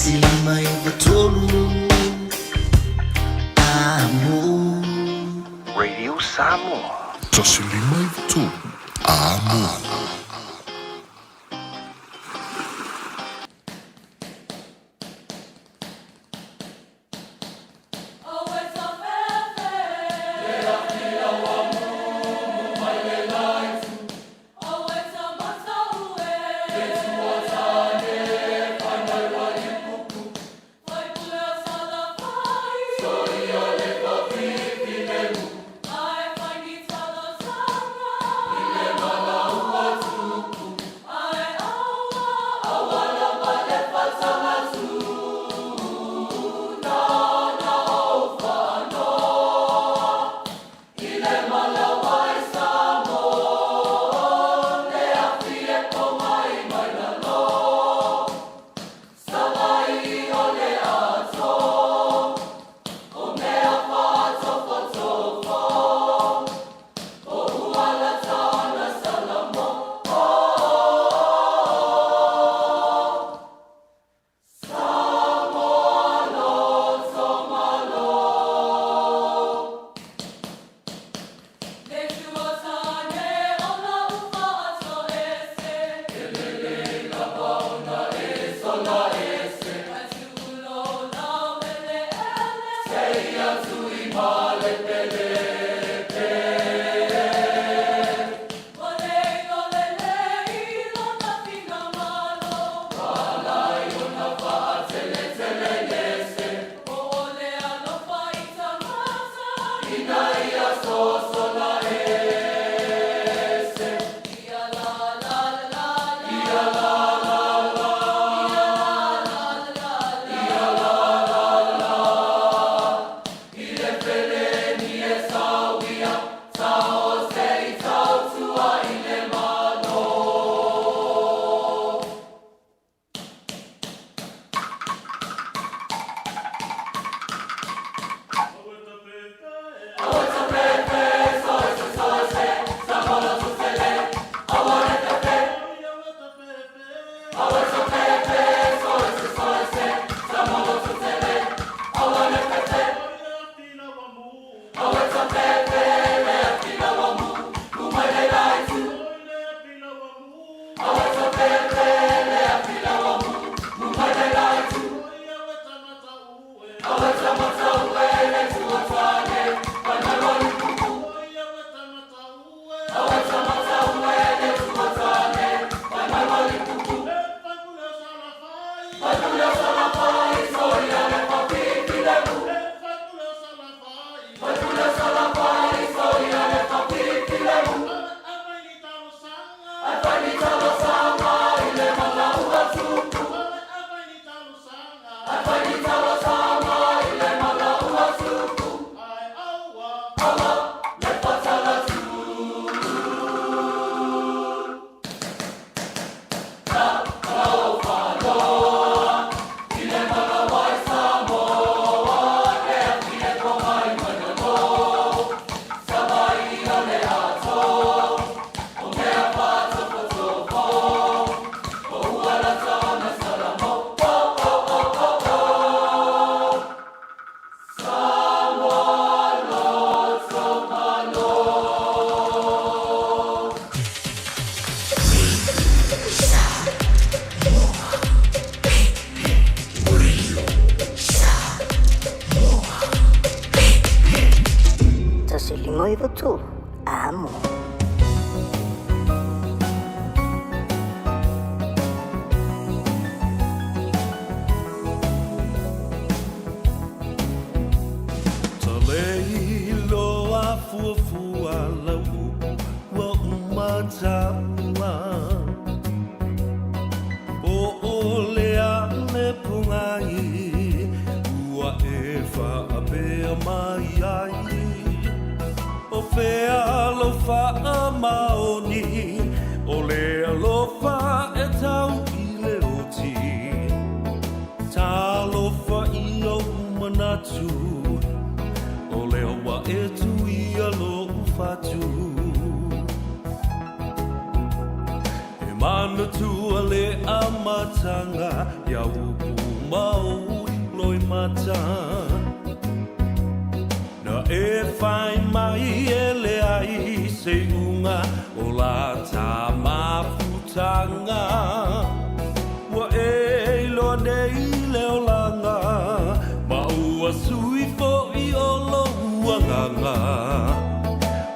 1.93 Amo. Radio Samoa. 153 Amo. 1.93 Amo. Talei loa fuafua lau upu ua uma taua. Po o le a le pogai ua e faapea mai ai. O fea lou faamaoni o le alofa e tau i le oti. Talofa i ou manatu o lea ua e tuia lou fatu. E manatua le amataga ia upu ma mata Na e whai mai e leai se iuga o la ta mafutanga Ua e iloa nei le olaga Ma ua sui foʻi o lou agaga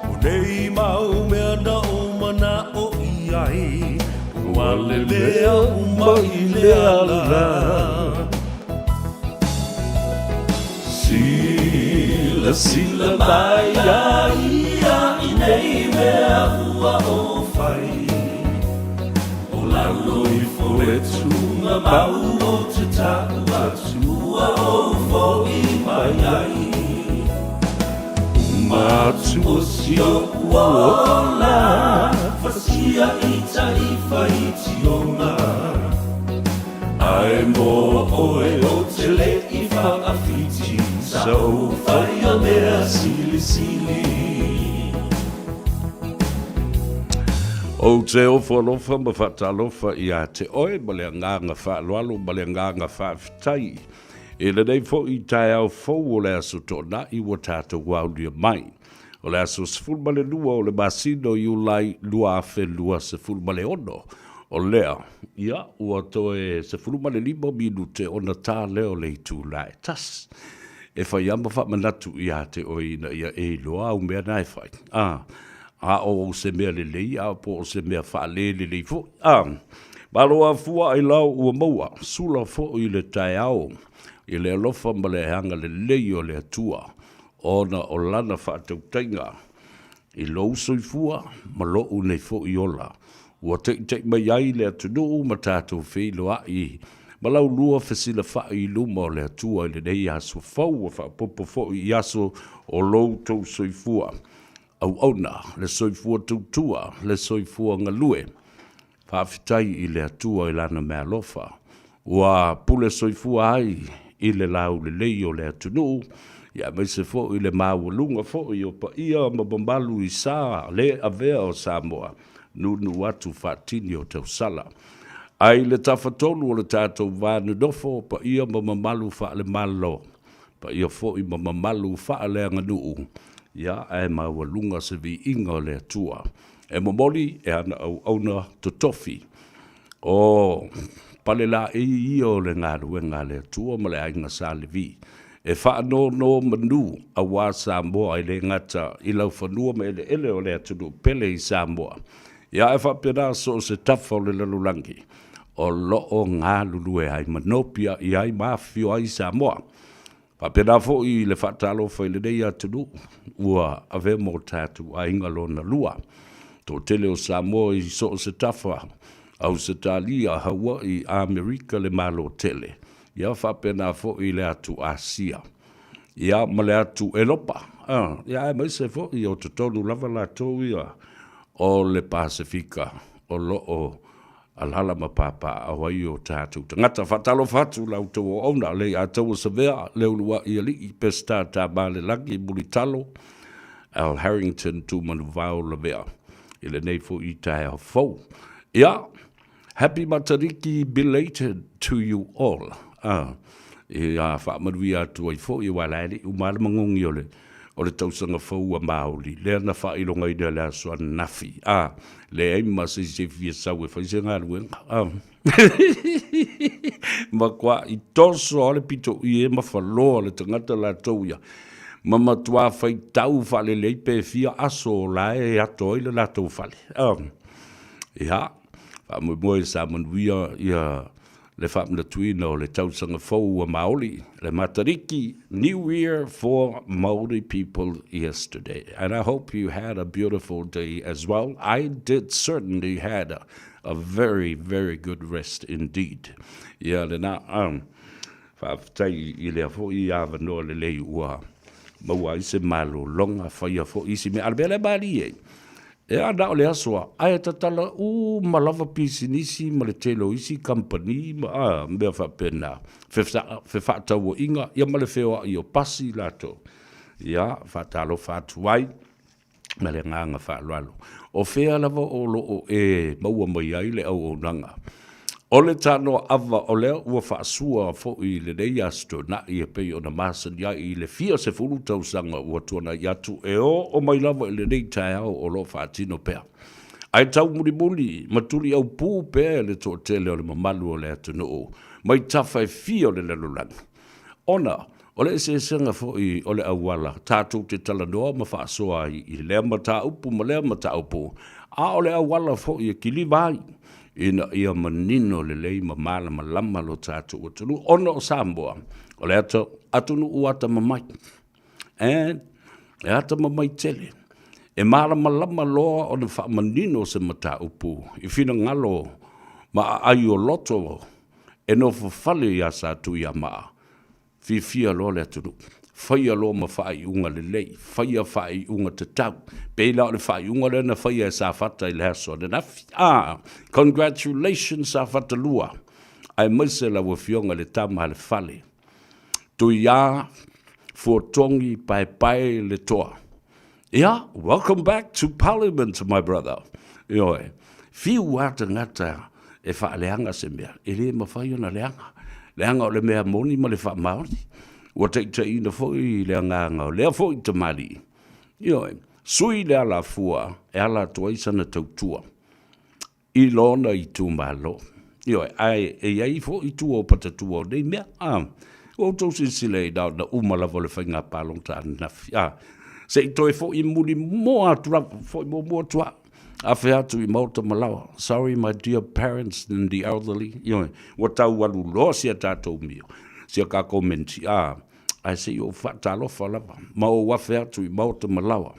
O nei mau mea na ou manaʻo i ai Ua lelea uma i le ala Silasila mai iā ia i nei mea ua ou fai O lalo ifo le tugamau o te taʻu atu ua ou foʻi mai ai Uma atu o si oʻu ola Fasia i taʻi faitioga Ae mo ʻoe ou te le i faʻawhiti Sa ou faia mea silisili. Ou te ofo alofa ma faatalofa ia te oe ma le agaga faaaloalo ma le agaga faafetai i lenei foi taeao fou o le Aso Toonai ua tatou aulia mai. O le aso 12 o le masina o Iulai 2026, o lea, ia, ua toe 15 minute ona ta lea o le itula e tasi. E fai lava ma faamanatu ia te oe ina ia e iloa au mea na e fai, a, a o se mea lelei a po o se mea faale lelei foi. A, malo afua ailao ua maua, sula foi le taeao i le alofa ma le agalelei o le Atua ona o lana faatautaiga i lou soifua ma loʻu nei foi ola, ua teʻiteʻi mai ai le atunuu ma tatou feiloaʻi ma laulua fesilafaʻi i luma o le Atua i lenei aso fou ua faaopoopo foi i aso o lou tou soifua auauna, le soifua tautua, le soifua galue. Faafetai i le Atua i Lana meaalofa, ua pule soifua ai i le laulelei o le atunuu, ia aemaise foi le maualuga foi o paia ma mamalu i sa le avea o Samoa, nunu atu faatini o tausala. Ai le tafatolu o le tatou va nonofo, paia ma mamalu faale-Malo, paia foi ma mamalu faaleaganuu, ia ae maualuga se viiga o le Atua. E momoli e ana auauna totofi. O palelaei ia o le galuega a le Atua ma le aiga Sa Levi, e faanonomanu aua Samoa e le gata i laufanua ma eleele o le atunuu pele i Samoa, ia ae faapena so o se tafa o le lalolagi o lo o galulue ai ma nopiai ai ma afifio ai Samoa. Faapena foi le faatalofa i lenei atunuu ua avea mo tatou aiga lona lua. Toatele o Samoa i so o se tafa, Ausetalia, Hawaii, Amerika, le Malo tele, ia faapena foi le atu Asia, ia ma le atu Elopa, ia aemaise foi o totonu lava latou ia o le Pasefika o lo o Alaala ma papaaao ai o tatou tagata. Faatalofa atu la outou auauna, Leiataua Savea, Leulua'i Alii, Peseta Tamalelagi, Mulitalo, Al Harrington, Tumanuvao Lavea, i lenei foi taeao fou. Ia, happy Matariki belated to you all. Ah, ia faamanuia atu ai foi, aua la e le i uma lava le magogi o le o le tausaga fou a Māori, lea na faailogaina i le aso ananafi, a, leai ma se isi e fia sau e fai se galuega, a. Matuai toso lava le pitoʻi e mafaloa le tagata latou ia, ma matuā faitau faalelei pe fia aso o la e ato ai le latou fale, a. Ia, faamoemoe sa manuia ia le faamanatuina o le tausaga fou a Maori, le Matariki, New Year for Maori people yesterday. And I hope you had a beautiful day as well. I did certainly had a, a very, very good rest indeed. Ia lena, um, faafetai i lea foi avanoa lelei ua maua ai se malologa faia foi isi mea. A o le mea lea malie, Ea na o le aso a, ae tatala uma lava pisinisi ma le tele o isi kamupani ma a, mea faapena, fefaatauaiga, ia ma le feoai o pasi latou. Ia, faatalofa atu ai ma le agaga faaaloalo. O fea lava o lo o e maua mai ai le auaunaga? O le tanoa ava o lea ua faasua foi i lenei Aso Toonai e pei ona masani ai i le fia sefulu tausaga ua tuanai atu e oo mai lava i lenei taeao o lo o faatino pea. Ae taumulimuli ma tuliaupū pea e le toatele o le mamalu o le atunuu mai tafa e fia o le lalolagi. Ona o le eseesega foi o le auala tatou te talanoa ma faasoa ai i lea mataupu ma lea mataupu, a o le auala foi e kiliva ai ina ia manino lelei ma malamalama lo tatou atunuu, ona o Samoa o le atunuu atamamai. And e atamamai tele. E malamalama loa ona faamanino se mataupu i finagalo ma aai o loto e nofo fale iā Satuiamaa, fiafia loa le atunuu, faia loa ma faaiuga lelei, faia faaiuga tatau. Pei la o le faaiuga lea na faia e Safata i le aso ananafi. Ah, congratulations Safata 2, aemaise lau Afioga i le Tama a le Fale. Tuiā, Fuatogi, Paepae le Toa. Ia, welcome back to Parliament, my brother. Ioe, fiu a tagata e faaleaga se mea, e le mafai ona leaga. Leaga o le mea moni ma le faamaoni. Ua taitaiina foi le agaga o lea foi tamalii. Ioe, sui le alafua e ala atu ai sana tautua i lona itumalo. Ioe, ae e i ai foi tua o patatua o nei mea. A, ua outou silasila i na ona uma lava o le faiga palota ananafi. A, se i toe foi muli moa atu lava, foi muamua atu lava. Afe atu i maota ma laoa. Sorry my dear parents and the elderly. Ioe, ua tau alu loa si a tatou mio, si a kakou menti. A, ae se i ou faatalofa lava ma ou afe atu i maota ma laoa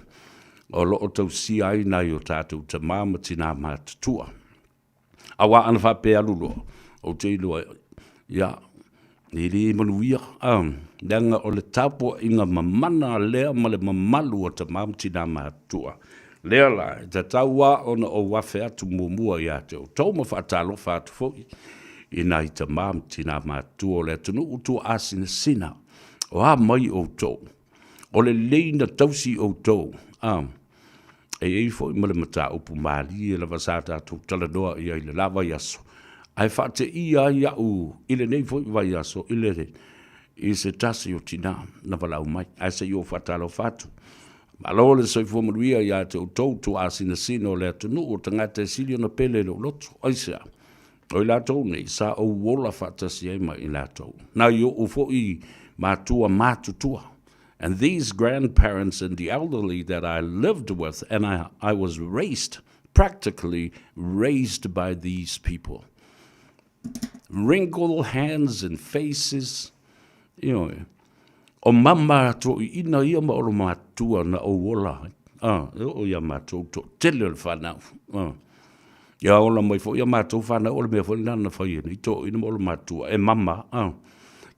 o lo o tausia ai nai o tatou tamā ma tinā matutua. Aua ana faapea alu loa, ou te iloa, ia, e le manuia, a, leaga o le tapuaiga mamana lea ma le mamalu o tamā ma tinā matutua. Lea la, e tatau lava ona ou afe atu muamua ia te outou ma faatalofa atu foi i nai tamā ma tinā matutua o le atunuu tuaasinasina. O a mai outou? O le lelei na tausi outou, a, e i ai foi ma le mataupu malie lava sa tatou talanoa i ai i le la vaiaso, ae faateia ai au i lenei foi vaiaso i le i se tasi o tina na valaau mai, ae se i ou faatalofa atu. Malo le soifua manuia ia te outou tuaasinasina o le atunuu o tagata e sili ona pele i lou loto. Aisea? O i latou nei, sa ou ola faatasi ai ma i latou. Nai oʻu foi matua matutua. And these grandparents and the elderly that I lived with and I, I was raised, practically raised by these people. Wrinkled hands and faces, ioe. O mama toeaiina ia ma olo matua na ou ola ai. Ah, e oo ia matou toatele o le whanau. Ah. Ia ola mai foi ia matou whanau, o le mea foi lena na fai e nei toeaiina ma olo matua. E mama, ah.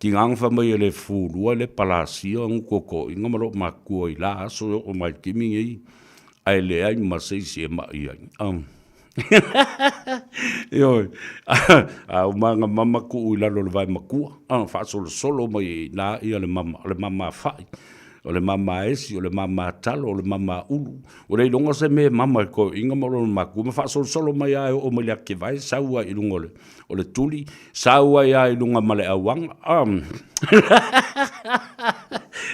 Ki nganga wha mai e le fūlua, le palasia, ngukokoinga ma loo makua i la aso e oo mai kimi ngei. Ae leai ma se isi e ma'i ai. Ah. Ioe, a o maga mama kuu i lalo o le vae makua, a faasolosolo mai ai i ina ia le mama, o le mama fa'i, o le mama esi, o le mama talo, o le mama ulu. Ua le iloga se mea e mama i toeaiina ma lona makua, ma faasolosolo mai lava e oo mai le akevae, sau ai i luga o le, o le tuli, sau ai lava i luga ma le auaga.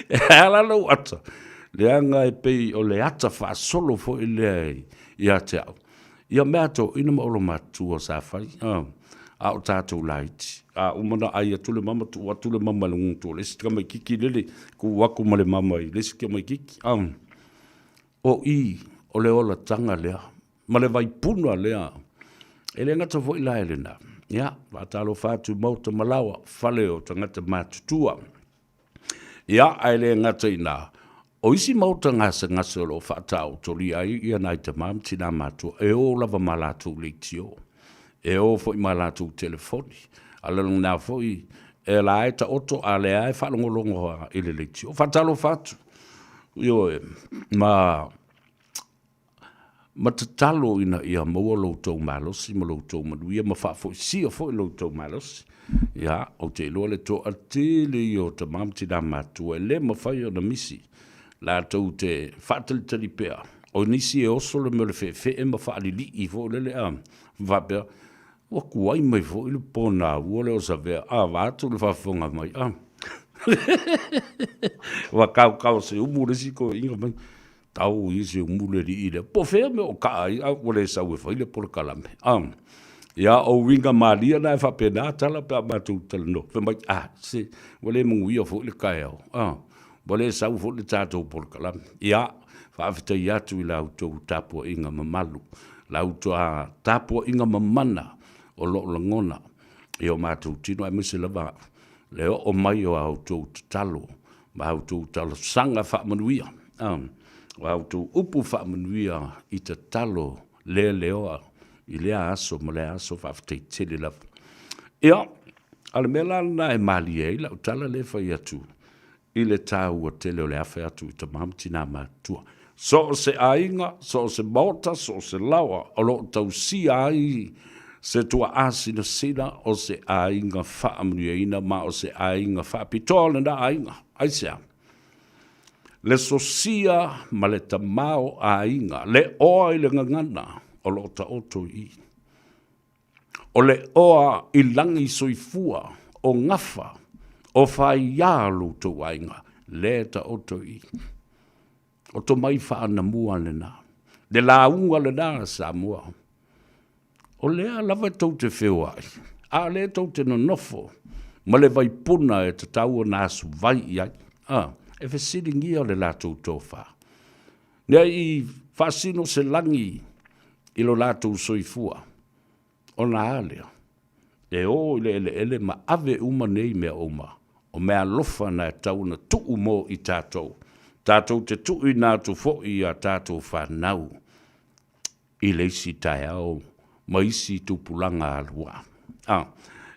E ala lou ata, leaga e pei o le ata faasolo foi lea ia te au. Ia mea toeaina ma olo matua sa fai, a o tatou laiti. A uma ona ai atu le mama, tuu atu le mama i le gutu o le isi tamaititi lele, tuu atu ma le mama i le isi tamaititi. O i o le olataga lea, ma le vaipuna lea. E le gata foi la i lena. Ia, faatalofa atu i maota ma laoa, fale o tagata matutua. Ia, ae le gata i ina, o isi maota gasegase o lo o faataotolia ai ia nai tama ma tina matua, e o lava ma latou leitio, e o foi ma latou telefoni, a o lena foi, e la e taoto a lea e faalogologo i le leitio. Faatalofa atu, ioe, ma ma tatalo ina ia maua lo outou malosi ma lo outou manuia ma faafoisia foi lo outou malosi. Ia, ou te iloa le toatele ia o tama ma tina matua e le mafai ona misi latou te faatalitali pea. O nisi e oso le mea o le feefee ma faalilii foi lele a faapea. Ua tuai mai foi le ponaua lea o Savea, a vaeatu le faafofoga mai, a. Ua taotao se umu le isi toeaina mai, tau ia se umu le alii lea. Po o fea mea o taa ai, a ua le sau e fai le polokalame, a. Ia, o uiga malie na e faapena tala pe a matou talanoa, fai mai, a, se ua le manuia foi le taeao, a, ua le sau foi le tatou polokalame. Ia, faafetai atu i la outou tapuaiga mamalu, la outou tapuaiga mamana o lo o lagona i o matou tino aemaise lava le oo mai o a outou tatalo ma a outou talosaga faamanuia, o a outou upu faamanuia i tatalo leleoa i lea aso ma lea aso. Faafetai tele lava. Ia, a o le mea la lena e malie ai lau tala lea e fai atu i le taua tele o le afe atu i tama ma tina matutua. So o se aiga, so o se maota, so o se laoa o lo o tausia ai se tuaa sinasina o se aiga faamanuiaina ma o se aiga faapitoa lena aiga. Aisea? Le sosia ma le tamaoaiga, le oa i le gagana o lo o taoto i i. O le oa i lagi soifua, o gafa, o faia lo outou aiga, lea e taoto i i. O tomai faanamua lena, le lauga lena a Samoa. O lea lava tou te feoai, a o lea tou te nonofo ma le vaipuna e tatau ona asuvai i ai, a, e fesiligia le latou tofa. Ne i faasino se lagi i lo latou soifua, ona a lea, e o i le eleele ma ave uma nei mea uma, o meaalofa na e tatau ona tuu mo i tatou, tatou te tuuina atu foi i a tatou fanau i le isi taeao ma isi tupulaga aluaa. Ah,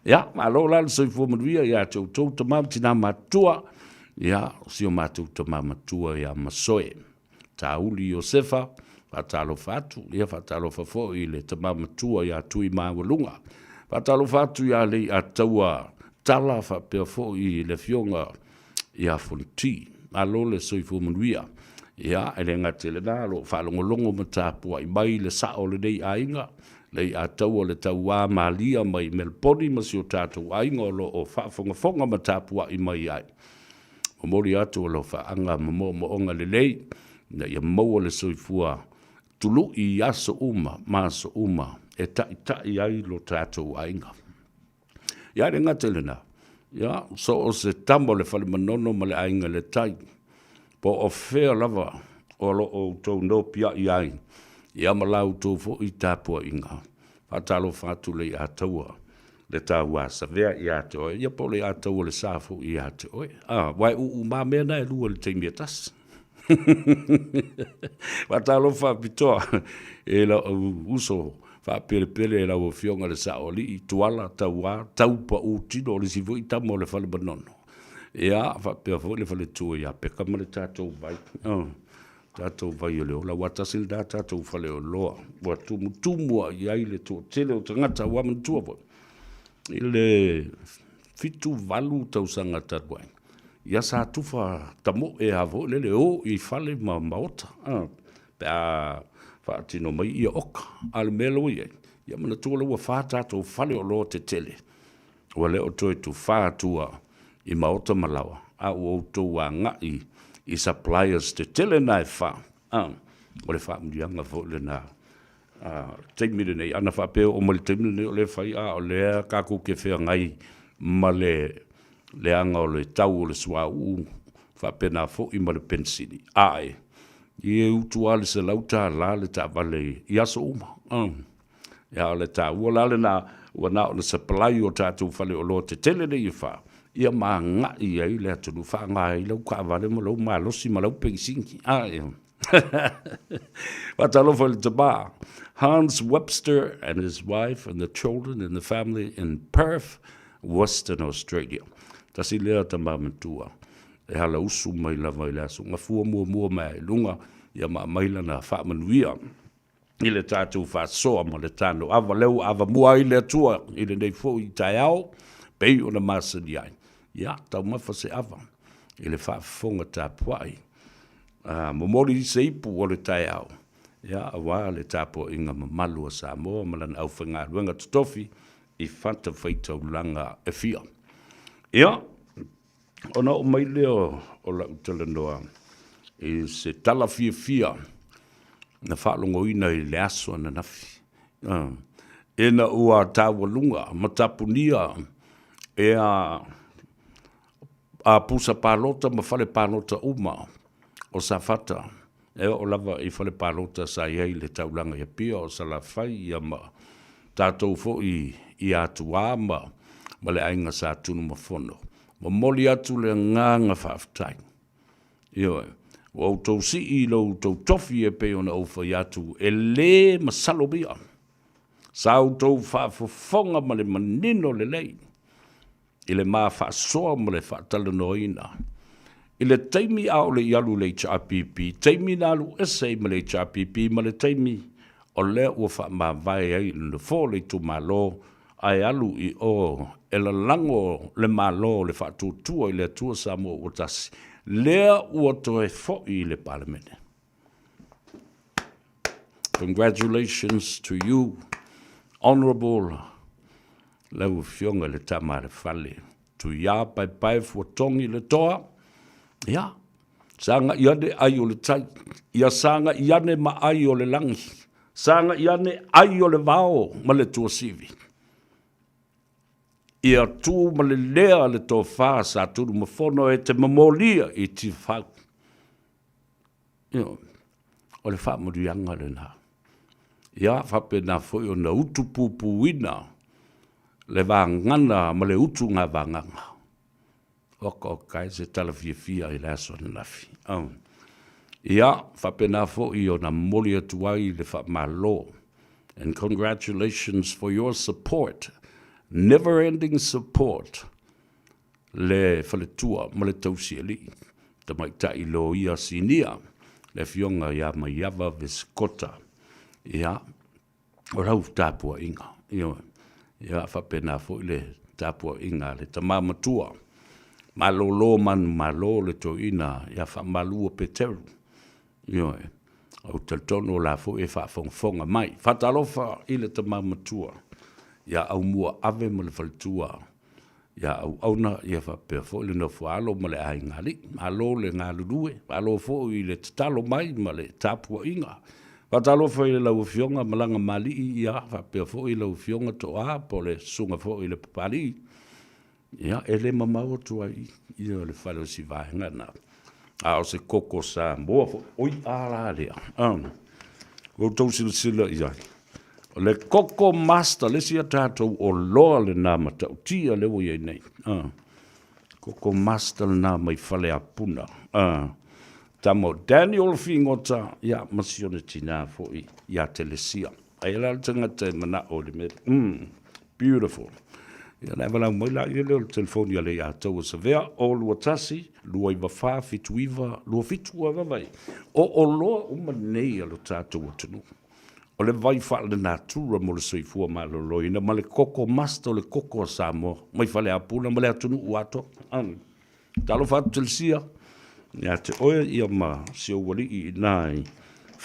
ia, malo la le soifua manuia ia te outou tama ma tina matutua, ia, o si o matou tama matua ia Masoe. Tauli Iosefa, faatalofa atu, ia faatalofa foi i le tama matua ia Tuimaualuga. Faatalofa atu ia Leiataua Tala faapea foi i le afioga ia Fonoti. Malo le soifua manuia. Ia, e le gata i lena, o lo o faalogologo ma tapuai mai le sao o lenei aiga, Leiataua le Tauā Malia mai Melaponi ma si o tatou aiga o lo o faafogafoga ma tapuai mai ai. Momoli atu alofaaga ma moomooga lelei ina ia maua le soifua tului i aso uma ma aso uma e taitai ai lo tatou aiga. Ia, e le gata i lena, ia, so o se tama o le Fale Manono ma le Aiga i le Tai, po o fea lava o lo o outou nopiai ai, ia ma la outou foi tapuaiga, faatalofa atu Leiataua le taua Savea ia te oe, ia po o Leiataua le Sa foi ia te oe. A, aua e uu ma mea na e lua i le taimi e tasi. Faatalofa faapitoa i lou uso faapelepele i lau Afioga i le Saoalii, Tuala, Tauā, Taupau Tino, o le isi foi tama o le Fale Manono. Ia, faapea foi le faletua ia Peka ma le tatou vai. Oh, tatou vai o le ola, aua tasi lena tatou faleoloa ua tumutumu i ai le toatele o tagata, ua manatua foi i le 78 tausaga talu ai, ia sa tufa tamoe lava foi lele o i fale ma maota, pe a faatino mai ia oka. A o le mea la ua i ai, ia manatua la ua fa tatou faleoloa tetele, ua le o toe tufa atua i maota ma laoa, a ua outou agai i suppliers tetele na e fa, o le faamanuiaga foi lena taimi lenei. Ana faapea e oo mai le taimi lenei o lea e fai, a o lea tatou te feagai ma le leaga o le tau o le suauu faapena foi ma le penisini. Ae, e utu lava le $100 le taavale i aso uma. Ia, o le taua la lena, ua na o le supply o tatou faleoloa tetele nei e fa, ia ma agai ai le atunuu, faaaoga ai lau taavale ma lou malosi ma lau penisini. Faatalofa i le tama Hans Webster and his wife and the children and the family in Perth, Western Australia. Tasi lea tama matua e hala usu mai lava i le aso gafua muamua mai i luga, ia ma aumai lana faamanuia i le tatou faasoa ma le tano ava lea ua avamua ai le Atua i lenei foi taeao pei ona masani ai. Ia, taumafa se ava i le faafofoga tapuai. A momoli se ipu o le taeao, ia, aua le tapuaiga mamalu a Samoa ma lana aufaigaluega totofi. i fatafaitaulaga e fia. Ia, ona oo mai lea o lau talanoa i se tala fiafia na faalogoina i le aso ananafi. Ina ua taualuga ma tapunia e a pusa palota ma fale palota uma o Safata, e oo lava i fale palota sa i ai le taulaga i Apia o Salafai ia ma tatou foi i Atuā ma le aiga Sa Tunumafono. Momoli atu le agaga faafetai. Ioe, ua outou sii i lo outou tofi e pei ona ou fai atu, e le masalomia sa outou faafofoga ma le manino lelei i le ma faasoa ma le faatalanoaina i le taimi a o le i alu i le HRPP, taimi na alu ese ai ma le HRPP ma le taimi o lea ua faamavae ai i le nofoa o le itumalo ae alu i o e lalago le Malo o le Faatuatua i le Atua Samoa ua Tasi, lea ua toe foi i le Palemene. Congratulations to you, Honourable lau Afioga i le Tama a le Fale, Tuiā Paepae Fuatogi le Toa, ia, sagai ane ai o le tai, ia sagai ane ma ai o le lagi, sagai ane ai o le vao ma le tuasivi. Ia tu ma le lea le tofa sa Tunumafono e te momolia i Tiafau. Ioe, o le faamanuiaga lena. Ia faapena foi ona utupupuina le vagana ma le utuga vagaga. Oka oka e se tala fiafia i le aso ananafi. Oh. Ia, faapena foi ona momoli atu ai le faamalo. And congratulations for your support, never ending support, le faletua ma le tausialii, tamaitai loia sinia, le afioga ia Maiava Vesikota. Ia, o lau tapuaiga, ioe. Ia faapena foi le tapuaiga a le tama matua, malolo manumalo le toeaina ia Faamalua Peteru, ioe. Ou te talitonu o la foi e faafogafoga mai. Faatalofa i le tama matua ia Aumua Ave ma le faletua ia auauna ia faapea foi le nofoaalo ma le aiga alii. Malo le galulue, malo foi i le tatalo mai ma le tapuaiga. Faatalofa i lau Afioga Malagamalii ia faapea foi lau Afioga Toa po o le susuga foi i le Papalii. Ia, e le mamao atu ai i le fale o si vaega na. A o se koko Samoa foi, oi a la lea. Ua outou silasila i ai. O le koko master, le isi a tatou oloa lena matautia lea ua i ai nei. Koko master lena mai Faleapuna. Tama o Daniel Figota, ia, ma si ona tinā foi ia Telesia. Ai la le tagata e manao i le mea. Beautiful. Ia na e valaau mai la ia lea o le telefoni a le ia taua Savea, o 21 294 79 27 ua vavai. O oloa uma nei a lo tatou atunuu. O le vai faalenatura mo le soifua maloloina ma le koko master o le koko a Samoa mai Faleapuna ma le atunuu atoa. Talofa atu Telesia ia te oe ia ma si ou alii i ina i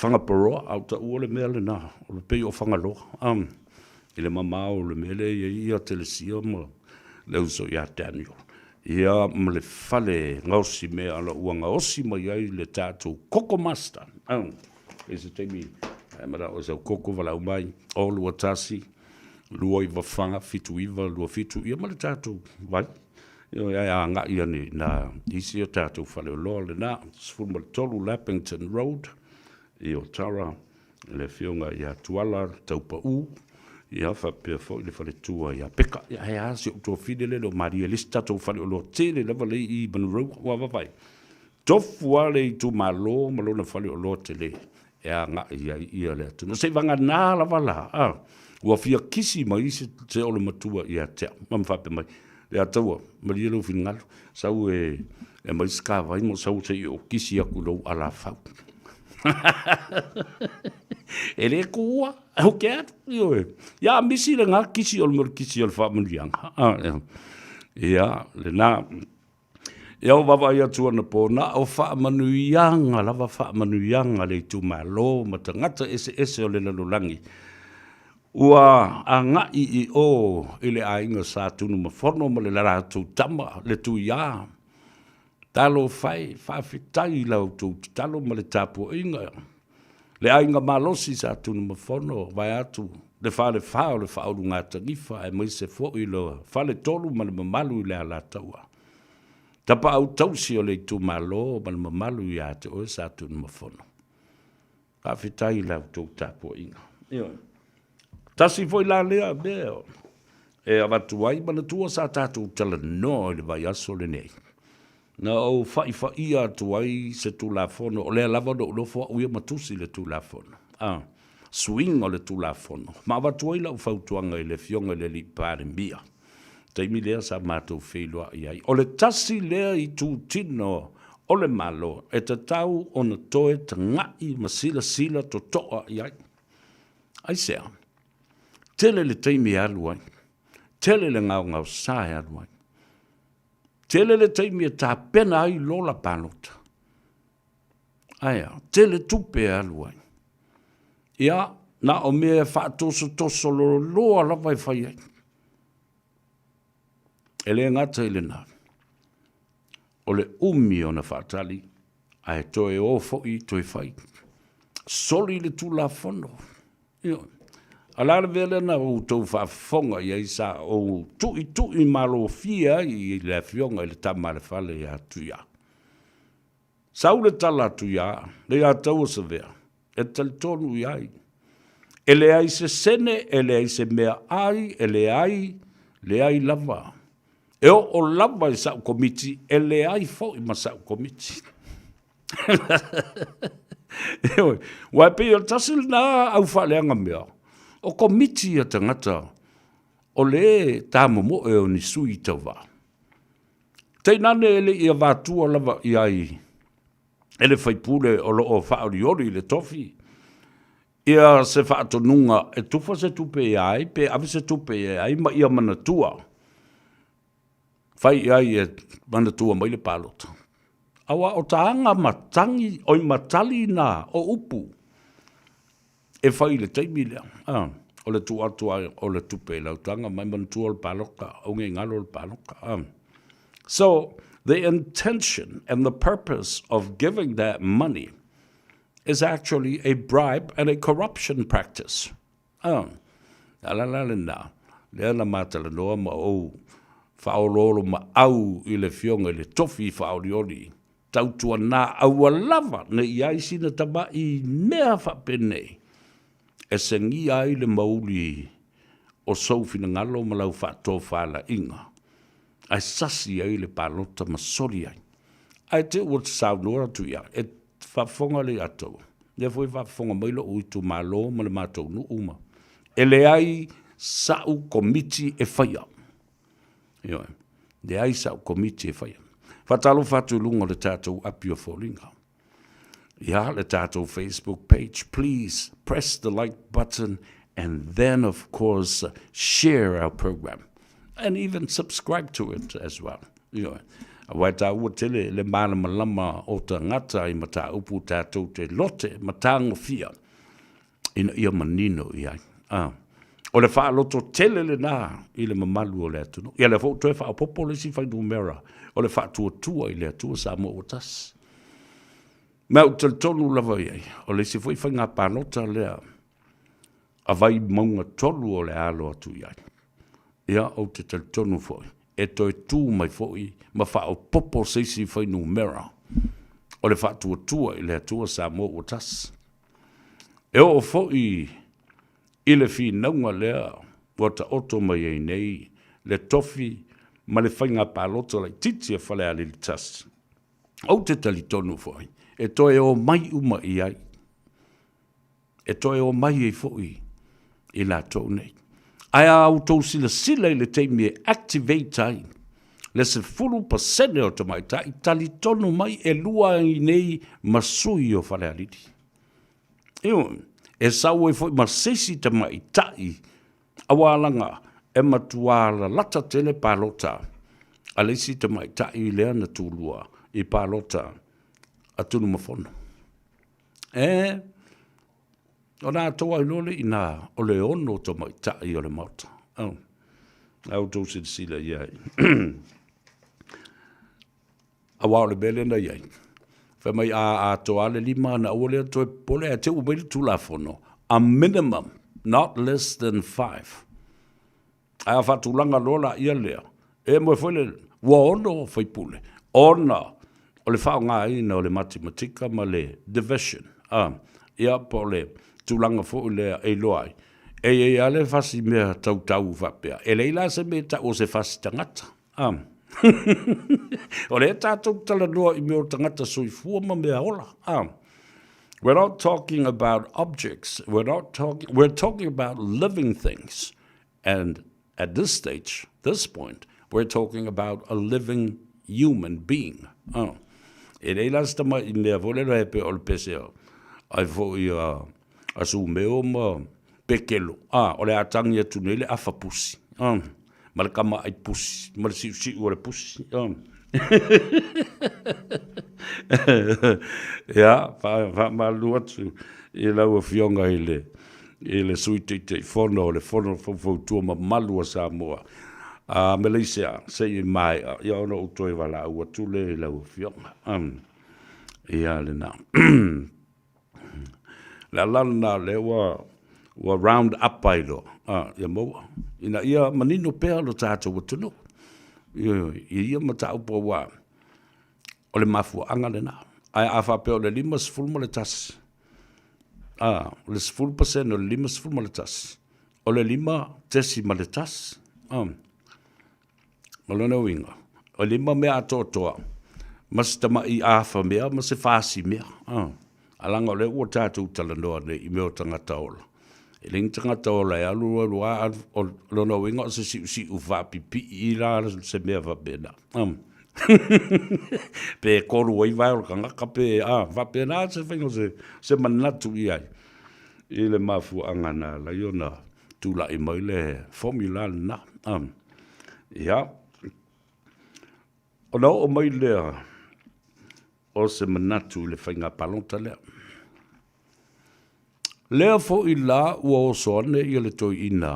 Whangaparoa, a o taua le mea lena, o le pei o Fagaloa, i le mamao o le mea lea e i ai ia Telesia ma le uso ia Daniel, ia ma le fale gaosi mea ala ua gaosi mai ai le tatou Koko Master. I se taimi, e manao e sau koko valaau mai, o 21, 294, 79, 27, ia ma le tatou vai. Ioe, ae agai ane i nā isi o tatou faleoloa lena, 13 Lappington Road i Otara, le afioga ia Tuala Taupau, ia faapea foi le faletua ia Peka. Ia ae a si ou tuafine lele o Maria i le isi tatou faleoloa tele lava lea i Monroe, ua vaavaai. Tofu lava le itumalo ma lona faleoloa tele e agai ai ia le atunuu. Seiavagana lava la, a, ua fia kisi mai se, se olomatua ia te au, ma ma faapea mai, Le Ataua, malie lou finagalo, sau e, e aumai se kavai ma sau se i ou kisi aku i lou alafau. E le kua, au ke atu, ioe. Ia misi le ngā kisi o le mea o le kisi o le faamanuiaga. Ia, lena. Ia ua vaavaai atu anapo, na o faamanuiaga lava faamanuiaga a le itumalo ma tagata eseese o le lalolagi. Ua agai i o i le aiga Sa Tunumafono ma le latou tama, le Tuiā. Talofa e, faafetai i la outou tatalo ma le tapuaiga. Le aiga malosi Sa Tunumafono, vaeatu le falefa o le Faaulugatanifa aemaise foi le Faletolu ma le mamalu i le Alataua. Tapaau tausi o le itumalo ma le mamalu ia te oe Sa Tunumafono. Faafetai i la outou tapuaiga. Ioe. Tasi foi la lea mea e avatu ai, manatua sa tatou talanoa i le vaiaso lenei, na ou faifaia atu ai se Tulafono, o lea lava na ou nofo au ia ma tusi le Tulafono, a, suiga o le Tulafono, ma avatu ai lau fautuaga i le Afioga i le Alii Palemia, taimi lea sa matou feiloai ai. O le tasi lea itutino o le Malo e tatau ona toe tagai ma silasila totoa i ai. Aisea? Tele le taimi e alu ai, tele le gaogaosa e alu ai, tele le taimi e tapena ai lola palota. Ae a? Tele tupe e alu ai. Ia, na o mea e faatosotoso loloa lava e fai ai. E le gata i lena, o le umi ona faatali ae toe o foi toe fai. Soli le Tulafono. Ioe. A o le a le mea lea na outou faafofoga i ai sa ou tuitui malofie ai i le Afioga i le Tama a le Fale ia Tuia? Sau le tala a Tuia, le ia taua Savea, e talitonu i ai. E leai se sene, e leai se mea ai, e leai, leai lava. E oo lava i sa'u komiti, e leai foi ma sa'u komiti. Ioe, aua e pei o le tasi lena au faaleaga mea, o komiti a tagata o le tamomoe o ni sui tauva. Tainane e le i avatua lava i ai e le faipule o lo o faaolioli i le tofi ia se faatonuga e tufa se tupe ia ai pe ave se tupe ia ai ma ia manatua fai i ai e manatua mai le palota. Aua o taga matagi, oi matali na o upu e fai i le taimi lea. A, o le tuu atu o le tupe i lau taga ma e manatua le palota, aua ne i galo le palota. A. So, the intention and the purpose of giving that money is actually a bribe and a corruption practice. A, ala la lena, lea na ma talanoa ma ou faaoloolomaau i le Afioga i le Tofi Faaolioli, tautuana aua lava ne i ai sina tama'i mea faapenei e segia ai le mauli o sou finagalo ma lau faatofalaiga, ae sasi ai le palota ma soli ai. Ae te ua saunoa atu ia, e faafofoga le ia tou, lea foi e faafofoga mai lo'u itumalo ma le matou nuu ma, e leai sa'u komiti e faia. Ioe, leai sa'u komiti e faia. Faatalofa atu i luga o le tatou api o foliga. Ia, le tatou Facebook page, please press the like button and then of course share our program and even subscribe to it as well. Ioe, aua e taua tele le malamalama o tagata i mataupu tatou te lote ma tagofia ina ia manino i ai. Ah. O le faaloto tele lena i le mamalu o le atunuu. Ia lea foi ua toe faaopoopo le isi fuainumera o le faatuatua i le Atua Samoa ua tasi. Ma ou te talitonu lava i ai, o le isi foi faiga palota lea a Vaimauga 3 o le a alo atu i ai. Ia, ou te talitonu foi, e toe tu mai foi ma faaopoopo se isi fuainumera o le faatuatua i le Atua Samoa ua tasi. E oo foi i le finauga lea ua taoto mai ai nei le tofi ma le faiga palota laitiiti a Falealili 1, ou te talitonu foi e toe omai uma i ai, e toe omai ai foi i latou nei. Ae a outou silasila i le taimi e activate ai le 10% o tamaitai, talitonu mai e lua ai nei ma sui o Falealili. Ioe, e sau ai foi ma se isi tamaitai aua laga e matua lalata tele palota a le isi tamaitai lea na tulua i palota a Tunumafono. E. Ona atoa ai loa lea i ina o le ono tamaitai o le Maota. Oh. A outou silasila i ai. Aua o le mea lea na i ai, fai mai a atoa lava le lima ona aua lea toe popole ae te i ua aumai le Tulafono, a minimum, not less than five. Ae a faatulaga loa laia lea, e moe foi le, ua ono faipule, ona o le faaaogaina o le matematika ma le division, a, ia po o le tulaga foi lea e iloa ai, e i ai lava le fasi mea tautau faapea, e leai la se mea e tau o se fasi tagata. A. o lea tatou talanoa i mea o tagata soifua ma mea ola. A. We're not talking about objects. We're not talking, we're talking about living things. And at this stage, this point, we're talking about a living human being. Oh. E leai la se tama i mea foi lele e pei o le pese o ai foi a, a Sumeo ma Pekelo. Ah, o le a tangi atu nei le afa pusi. Ah. Ma le kama ai pusi, ma le siusiu o le pusi. Ah. Ia, faamalu atu i lau Afioga i le, i le Sui Taitaifono o le Fono Faufautua Mamalu a Samoa, a Meleisia, se i maea, ia ona ou toe valaau atu lea i lau Afioga. Ia lena. Le ala lena lea ua, ua round up ai loa, a, ia maua, ina ia manino pea lo tatou atunuu i ia mataupu aua o le mafuaaga lena. Ae a faapea o le 51, a, o le 10% o le 51, o le 5.1. A, o lona uiga, o le lima mea atoatoa ma se tama'i afa mea ma se fasi mea. A, a leaga o lea ua tatou talanoa nei i mea o tagata ola. E leai ni tagata ola e alu alu lava alu, o lona uiga o se siusiu faapipii la se mea faapena. A, pe tolu ai vae o le tagata pe, a, faapena se faiga o se, se manatu i ai i le mafuaaga na ala ai ona tulai mai le formula lena. A, ia, ona oo mai lea o se manatu i le faiga palota lea. Lea foi la ua oso ane ia le toeaina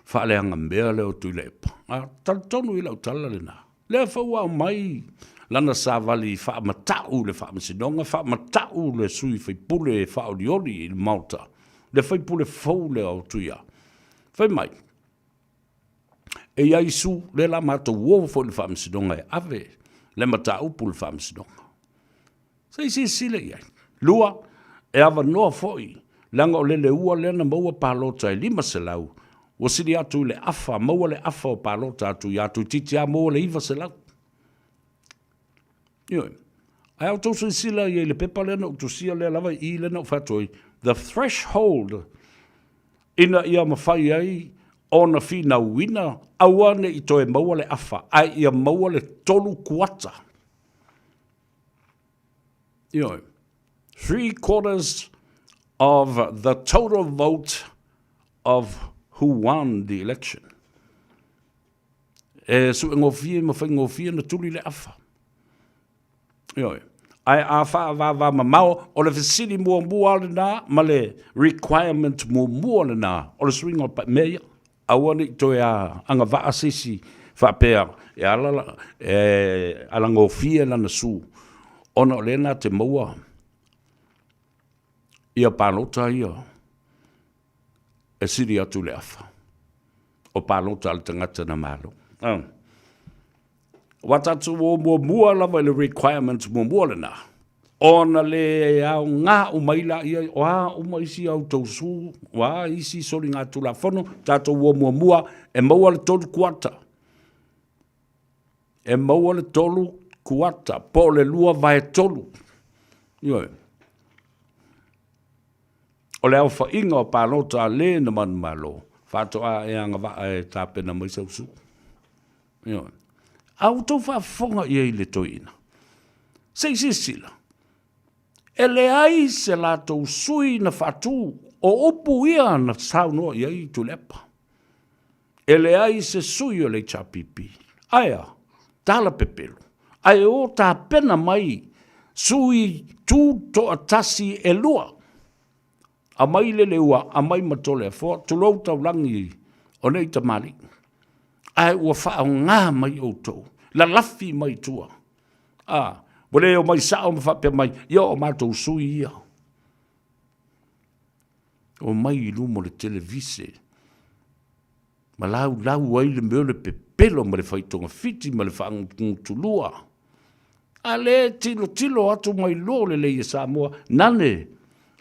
faaleaga mea lea o Tuilaepa. A talitonu i lau tala lena. Lea foi ua aumai lana savali faamata'u le Faamasinoga, faamata'u le sui faipule e faaolioli i le Maota, le faipule fou lea o Tuia. Fai mai, e i ai su, lea la matou o foi i le Faamasinoga e ave le mataupu i le Faamasinoga. Se i silasila i ai. Lua, e avanoa foi, leaga o le leua lea na maua palota e 500, ua sili atu i le afa, maua le afa o palota atu ia toeitiiti lava maua le 900. Ioe. Ae a outou silasila i ai i le pepa lea na ou tusia lea lava i i lea na ou fai atu ai, the threshold ina ia mafai ai ona finauina, aua ne i toe maua le afa, ae ia maua le tolu kuata. Ioe. Three quarters of the total vote of who won the election. E suegofie ma faigofie na tuli le afa. Ioe. Ae a faavavā mamao, o le fesili muamua lena ma le requirement muamua lena o le suiga o mea ia. Aua ne i toe agavaa se isi faapea e ala, e alagofie lana su, ona o lea na te maua ia palota ia e sili atu i le afa o palota a le tagata na malo. Ah. Ua tatou o muamua lava i le requirement muamua lena, ona le aoga uma ai laia, o a uma isi a outou su, o a isi soligatulafono, tatou o muamua e maua le tolu kuata. E maua le tolu kuata, po o le lua vae tolu. Ioe. O le aofaiga o palota a le na manumalo, faatoa e agavaa e tapena mai sau su. Ioe. A ua outou faafofoga i ai i le toeaina, se i silasila, e leai se latou sui na faatu, o upu ia na saunoa i ai Tuilaepa. E leai se sui o le HRPP. Ae a? Tala pepelo. Ae o tapena mai sui tutoatasi e lua. Aumai Leleua, aumai ma Toleafoa, tulou taulagi o nei tamalii. Ae ua faaaoga mai outou, lalafi mai tua. A, ua le omai sao ma faapea mai, ia o matou sui ia. Omai i luma o le televise ma laulau ai le mea o le pepelo ma le faitogafiti ma le faagutugutulua. A lea e tilotilo atu ma iloa lelei e Samoa, nane,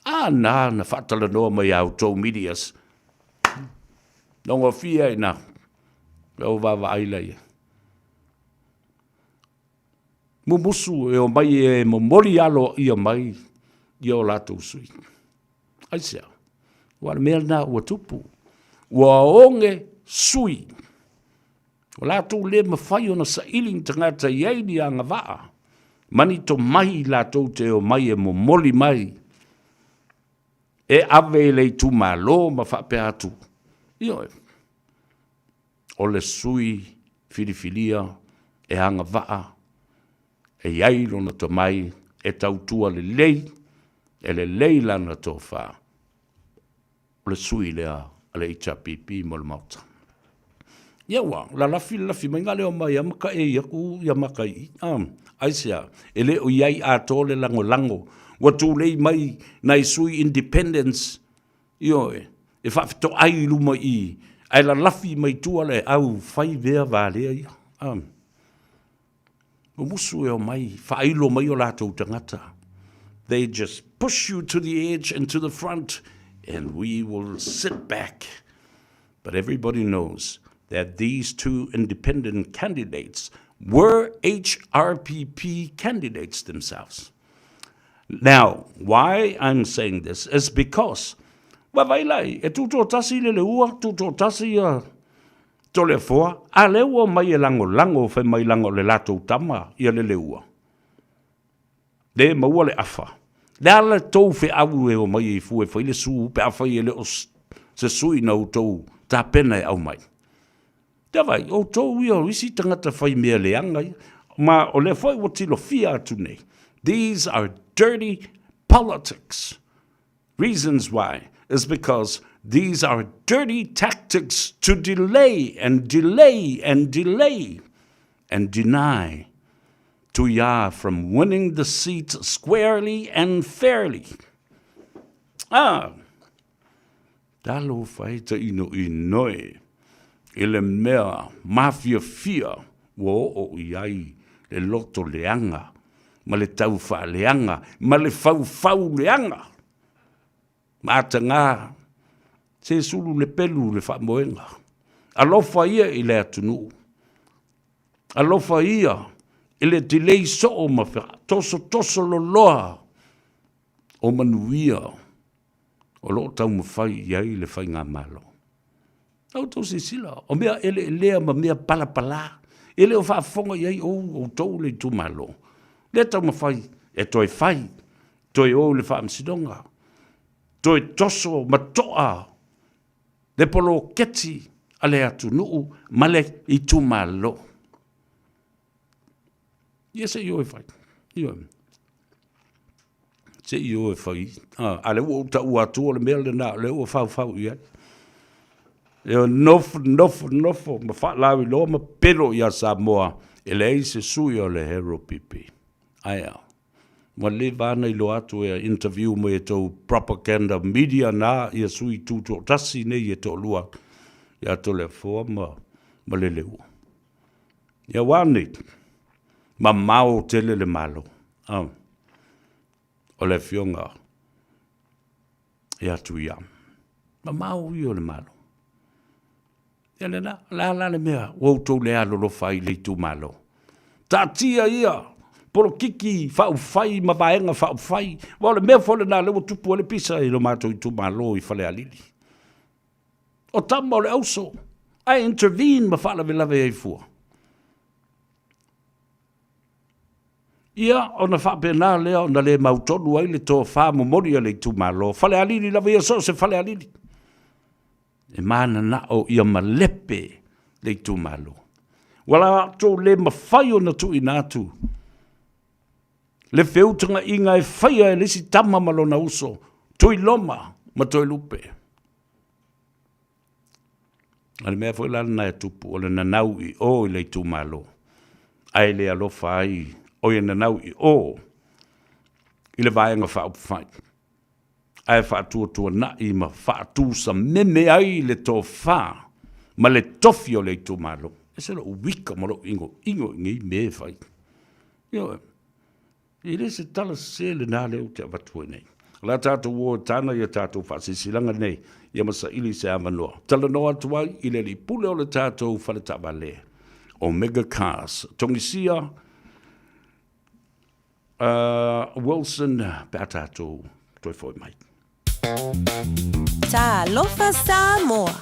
a na na faatalanoa mai a outou medias. Logofia i na, o vaavaai laia. Mumusu e omai e momoli aloaia mai ia o latou sui. Aisea? Ua o le mea lena ua tupu. Ua oge sui. Ua latou le mafai ona saili ni tagata i ai ni agavaa ma ni tomai latou te omai e momoli mai e ave i le itumalo ma faapea atu. Ioe. O le sui filifilia e agavaa e i ai lona tomai e tautua lelei, e lelei lana tofa. O le sui lea a le HRPP mo le Maota. Ia ua lalafi lalafi mai na leo mai a ma taei atu ia maka i i. Aisea? E le o i ai atoa le lagolago. Ua tulei mai nai sui independents, ioe, e faafetoai i luma i i, ae lalafi mai tua le au fai mea valea ia. Mumusu e omai, faailo mai o latou tagata. They just push you to the edge and to the front and we will sit back. But everybody knows that these two independent candidates were HRPP candidates themselves. Now, why I'm saying this is because vaavailai, e tutoatasi le leua, tutoatasi ia Toleafoa, a lea ua omai e lagolago fai mai leaga o le latou tama ia Leleua. Le maua le afa. Le a le tou feau e omai ai fua e fai le su pe afai e le o se sui na outou tapena e aumai. Te vai, outou ia o isi tagata fai mea leaga ia. Ma o lea foi ua tilofia atu nei. These are dirty politics. Reasons why is because these are dirty tactics to delay and delay and delay and deny Tuia from winning the seat squarely and fairly. Ah, talofa e tainoinoi i le mea mafiafia ua oo i ai le loto leaga ma le taufaaleaga ma le faufau leaga ma ataga se sulu le pelu le faamoega. Alofa ia i le atunuu, alofa ia i le delay soo ma tosotoso loloa o manuia o lo o taumafai i ai le faigamalo. La outou silasila, o mea eleelea ma mea palapala, e le o faafofoga i ai ou, outou le itumalo. Lea taumafai e toe fai, toe o i le faamasinoga, toe toso ma toa le poloketi a le atunuu ma le itumalo. Ia se i o e fai. Ia. Se i o e fai. A, a lea ua ou taua atu o le mea lena, o lea ua faufau i ai. E nofo, nofo, nofo, ma faalauiloa ma pelo ia Samoa, e leai se sui o le HRPP. Ae a, ua leva lava ona iloa atu e interview mai e tou propaganda media na ia sui tutoatasi nei e toalua ia Toleafoa ma, ma Leleua. Ia ua nei, mamao tele le Malo. Oh. O le afioga ia Tuia. Mamao ia o le Malo. Ia lena, la la le mea ua outou le alolofa ai i le itumalo. Taatia ia polokiki faaupufai ma vaega faaupufai. Aua o le mea foi lena lea ua tupu ai le pisa i lo matou itumalo i Falealili. O tama o le auso, ae intervene ma faalavelave ai fua. Ia, ona faapena lea ona le mautonu ai le tofa momoli a le itumalo. Falealili lava ia, so o se Falealili. E mananao ia malepe le itumalo. Ua latou le mafai ona tuuina atu le feutagaiga e faia e le isi tama ma lona uso, Tuiloma. Ma Toelupe. A le mea foi la lena e tupu, o le nanau i o i le itumalo, ae le alofa ai o ia nanau i o i le Vaega Faaupufai, ae faatuatuanai ma faatusameme ai le tofa ma le tofi o le itumalo. E ese lou wika ma lou igoigo i nei mea e fai. Ioe. E le se tala sese lena lea ou te avatu ai nei. O le a tatou o e taga ia tatou faasilasilaga nei ia ma saili se avanoa. Talanoa atu ai i le alii pule o le tatou fale taavale, Omega Cars, Togisia Wilson pe a tatou toe foi mai. Talofa Samoa!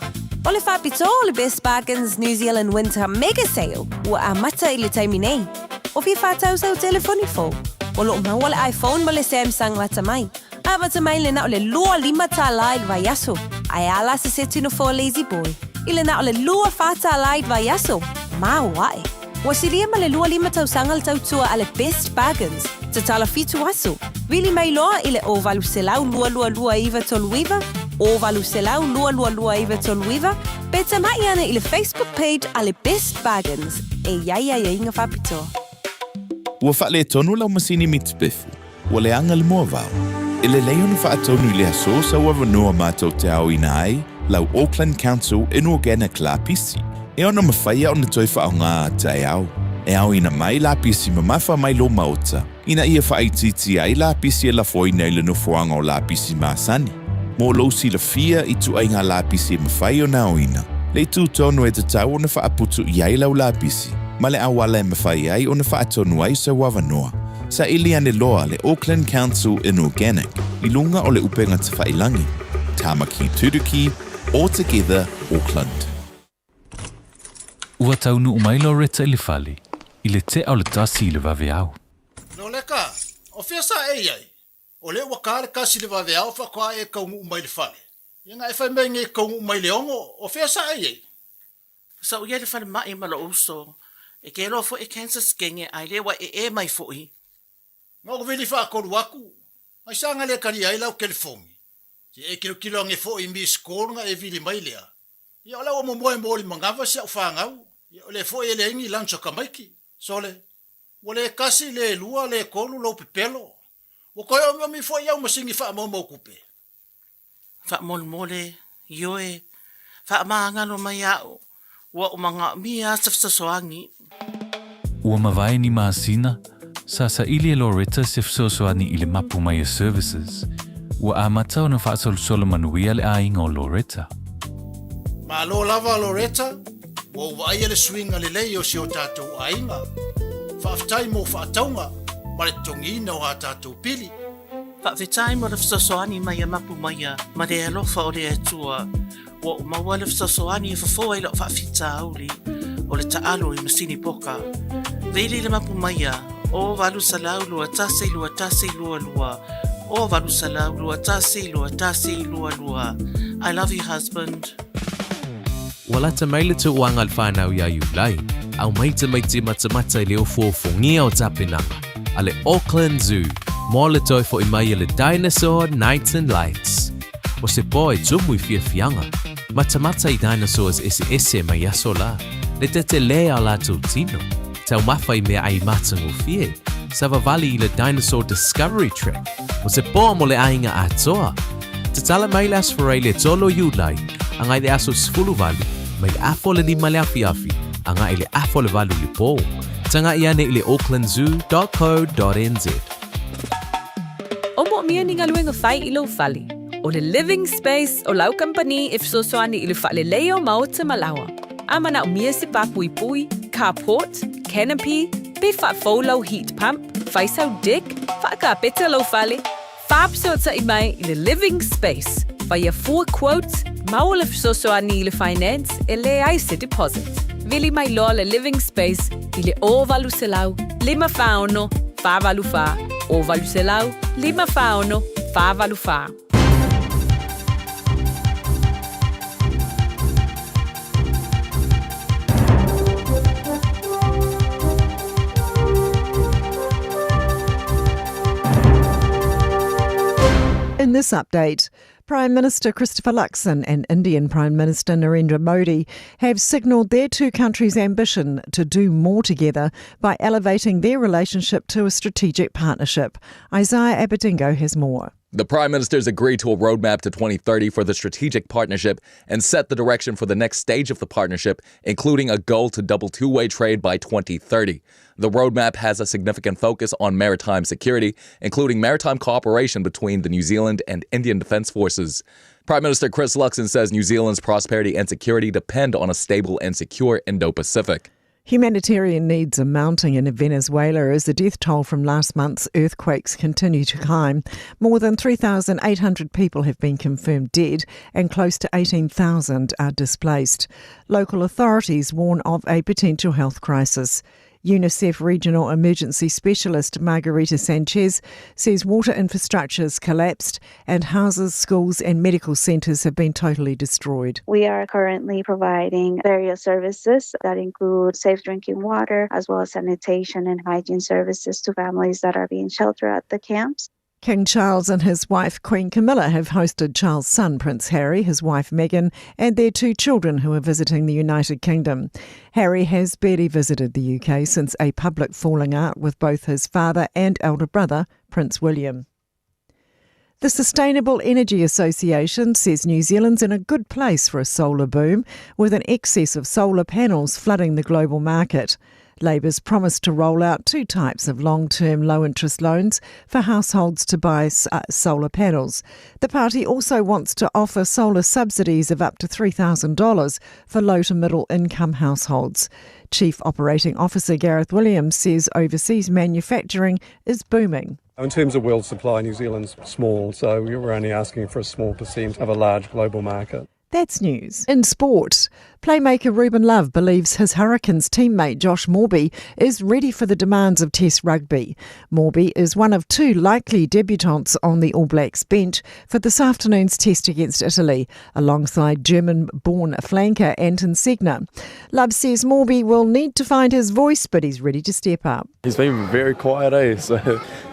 O le faapitoa o le Best Bargains New Zealand Winter Mega Sale ua amata i le taimi nei. O fia whātau sau telefoni fou. O loo maua le iPhone ma le Samsung lata mai. Amata mai le na o le 25 tālā i le vaiaso. Ae a la se seti nofoa Lazy Boy i le na o le 24 tālā i le vaiaso. Māo ae. Ua silia ma le 25 tausaga le tautua a le Best Bargains, tatala 7 aso. Vili mai loa i le 0800 222 939, 0800 222 939, pe tamai ane i le Facebook page a le Best Bargains e i ai aiaiga faapitoa. Ua faaletonu lau masini mitipefu, ua leaga le moavao. E lelei ona faatonu i le aso sau avanoa matou te aoina ai lau Auckland Council Inorganic lapisi, e ono mafai ona toe faaaoga a taeao. E aoina mai lapisi mamafa mai lou maota, ina ia faaitiitia ai lapisi e lafoina i le nofoaga o lapisi masani. Mo lou silafia i ituaiga lapisi e mafai ona aoina, le itu tonu e tatau ona faaputu i ai lau lapisi, ma le auala e mafai ai ona faatonu ai sau avanoa. Saili ane loa le Auckland Council Inorganic i luga o le upega tafailangi, Tamaki Turuki, All Together Auckland. Ua taunuu mai Loretta i le fale i le tea o le 1 i le vaveao. Loleka, o fea sa e i ai? O lea ua ka le 1 i le vaveao faatoa e taunuu mai i le fale. Ia na e fai mai nei e taunuu mai i le 6, o fea sa e i ai? Sa ou i ai i le falemai ma lou uso. E keloa foi e cancer skenge ae le ua ee mai foi. Na ou vili faatolu atu, ai sa na le talia ai lau telefoni. Se e tilotilo ane foi i miss call na e vili mai lea. Ia o la ua momoe mo le manava si au fanau. Ia o lea foi e leai ni lunch a tamaiti. Sole, ua le tasi, le lua, le tolu lou pepelo. Ua toe omiomi foi au masini faamaumau tupe. Faamolemole, ioe, faamagalo mai a'u, ua ou manaomia a se fesoasoani. Ua mavae ni masina, sa saili e Loretta se fesoasoani i le Mapu Maia Services. Ua amata ona faasolosolo manuia le aiga o Loretta. Malo lava Loretta, ua ou vaaia le suiga lelei o si o tatou aiga. Faafetai mo faatauga ma le totogiina o a tatou pili. Faafetai mo le fesoasoani mai a Mapu Maia ma le alofa o le Atua. Ua ou maua le fesoasoani e fofo ai la'u faafitauli o le taalo i masini poka. Vili le Mapu Maia, o 800 21 21 22, o 800 21 21 22. I love you husband. Ua lata mai le tauaga a le whanau i a Iulai, au mai tamaiti matamata i le ofuofugia o tapenaga a le Auckland Zoo mo le toe fo'i mai a le Dinosaur Nights and Lights. O se po e tumu i fiafiaga, matamata i dinosaurs eseese mai aso la, le tetelē a latou tino, taumafa i meaai matagofie, savavali i le Dinosaur Discovery Track, o se po mo le aiga atoa. Tatala mai le Aso Faraile e 3 o Iulai agai le aso 18, mai le afa o le 5 le afiafi agai le afa o le 8 i le po. Taga'i ane i le aucklandzoo.co.nz. O moomia ni galuega fai i lou fale. O le Living Space o lau kamupani e fesoasoani i le faaleleia o maota ma laoa. A manaomia se pāpuipui, carport, canopy, pe faafou lau heat pump, fai sau deck, faakapeta lou fale, faafesootai mai i le Living Space. Faia fua quote, maua le fesoasoani i le finance e leai se deposit. Vili mai loa le Living Space i le 0800 546 484, 0800 546 484. In this update, Prime Minister Christopher Luxon and Indian Prime Minister Narendra Modi have signalled their two countries' ambition to do more together by elevating their relationship to a strategic partnership. Isaiah Abadingo has more. The Prime Ministers agreed to a roadmap to 2030 for the strategic partnership and set the direction for the next stage of the partnership, including a goal to double two way trade by 2030. The roadmap has a significant focus on maritime security, including maritime cooperation between the New Zealand and Indian Defence Forces. Prime Minister Chris Luxon says New Zealand's prosperity and security depend on a stable and secure Indo Pacific. Humanitarian needs are mounting in Venezuela as the death toll from last month's earthquakes continue to climb. More than 3,800 people have been confirmed dead and close to 18,000 are displaced. Local authorities warn of a potential health crisis. UNICEF Regional Emergency Specialist Margarita Sanchez says water infrastructure has collapsed and houses, schools, and medical centres have been totally destroyed. We are currently providing various services that include safe drinking water, as well as sanitation and hygiene services to families that are being sheltered at the camps. King Charles and his wife Queen Camilla have hosted Charles' son Prince Harry, his wife Meghan, and their two children who are visiting the United Kingdom. Harry has barely visited the UK since a public falling out with both his father and elder brother, Prince William. The Sustainable Energy Association says New Zealand's in a good place for a solar boom, with an excess of solar panels flooding the global market. Labour's promised to roll out two types of long term low interest loans for households to buy solar panels. The party also wants to offer solar subsidies of up to $3,000 for low to middle income households. Chief Operating Officer Gareth Williams says overseas manufacturing is booming. In terms of world supply, New Zealand's small, so we're only asking for a small percent of a large global market. That's news. In sport, playmaker Ruben Love believes his Hurricanes teammate Josh Morby is ready for the demands of Test rugby. Morby is one of two likely debutants on the All Blacks bench for this afternoon's test against Italy, alongside German born flanker Anton Segner. Love says Morby will need to find his voice, but he's ready to step up. He's been very quiet, eh? So,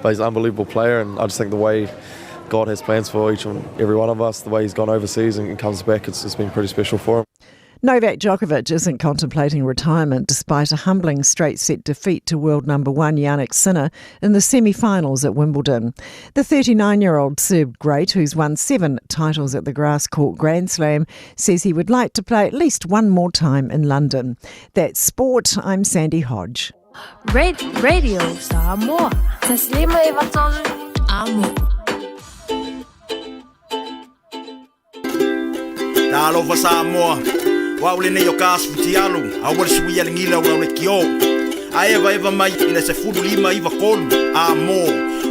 but he's an unbelievable player, and I just think the way God has plans for each and every one of us, the way he's gone overseas and comes back, it's, it's been pretty special for him. Novak Djokovic isn't contemplating retirement despite a humbling straight set defeat to world number one Jannik Sinner in the semi finals at Wimbledon. The 39 year old Serb great, who's won seven titles at the grass court Grand Slam, says he would like to play at least one more time in London. That's sport. I'm Sandy Hodge. Radio Samoa. Taslima Amo. Talofa Samoa, o au lenei o ka asifutialu, aua le suia le gila o lau lekiō. A evaeva mai i le 1593, A mo,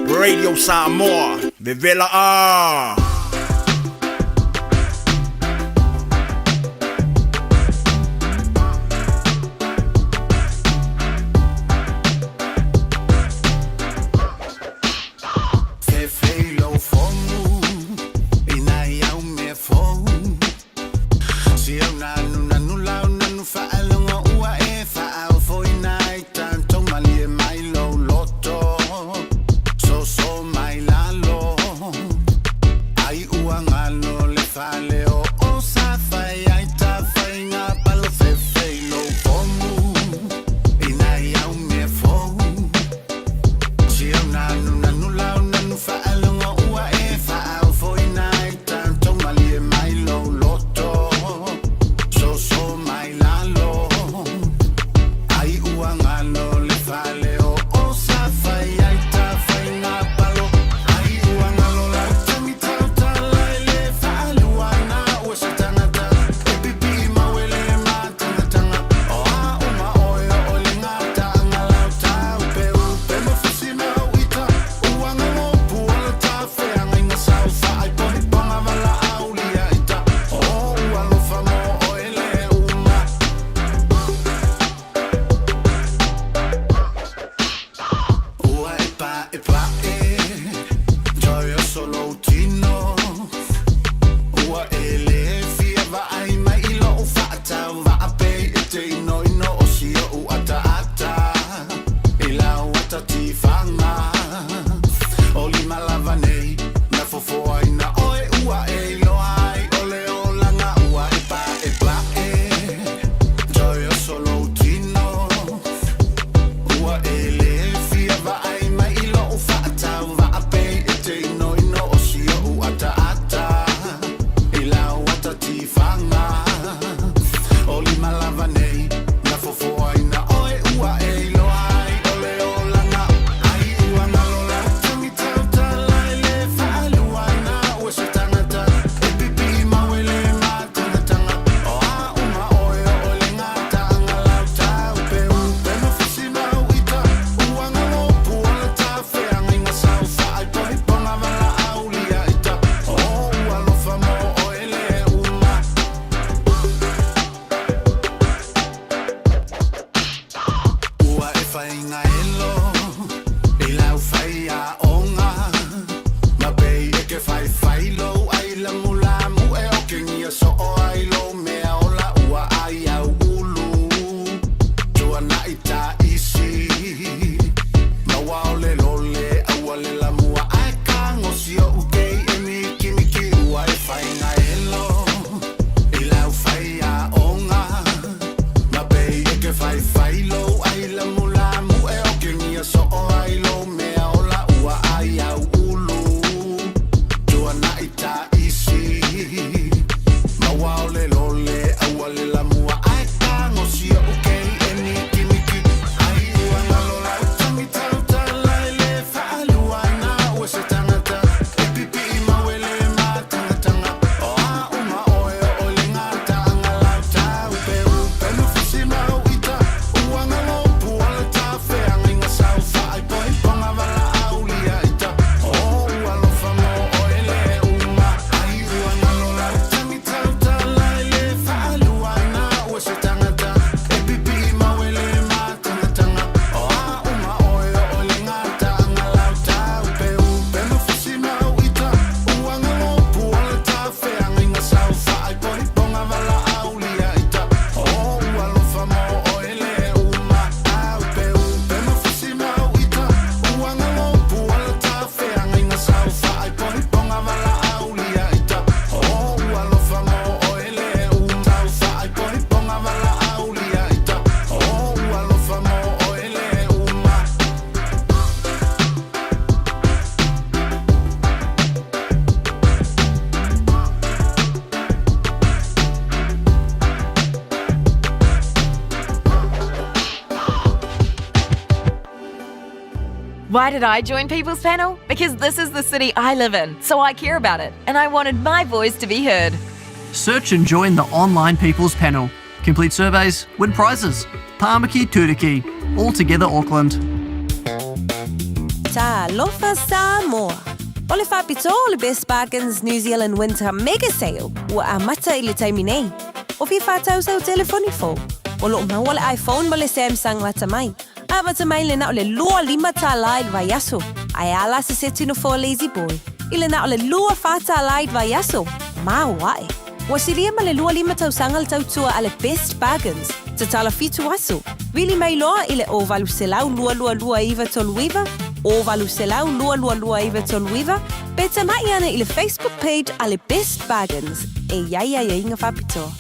Radio Samoa, vevela a! Why did I join People's Panel? Because this is the city I live in, so I care about it, and I wanted my voice to be heard. Search and join the online People's Panel. Complete surveys, win prizes. Tāmaki Turuki. All together Auckland. Talofa Samoa. O le faapitoa o le Best Bargains New Zealand Winter Mega Sale ua amata i le taimi nei. O fia whātau sau telefoni fou. O loo maua le iPhone ma le Samsung lata mai. Amata mai le na o le 25 tālā i le vaiaso. Ae a la se seti nofoa lazy boy. I le na o le 24 tālā i le vaiaso. Maoae. Ua silia ma le 25 tausaga le tautua a le Best Bargains. Tatala 7 aso. Vili mai loa i le 0800 222 939, 0800 222 939, pe tamai ana i le Facebook page a le Best Bargains e i ai aiaiga faapitoa.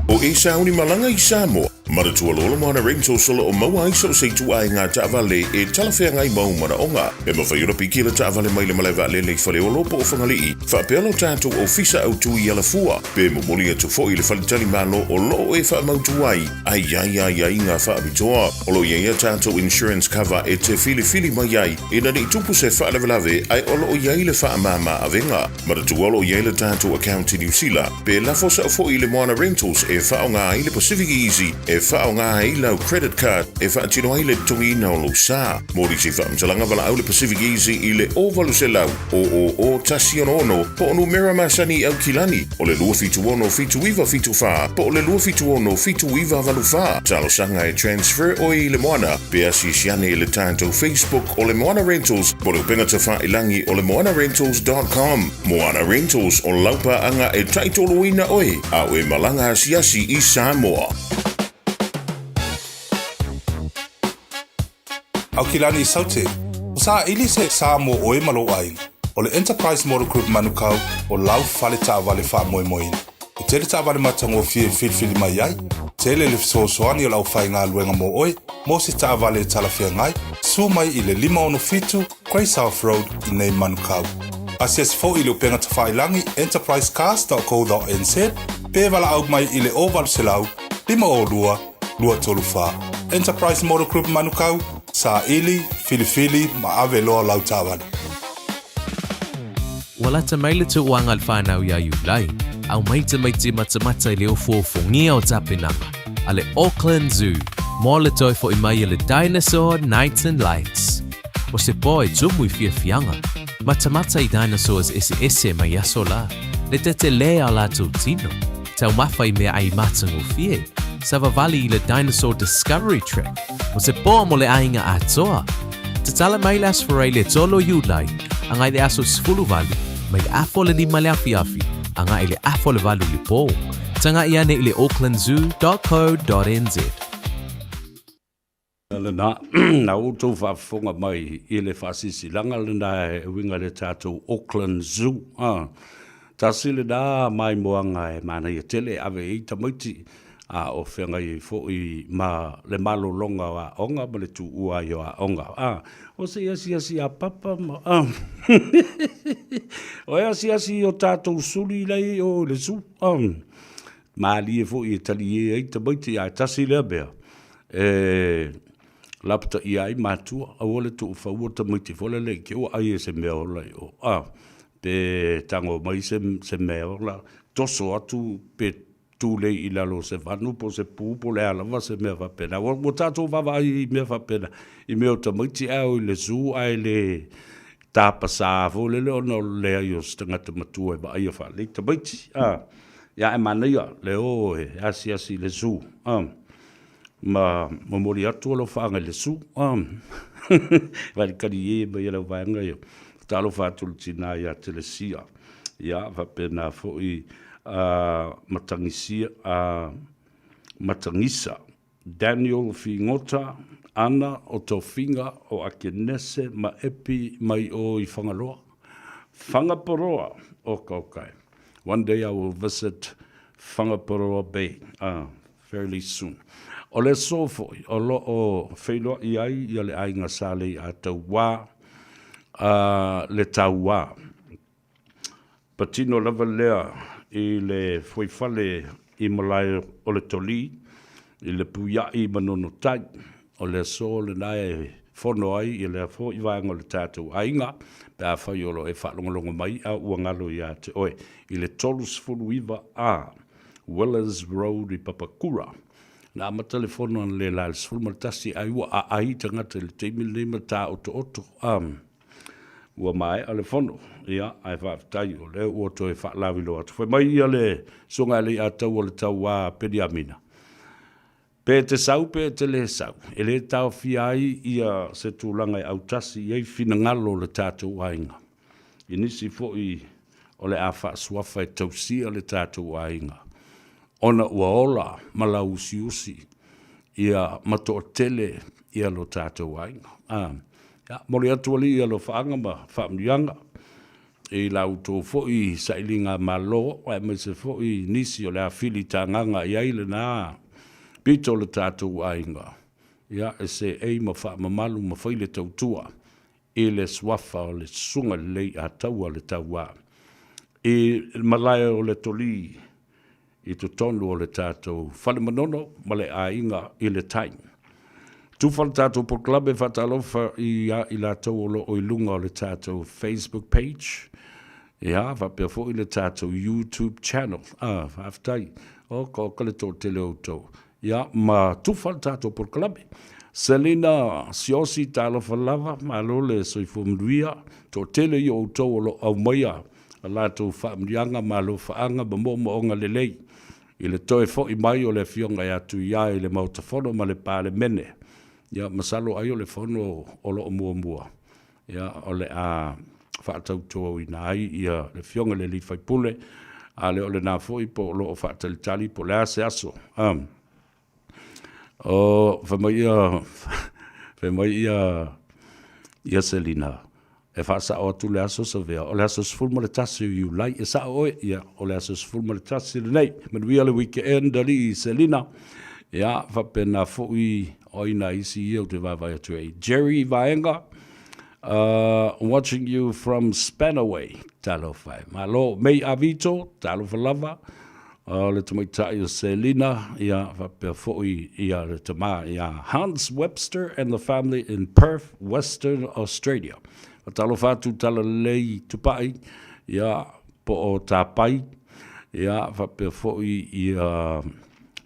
O e sauni malaga i Samoa, manatua loa le Moana Rentals o lo o maua ai so o se ituaiga taavale e talafeagai ma ou manaoga. E mafai ona piki le taavale mai le malae vaalele i Faleolo po o Fagalii, faapea lo tatou ofisa autu i Alafua, pe momoli atu foi i le faletalimalo o lo o e faamautu ai a i ai aiaiga faapitoa. O lo o i ai a tatou insurance cover e te filifili mai ai ina ne i tupu se faalavelave ae o lo o i ai le faamama avega. Manatua o lo o i ai le tatou account i Niu Sila, pe lafo sao foi i le Moana Rentals e faaaoga ai le Pacific Easy e faaaoga ai lau credit card e faatino ai le totogiina o lou sa. Mo nisi faamatalaga valaau le Pacific Easy i le 0800 000 166 po o numera masani i Aukilani o le 276 7974 po o le 276 7984. Talosaga e transfer oe i le Moana pe asiasi ane i le tatou Facebook o le Moana Rentals po o le upega tafailagi o le moanarentals.com. Moana Rentals, o lau paaga e taitoloina oe a o e malaga asiasi i Samoa. Aukilani i Saute, ua saili se sa mo ʻoe ma lou ʻaiga. ʻO le Enterprise Motor Group Manukau o lau fale taavale faamoemoeina. E tele taavale matagofie e filifili mai ai, tele le fesoasoani o le aufaigaluega mo ʻoe mo se taavale e talafeagai, susu mai i le 567 Grey South Road i nei Manukau. Asiasi foi i le upega tafailagi enterprisecars.co.nz pe valaau mai i le 0800 502 234. Enterprise Motor Group Manukau, saili, filifili ma ave loa lau taavale. Ua lata mai le tauaga a le whanau i a Iulai, aumai tamaiti matamata i le ofuofugia o tapenaga a le Auckland Zoo mo le toe fo'i mai a le Dinosaur Nights and Lights. O se po e tumu i fiafiaga, matamata i dinosaurs eseese mai aso la, le tetelē a latou tino, taumafa i meaai matagofie, savavali i le Dinosaur Discovery Track, o se po mo le aiga atoa. Tatala mai le Aso Faraile e 3 o Iulai, agai le aso 18, mai le afa o le 5 le afiafi, agai le afa o le 8 i le po. Taga'i ane i le aucklandzoo.co.nz. Lena, na outou faafofoga mai i le faasilasilaga lena e uiga i le tatou Auckland Zoo. A, tasi lena maimoaga e manaia tele e ave i ai tamaiti, a o feagai ai foi ma le malologa o aoga ma le tuua ai o aoga. A, o se asiasi a papa ma, a, o e asiasi i o tatou suli la i o i le zoo. A, malie foi e talie ai tamaiti, ae tasi lea mea, e lapataia ai matua, aua le tuufaua tamaiti foi lele i te ua ai e se mea ola i o, a, pe tago mai se, se mea ola, toso atu pe tulei i lalo o se vanu po o se pu po o le a lava se mea faapena. Ua, ua tatou vaavaai i mea faapena, i mea o tamaiti ae o i le zoo ae le tapasā foi lele ona o le leai o se tagata matua e vaaia faalelei tamaiti. A, ia ae manaia le o e asiasi i le zoo. A, ma momoli atu alofaaga i le zoo. A, valikali e mai e lau vaega ia. Talofa atu i le tinā ia Telesia. Ia, faapena foi a Matagisia, a Matagisa, Daniel Figota, Ana o Tofiga o Akenese ma Epi mai o i Fagaloa. Whangaparoa, oka oka e. One day I will visit Whangaparoa Bay, fairly soon. O le aso foi, o lo o feiloai ai ia le aiga Sa Leiatauā, a le tauā. Patino lava lea i le fuaifale i malae o le Tolī, i le Puia'i Manono Tai. O le aso lena e fono ai ia lea foi vaega o le tatou aiga, pe afai o lo o e faalogologo mai a ua galo ia te oe i le 39A Willers Road i Papakura. Na amata le fono analeila i le 11 ai ua aai tagata i le taimi lenei ma taotooto. Ua maea le fono, ia, ae faafetai o lea ua toe faalauiloa atu. Fai mai ia le Susuga ia Leiataua o le Tauā Peniamina, Pe e te sau pe e te le sau, e le taofia ai ia se tulaga e autasi i ai finagalo o le tatou aiga. I nisi foi o le a faasuafa e tausia le tatou aiga, ona ua ola ma lauusiusi ia ma toatele ia lo tatou aiga. A, ia, momoli atu alii alofaaga ma faamanuiaga i la outou foi sailiga malo, aemaise foi nisi o le a filitagaga i ai lena pito o le tatou aiga, ia, e seei ma faamamalu ma fai le tautua i le suafa o le Susuga i le Leiataua le Tauā i le malae o le Tolī i totonu o le tatou Fale Manono ma le aiga i le tai. Tufa le tatou polokalame faatalofa ia i latou o lo o i luga o le tatou Facebook page, ia faapea foi le tatou YouTube channel. Ah, faafetai. Oka oka le toatele o outou. Ia ma tufa le tatou polokalame. Selina Siosi, talofa lava, malo le soifua manuia. Toatele ia o outou o lo o aumaia a latou faamanuiaga ma alofaaga ma moomooga lelei i le toe foi mai o le Afioga ia Tuia i le Maota Fono ma le Palemene. Ia, masalo ai o le fono o lo o muamua, ia, o le a faatautoina ai ia le Afioga i le alii faipule, a le o lena foi po o lo o faatalitali po o le a se aso. O, fai mai ia, fai mai ia, ia Selina, e faasao atu le aso Savea, o le aso 11 o Iulai, e sao oe, ia, o le aso 11 lenei. Manuia le weekend alii Selina. Ia, faapena foi o ai nai isi ia ou te vaavaai atu ai. Jerry Vaega, watching you from Spanaway. Talofa e. Malo. May Avito, talofa lava. O le tamaitai o Selina, ia, faapea foi ia le tama ia Hans Webster and the family in Perth, Western Australia. Faatalofa atu Talalelei Tupai, ia, po o Tapai, ia, faapea foi ia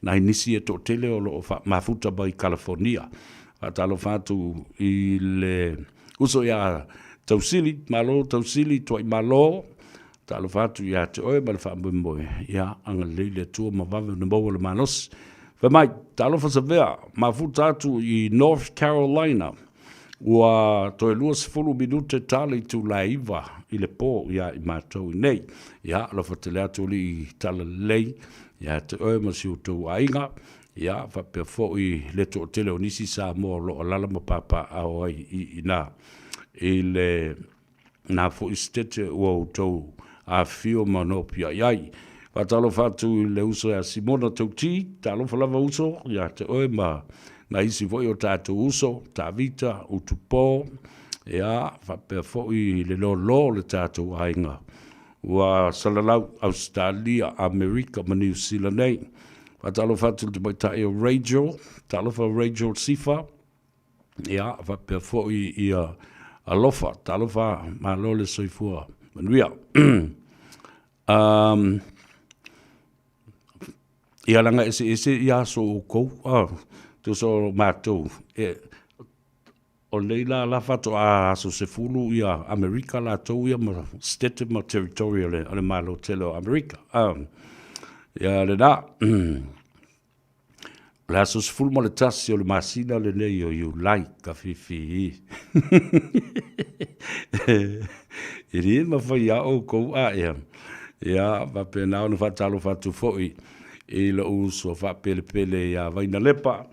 nai nisi e toatele o lo o mafuta mai California. Faatalofa atu i le uso ia Tausili, malo Tausili, Tuaimalo, Talofa atu ia te oe ma le faamoemoe, ia agalelei le Atua ma vave ona maua le malosi. Fai mai, talofa Savea, mafuta atu i North Carolina, ua toe 20 minute ta le itula e 9 i le po ia i matou i nei. Ia, alofa tele atu alii talalelei ia te oe ma si outou aiga, ia faapea foi le toatele o nisi Samoa o lo o alaala ma papaaao ai i ina i le na foi sitete ua outou afifio ma nopiai ai. Faatalofa atu i le uso ia Simona Tauti, talofa lava uso ia te oe ma na isi foi o tatou uso, Tavita, Utupo, ia faapea foi le lōlō o le tatou aiga ua salalau Ausetalia, Amerika ma Niu Sila nei. Faatalofa atu i le tamaitai o Rachel, talofa Rachel Sifa, Ia, faapea foi ia alofa, talofa, malo le soifua manuia. um, ia langa eseese ia aso o oukou, ah, tusa o matou, e, o nei la la faatoa aso 10 ia Amerika latou ia ma state ma territory o le, o le Malo tele o Amerika. Um, ia lena. O le aso 11 o le masina lenei o Iulai, ka fifi. E le mafai a oukou a ea. Ia, faapena ona faatalofa atu foi i lou uso faapelepele ia Vainalepa.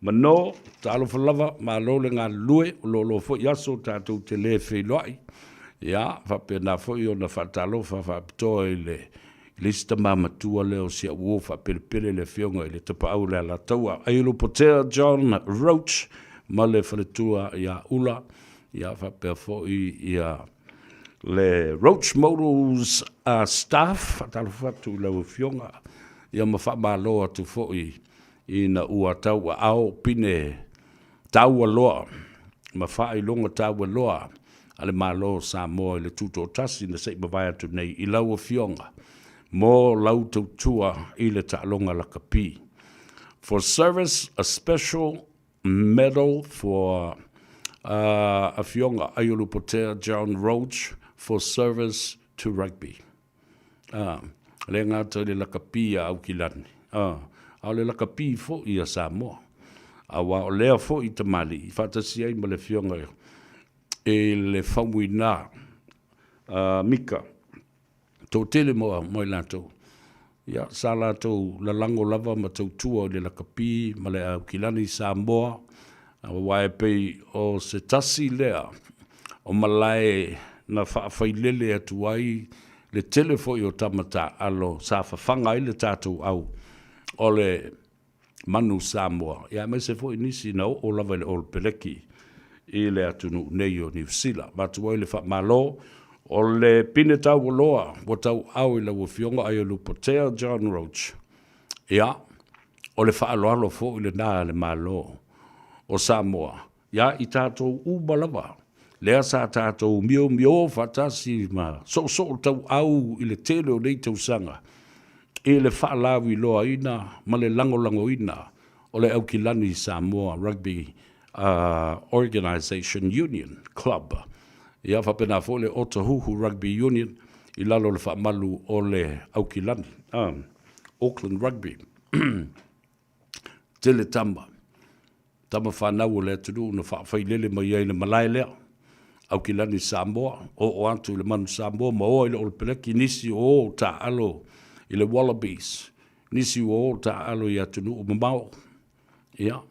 Mano, talofa lava, malo le galulue, o lo o foi aso tatou te le feiloai. Ia, faapena foi ona faatalofa faapitoa i le le isi tama matua lea o si au uo faapelepele le afioga i le Tapaau o le Alataua, Aiolupotea John Roach ma le faletua ia Ula, ia faapea foi ia le Roach Motors staff, faatalofa atu i lau afioga, ia ma faamalo atu foi ina ua tauaao pine taua loa. ma faailoga taua loa a le Malo o Samoa i le Tutoatasi na se i mavae atu nei i lau Afioga mo lau tautua i le taaloga lakapi. For service a special medal for uh, Afioga Aiolupotea John Roach for service to rugby. Ah, le gata i le lakapi a Aukilani, ah, a o le lakapi foi a Samoa. Aua o lea foi tamalii faatasi ai ma le Afioga i le Faumuina uh, Mika, toatele mo, mo i latou. Ia, sa latou lalago lava ma tautua i le lakapi ma le Aukilani Samoa, aua e pei o se tasi lea o malae na faafailele atu ai le tele foi o tama taaalo sa fafaga ai le tatou au o le manu Samoa, ia aemaise foi nisi na oo lava i le Olopeleki i le atunuu nei o Niu Sila. Avatu ai le faamalo o le pine taualoa ua tauau i lau Afioga Aiolupotea John Roach. Ia, o le faaaloalo foi lena a le Malo o Samoa ia i tatou uma lava, lea sa tatou miomio faatasi ma soosoo tauau i le tele o nei tausaga i le faalauiloaina ma le lagolagoina o le Aukilani Samoa Rugby uh, Organisation Union Club. Ia faapena foi le Otahuhu Rugby Union i lalo o le faamalu o le Aukilani, um, Auckland Rugby. Tele tama, tama fanau o le atunuu na faafailele mai ai le malae lea. Aukilani Samoa, oo atu i le Manu Samoa ma oa i le Olopeleki, nisi o o taaalo i le Wallabies, nisi ua o taaalo i atunuu mamao. Ia,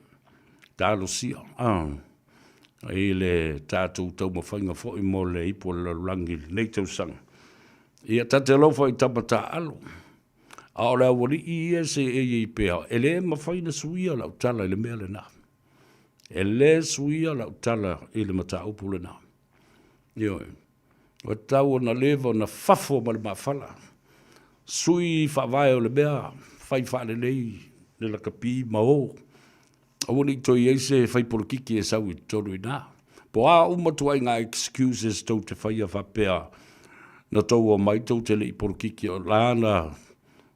talosia ah, i le tatou taumafaiga foi mo le ipu o le lalolagi i lenei tausaga. Ia, ta te alofa i tama taaalo. A o le aualii ia e seei ai pea, e le mafai ona suia lau tala i le mea lena. E le suia lau tala i le mataupu lena. Ioe. Ua tatau ona leva ona fafo ma le maafala. Sui faavae o le mea, fai faalelei le lakapi ma o. Aua ne i toe i ai se fai polokiki e sau i totonu i ina. Po o a uma ituaiga excuses tou te faia faapea na tou omai tou te le i polokiki o la na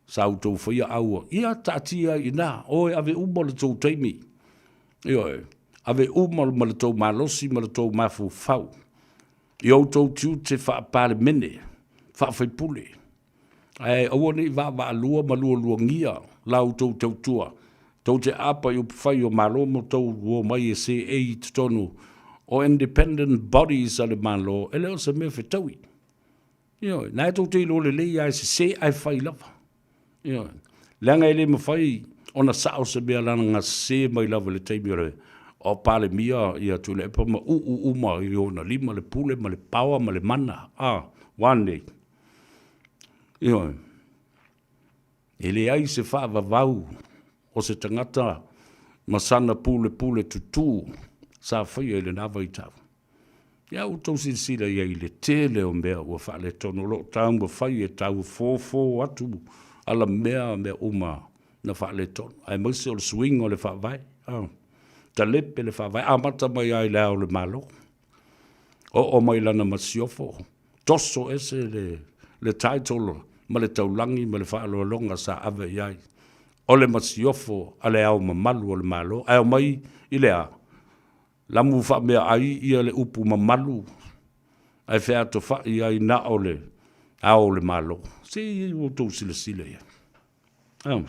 sa outou faia aua, ia taatia ai i ina, o e ave uma le tou taimi. Ioe, ave uma ma le tou malosi ma le tou mafaufau i outou tiute faa-Palemene, faa-faipule. Ae aua ne i vaavaalua ma lualuagia la outou tautua, tou te aapa i upufai o Malo ma tou omai e seei i totonu o independent bodies a le Malo, e le o se mea fetaui. Ioe, na e tou te iloa lelei lava e sese ae fai lava. Ioe, leaga e le mafai ona sao se mea leaga sese mai lava i le taimi o le o Palemia ia Tuilaepa ma uu uma i ona lima le pule ma le power ma le mana. A, ua nei. Ioe. E leai se faavavau o se tagata ma sana pulepule tutū sa faia i lena vaitau. Ia ua tou silasila i ai i le tele o mea ua faaletonu o lo o taumafai e taufofo atu alamea mea uma na faaletonu, aemaise o le suiga o le Faavae. Ah, talepe le Faavae, amata mai lava i le Ao o le Malo, oo mai i lana masiofo, toso ese le, le title ma le taulagi ma le faaaloaloga sa ave i ai o le masiofo a le Ao Mamalu o le Malo, ae omai i le a? Lamu faameaai ia le upu mamalu ae featofai ai na o le Ao o le Malo. Se i outou silasila i ai. Ah.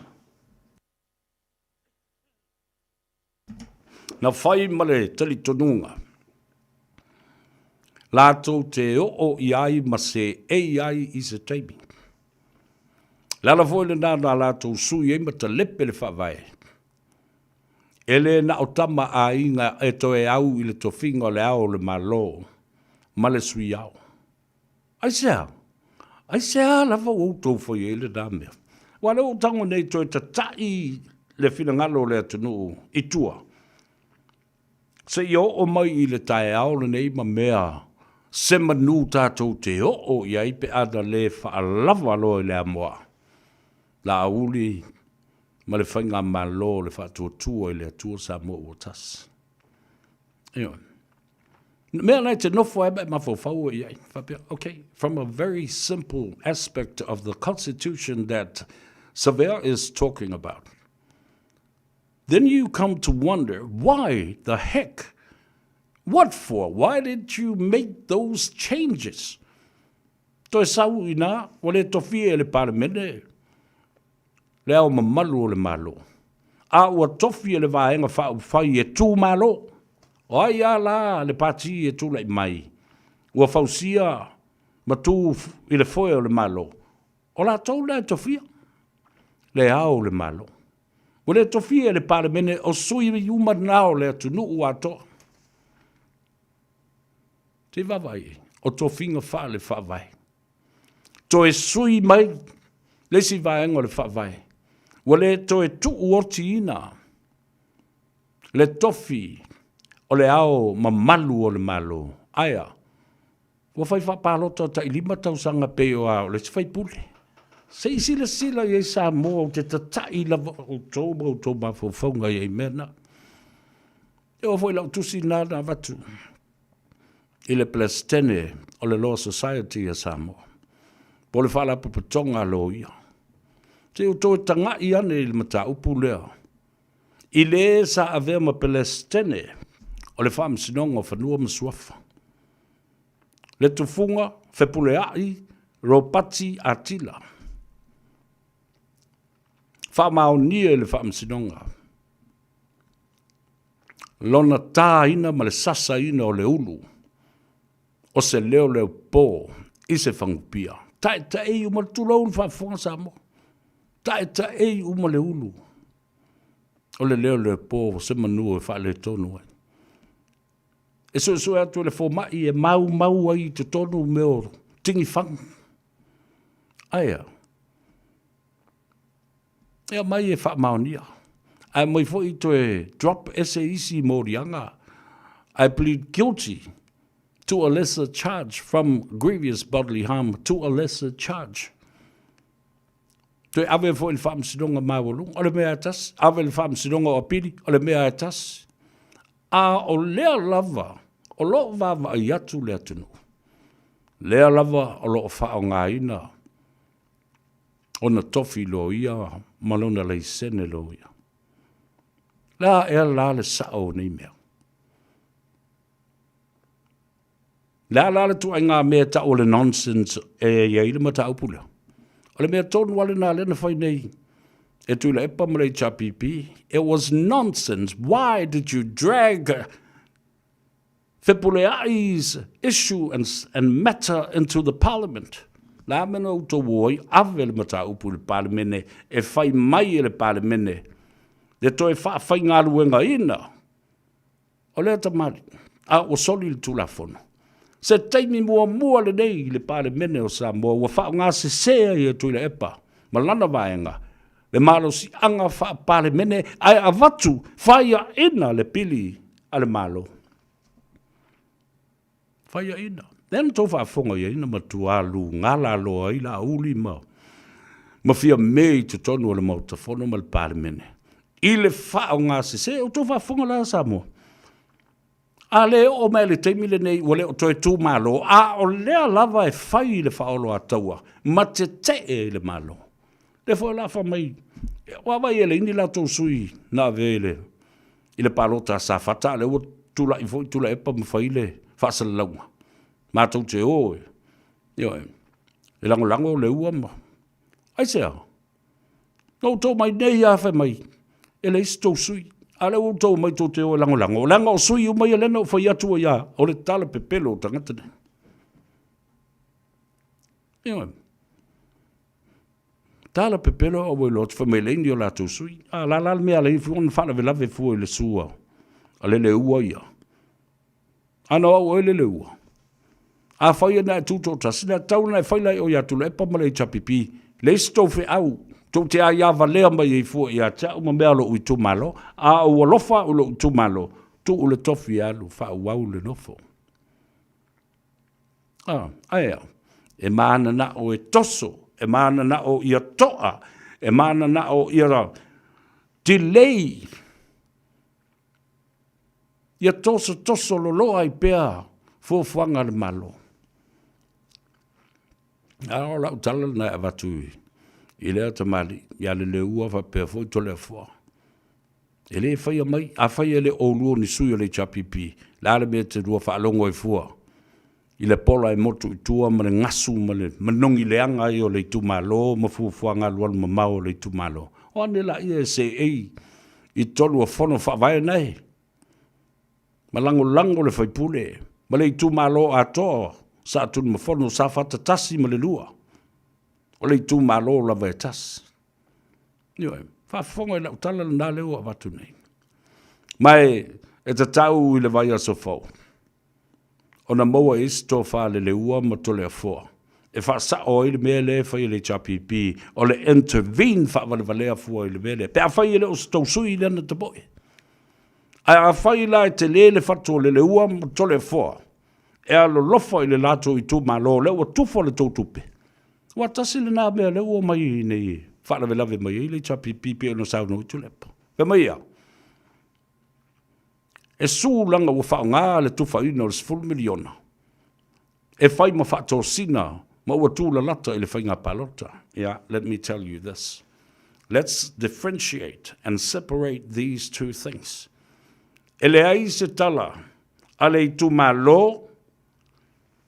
Na fai ma le talitonuga latou te oo i ai ma seei ai i se taimi. Le ala foi lena na latou sui ai ma talepe le faavae. E le na o tama aiga e toe au i le tofiga o le Ao o le Malo ma le Sui Ao. Aisea? Aisea lava ua outou fai ai lena mea? Aua o lea ua ou tago nei toe tata'i le finagalo o le atunuu i tua, seia oo mai i le taeao lenei ma mea se manu tatou te oo i ai pe a na le faalava loa i le amoa Laauli ma le Faigamalo o le Faatuatua i le Atua Samoa ua Tasi. Ioe. Mea la e te nofo ai ma e mafaufau i ai. Faapea, okay, from a very simple aspect of the constitution that Savea is talking about, then you come to wonder why the heck, what for, why did you make those changes? Toe sau i nā, ua le tofia e le Palemene le ao mamalu o le Malo, a ua tofi e le Vaega Faaupufai e tu malo. O ai a la le pati e tulai mai, ua fausia ma tu i le foe o le Malo, o latou lea e tofia le ao o le Malo. Ua le tofia e le Palemene o sui uma na o le atunuu atoa. Se i vaavaai i ai, o tofiga faale-faavae. Toe sui mai le isi vaega o le faavae, ua le toe tuuotiina le tofi o le ao mamalu o le Malo. Ae a? Ua fai faapalota tai 5 tausaga pei o a o le isi faipule. Se i silasila i ai Samoa, ou te tata'i lava outou ma outou mafaufauga i ai mea na. E oo foi i lau tusi lena na avatu i le Peresetene o le Law Society a Samoa, po o le Faalapotopotoga a Loia, se i outou e taga'i ane i le mataupu lea i le sa avea ma Peresetene o le Faamasinoga o Fanua ma Suafa, le Tufuga Fepulea'i Ropati Atila, faamaonia e le Faamasinoga lona tāina ma le sasaina o le ulu o se leoleopō i se fagupia. Taetaei uma, tulou le faafofoga Samoa, taetaei uma le ulu o le leoleopō o se manu e faaletonu ai. E suesue atu e le fomai e maumau ai i totonu mea o tinifagu. Ae a? E aumai e faamaonia. Ae aumai foi toe drop ese isi moliaga. I plead guilty to a lesser charge from grievous bodily harm to a lesser charge. Toe ave foi i le faamasinoga maualuga, o le mea e tasi. Ave i le faamasinoga o apili, o le mea e tasi. A o lea lava o lo o vaavaai atu le atunuu, lea lava o lo o faaaogaina ona tofi loia ma lona laisene loia. Le a ea la le sao o nei mea? Le a la le tuaiga mea e tau o le nonsense e i ai le mataupu lea? O le mea tonu lava lena lea na fai nei e Tuilaepa ma le HRPP. It was nonsense. Why did you drag Fepuleai's issue and, and matter into the parliament. Le a mea na outou o ai, ave le mataupu i le Palemene, e fai mai e le Palemene, le toe faafaigaluegaina o lea tamalii, a ua soli le Tulafono. Se taimi muamua lenei i le Palemene o Samoa ua faaaoga sese ai e Tuilaepa ma lana vaega le malosiaga faa-Palemene ae avatu faiaina le pili a le Malo. Faiaina. Lea na tou faafofoga i ai na matua luga laloa ai Laauli ma ma Fiame i totonu o le Maota Fono ma le Palemene i le faaaoga sese. O tou faafofoga la Samoa? A le oo mai le taimi lenei ua le o toe tu malo, a o lea lava e fai le faaoloataua ma tetee i le Malo. Lea foi o le a fai mai, ua vaai e leai ni latou sui na avea i le i le palota a Safata, a lea ua tulai foi Tuilaepa ma fai le faasalalauga. Matou te o e, ioe, e lagolago le ua ma... Aisea? Na outou mai nei lava fai mai, e leai se tou sui. A lea ua outou omai tou te o e lagolago. Leaga o sui uma ia lea na ou fai atu ai lava, o le tala pepelo o tagata nei. Ioe. Tala pepelo a ua iloa atu fai mai leai ni o latou sui. A la la le mea a leai ona faalavelave fua i le sua a le leua ia. A na o au oe le leua. A fai e na e tutoatasi, na tatau ona e fai la i o ia Tuilaepa ma le HRPP, leai se tou feau, tou te aia valea mai ai fua ia te au ma mea o lou itumalo, a ou alofa au i lou itumalo, tuu le tofi e alu faaauau le nofo. A, ae a? E mananao e toso, e mananao ia toa, e mananao ia delay, ia tosotoso loloa ai pea. Fuafuaga a le Malo. A o lau tala lena e avatu i lea tamalii ia Leleua faapea foi Toleafoa. E le faia mai, afai e le o oulua o ni sui o le HRPP, le a le mea e te lua faalogo ai fua i le pola e motu i tua ma le gasu ma le manogi leaga ai o le itumalo ma fuafuaga alualu mamao o le itumalo? O ane laia e seei i totonu o fono faavae nae ma lagolago le faipule ma le itumalo atoa Saatunumafono, Safata 1 ma le 2, o le itumalo lava e tasi. Ioe, faafofoga i lau tala lena lea ua avatu nei. Ma e tatau i le vaiaso fou ona maua i se tofa Leleua ma Toleafoa e faasao ai le mea lea e fai e le HRPP, o le intervene faavalevalea fua i le mea lea, pe afai e le o se tou sui lea na tapoe. Ae afai la e tele le fatu o Leleua ma Toleafoa e alolofa i le latou itumalo lea ua tufa le tou tupe, aua tasi lena mea lea ua omai nei e faalavelave mai ai le HRPP pei ona saunoa ai Tuilaepa. Fai mai ia, e su leaga ua faaaoga le tufaina o le $10 miliona e fai ma faatosina ma ua tulalata i le faiga palota. Yeah, let me tell you this. Let's differentiate and separate these two things. E leai se tala a le itumalo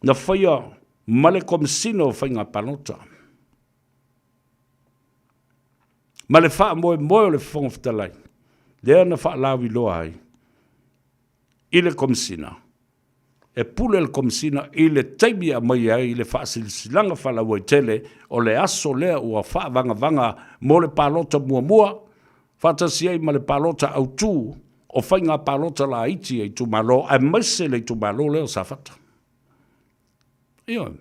na faia ma le Komesina o Faiga Palota ma le faamoemoe o le Fofoga Fetalai lea na faalauiloa ai i le Komesina, e pule le Komesina i le taimi e aumai ai le faasilasilaga faalauaitele o le aso lea ua faavagavaga mo le palota muamua faatasi ai ma le palota autu o faiga palota laiti a itumalo aemaise le itumalo lea o Safata. Ioe.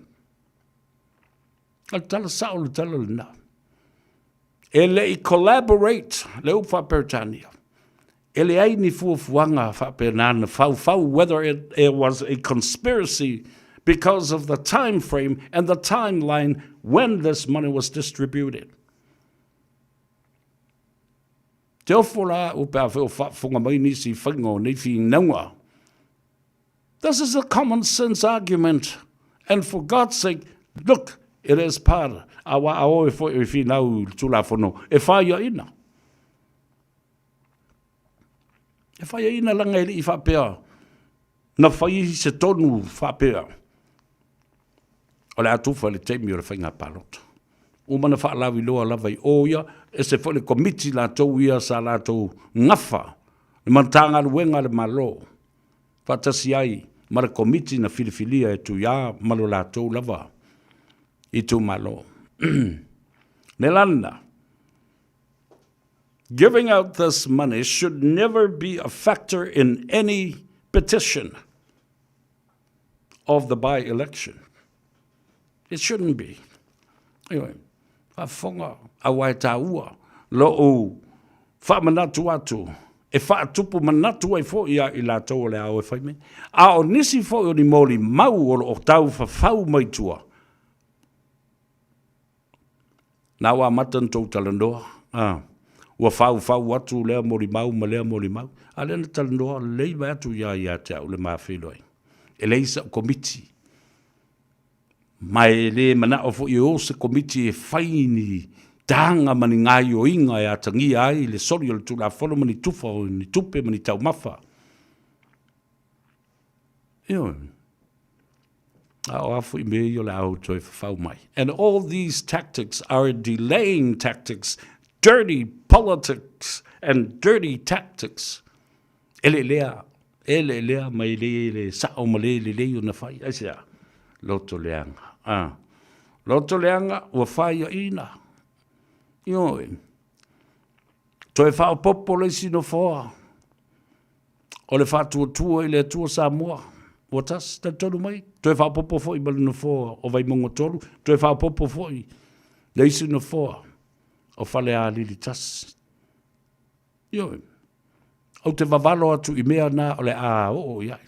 O le tala sao le tala lena. E le i collaborate le upu faa-Peretania. E leai ni fuafuaga faapena na faufau whether it, it was a conspiracy because of the time frame and the timeline when this money was distributed. Te ofo la au pe a wheo faafofoga mai nisi i faiga o nei finauga. This is a common sense argument and for God's sake, look, it is part a wa a oe foi i finau i le Tulafono e whaiaina. E whaiaina langa e lii whaapea, na whai se tonu whaapea. O le a tufa i le taimi o le faiga palota. Uma na faalauiloa lava i o ia, ese foi le komiti latou ia sa latou gafa le Matagaluega a le Malo faatasi ai ma le komiti na filifilia e Tuia ma lo latou lava itumalo. Nelana, giving out this money should never be a factor in any petition of the by-election. It shouldn't be. Anyway, faafofoga, aua e tāua lou faamanatu atu e faatupu manatu ai foi ia i latou o le a o e fai mai. A o nisi foi o ni molimau o lo o taufafau mai tua, Na ua amata ona tou talanoa, a, ua faufau atu lea molimau ma lea molimau, a lea na talanoa lelei mai atu ia ia te au le ma feiloaiga. E leai sa'u komiti, ma e le manao foi e o se komiti e fai ni taga ma ni gaioiga e atagia ai le soli o le Tulafono ma ni tufa o ni tupe ma ni taumafa. Ioe. A o a foi mea ia o le a ou toe fafau mai. And all these tactics are delaying tactics, dirty politics and dirty tactics. E le lea, e le lea ma e le le sao ma le lelei ona fai. Aisea? Loto leaga. Ah. Loto leaga ua faiaina. Ioe. Toe faaopoopo le isi nofoa. O le faatuatua i le Atua Samoa, ua tasi, talitonu mai, toe faaopoopo foi ma le nofoa o Vaimauga 3, toe faaopoopo foi le isi nofoa o Falealili 1. Ioe, ou te vavalo atu i mea na o le a oo i ai.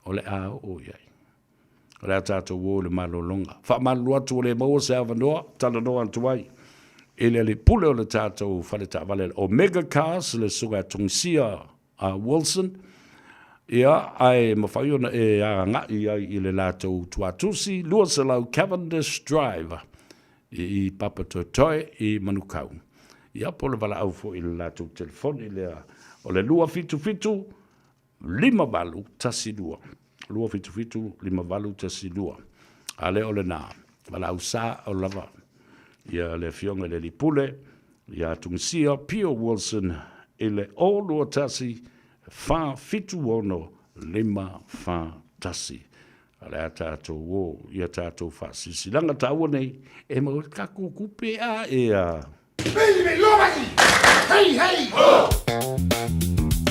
O le a oo i ai. O le a tatou o i le malologa. Faamalulu atu ua le maua se avanoa, talanoa atu ai i le alii pule o le tatou fale taavale le Omega Cars, le Susuga ia Togisia Wilson. Ia, ae mafai ona e aga'i ai i le latou tuatusi 200 Cavendish Drive i i Papatoetoe i Manukau. Ia, po o le valaau foi i le latou telefoni lea o le 277 5812. 277 5812. A lea o lena, valaau sa o lava ia le Afioga i le Alii Pule ia Tungisia Pio Wilson i le 021 476 541. A le a tatou o ia tatou faasilasilaga taua nei e maua ai tatou tupe a e a.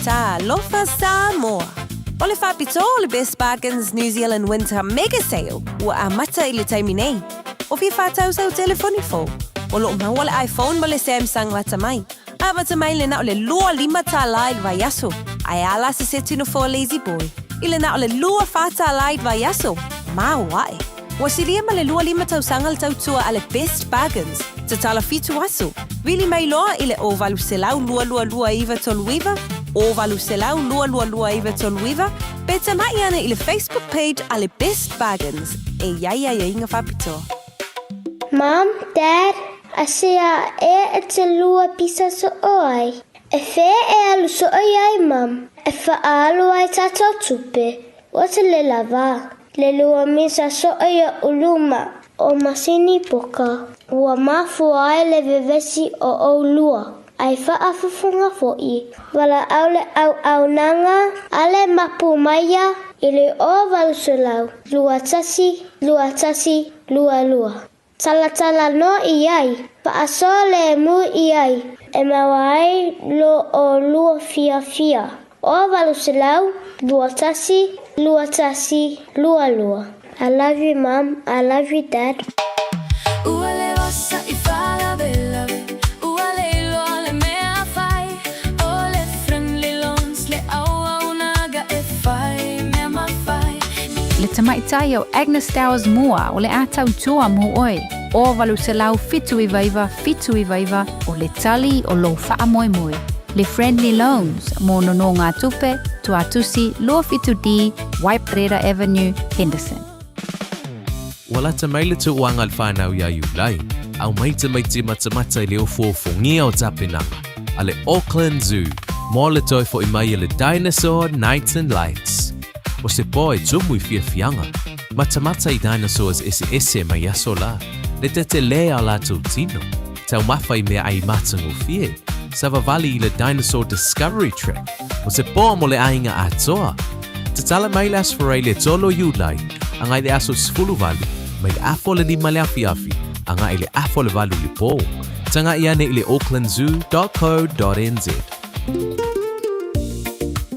Talofa Samoa! O le faapitoa o le Best Bargains New Zealand Winter Mega Sale ua amata i le taimi nei. O fia whātau sau telefoni fou. O loo maua le iPhone ma le Samsung lata mai. Amata mai le na o le 25 tālā i le vaiaso, ae a la se seti nofoa lazy boy i le na o le 24 tālā i le vaiaso, maoae. Ua silia ma le 25 tausaga le tautua a le Best Bargains, tatala fitu aso, vili mai loa i le 0800 222 939, 0800 222 939, pe tama'i ane i le Facebook page a le Best Bargains e i ai aiaiga faapitoa. Mum, Dad, asia ea e te lua pisa so'o ai? E fea e alu so'o i ai, Mum? E fa'aalu ai tatou tupe. Ua te le lava. Le lua misa so'o i luma o masini poka. Ua mafua ai le vevesi o ʻolua. Ai faafofoga foʻi. Valaau le auaunaga a le Mapu Maia i le 0800 21 21 22. Talatala nō i ai, faasoa lemu i ai, e maua ai lo ʻolua fiafia. 0800 21 21 22. I love you, Mum. I love you, Dad. Ua leva sa'i faalavelave, ua le iloa le mea fai, o le Friendly Loans le auaunaga e fai mea mafai. Le tamaitai o Agnes Towers Moore o le a tautua mo oe, o 800 799 79 o le tali o lou faamoemoe. Le Friendly Loans mo nonogatupe, Tuatusi 27D, Waiparera Avenue, Henderson. Ua lata mai le tauaga a le whanau iā Iulai, aumai tamaiti matamata i le ofoofogia o tapenaga a le Auckland Zoo mo le toe foʻi mai a le Dinosaur Nights and Lights. O se po e tumu i fiafiaga, matamata i dinosaurs eseese mai aso la, le tetelē a latou tino, taumafa i meaai matagofie, savavali i le Dinosaur Discovery Track, o se po mo le aiga atoa. Tatala mai le Aso Faraile e 3 o Iulai, agai le aso 18, mai le afa o le 5 le afiafi, agai le afa o le 8 le po. Taga'i ane i le aucklandzoo.co.nz.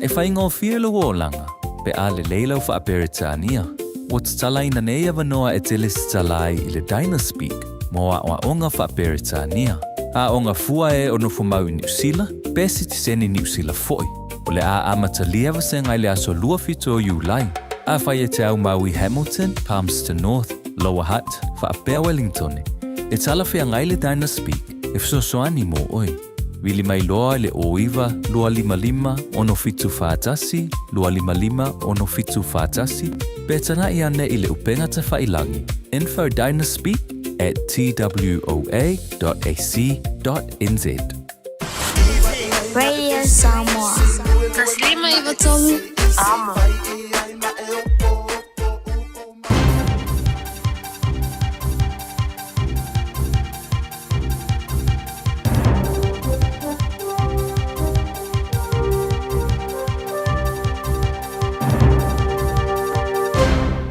E faigofie lou olaga, pe a lelei lau Faa-Peretania. Ua tatalaina nei avanoa e te lesitala ai i le Dynaspeak mo aoaoga Faa-Peretania. Aoga fua e o nofomau i Niu Sila, pe sitiseni Niu Sila foʻi. O le a amatalia vasega i le aso 27 o Iulai. Afai e te aumau i Hamilton, Palmerston North, Lower Hutt, faapea Wellingtone, e talafeagai le Dynaspeak e fesoasoani mo oe. Vili mai loa i le 09 255 6741 255 6741 pe taga'i ane i le upega tafailangi info dynaspeak at twoa.ac.nz. Radio Samoa. 153 Amo.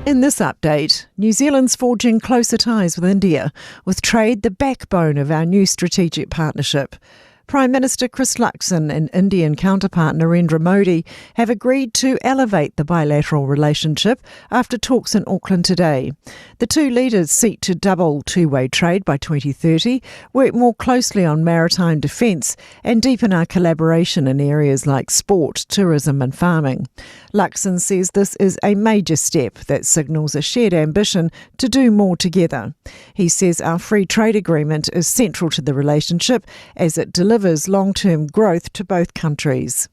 In this update, New Zealand's forging closer ties with India, with trade the backbone of our new strategic partnership. Prime Minister Chris Luxon and Indian counterpart Narendra Modi have agreed to elevate the bilateral relationship after talks in Auckland today. The two leaders seek to double two way trade by 2030, work more closely on maritime defence, and deepen our collaboration in areas like sport, tourism, and farming. Luxon says this is a major step that signals a shared ambition to do more together. He says our free trade agreement is central to the relationship as it delivers long term growth to both countries.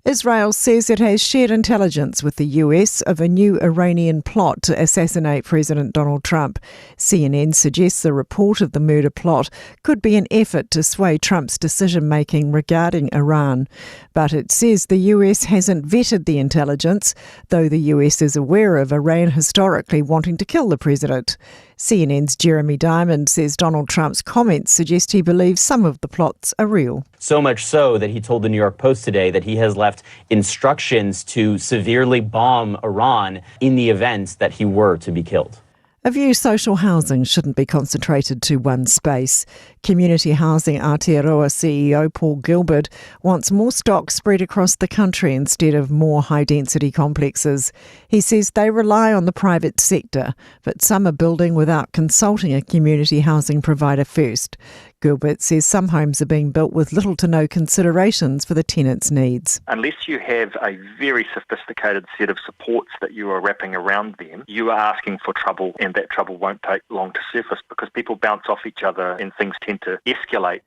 Israel says it has shared intelligence with the US of a new Iranian plot to assassinate President Donald Trump. CNN suggests the report of the murder plot could be an effort to sway Trump's decision making regarding Iran. But it says the US hasn't vetted the intelligence, though the US is aware of Iran historically wanting to kill the president. CNN's Jeremy Diamond says Donald Trump's comments suggest he believes some of the plots are real. So much so that he told the New York Post today that he has left instructions to severely bomb Iran in the event that he were to be killed. A view social housing shouldn't be concentrated to one space. Community Housing Aotearoa CEO Paul Gilbert wants more stock spread across the country instead of more high density complexes. He says they rely on the private sector, but some are building without consulting a community housing provider first. Gilbert says some homes are being built with little to no considerations for the tenants' needs. Unless you have a very sophisticated set of supports that you are wrapping around them, you are asking for trouble, and that trouble won't take long to surface because people bounce off each other and things tend to escalate.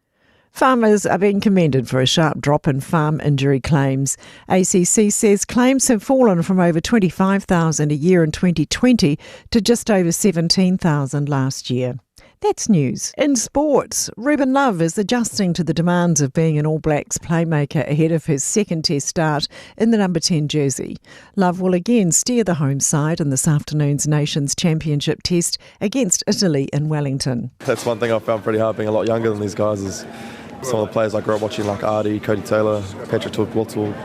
Farmers are being commended for a sharp drop in farm injury claims. ACC says claims have fallen from over 25,000 a year in 2020 to just over 17,000 last year. That's news. In sports, Ruben Love is adjusting to the demands of being an All Blacks playmaker ahead of his second test start in the number 10 jersey. Love will again steer the home side in this afternoon's Nations Championship test against Italy in Wellington. That's one thing I've found pretty hard being a lot younger than these guys is some of the players I grew up watching like Ardie, Codie Taylor, Patrick Tuipulotu,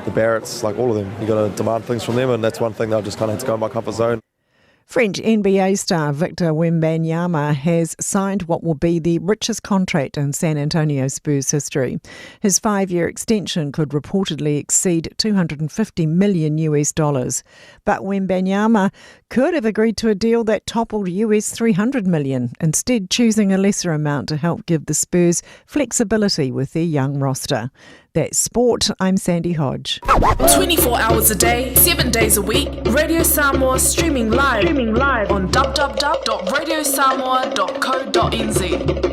the Barretts, like all of them. You've got to demand things from them and that's one thing that I've just kind of had to go in my comfort zone. French NBA star Victor Wembanyama has signed what will be the richest contract in San Antonio Spurs history. His five-year extension could reportedly exceed 250 million US dollars. But Wembanyama could have agreed to a deal that toppled US 300 million, instead choosing a lesser amount to help give the Spurs flexibility with their young roster. That's sport. I'm Sandy Hodge. 24 hours a day, 7 days a week, Radio Samoa streaming live, streaming live on www.radiosamoa.co.nz.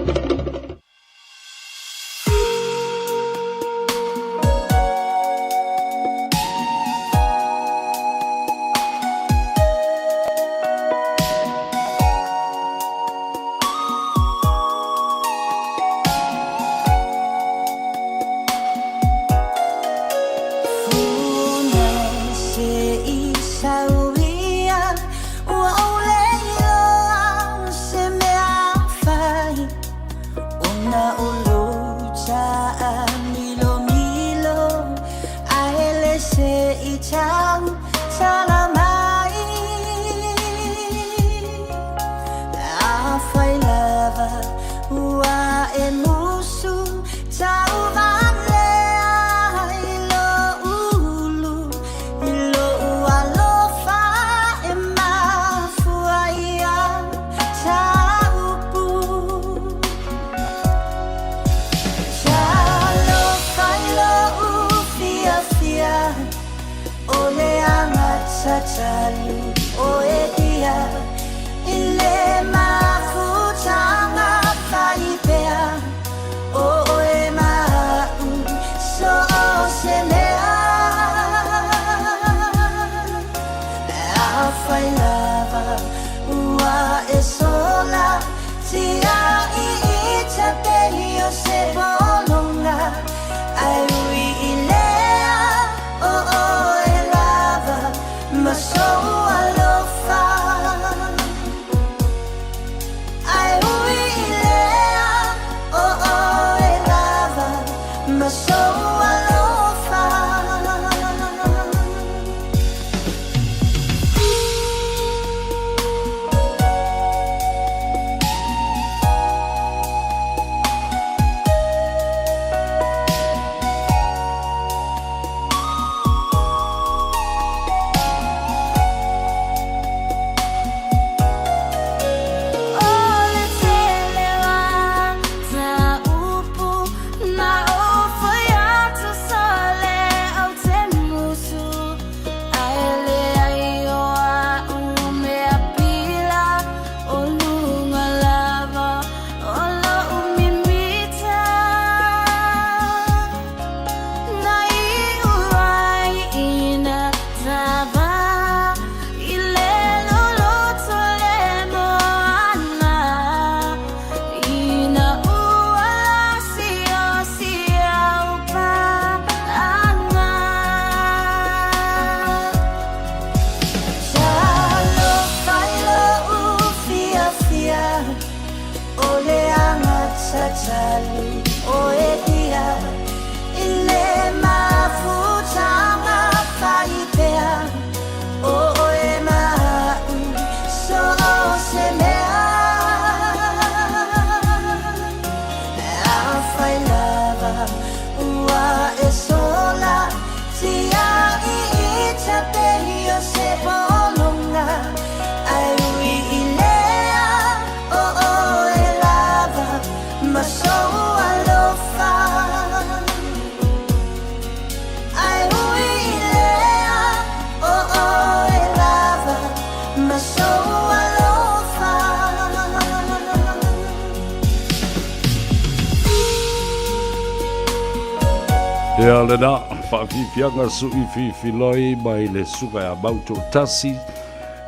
Ia lena, faafiafiaga suʻi fifiloi mai le suka ia Mautoatasi,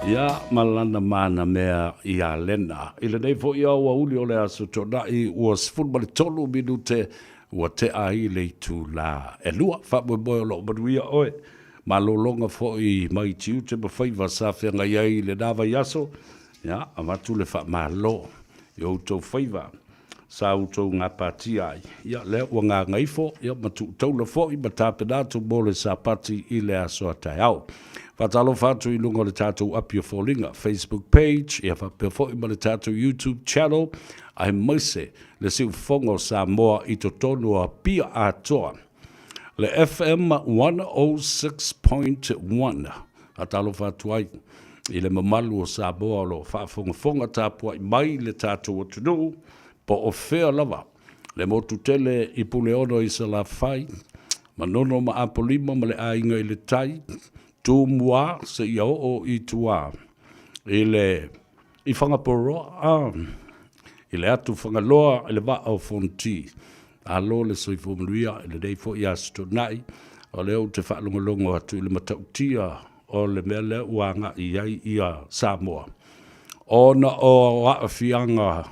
ia ma lana manamea ia Lena. I lenei foi aoauli o le Aso Toonai ua 13 minute ua tea ai le itula e lua. Faamoemoe o lo o manuia oe. Malologa foi mai tiute ma faiva sa feagai ai i lena vaiaso, ia avatu le faamalo i outou faiva sa outou gapatia ai. Ia lea ua gagaifo ia ma tuu taula foi ma tapena atu mo le Sapati i le aso a taeao. Faatalofa atu i luga o le tatou api o foliga, Facebook page, ia faapea foi ma le tatou YouTube channel, aemaise le siufofoga o Samoa i totonu o Apia atoa. Le FM 106.1. Faatalofa atu ai i le mamalu o Samoa o lo o faafogafoga tapuai mai le tatou atunuu po o fea lava le motu tele i Puleono i Salafai, Manono ma Apolima ma le Aiga i le Tai, Tumua seia oo i tua i le i Fagaporoa, i le atu Fagaloa i le Vaa o Fonoti. Malo le soifua manuia i lenei foi Aso Toonai, o lea ou te faalogologo atu i le matautia o le mea lea ua agai i ai ia Samoa, ona o aafiaga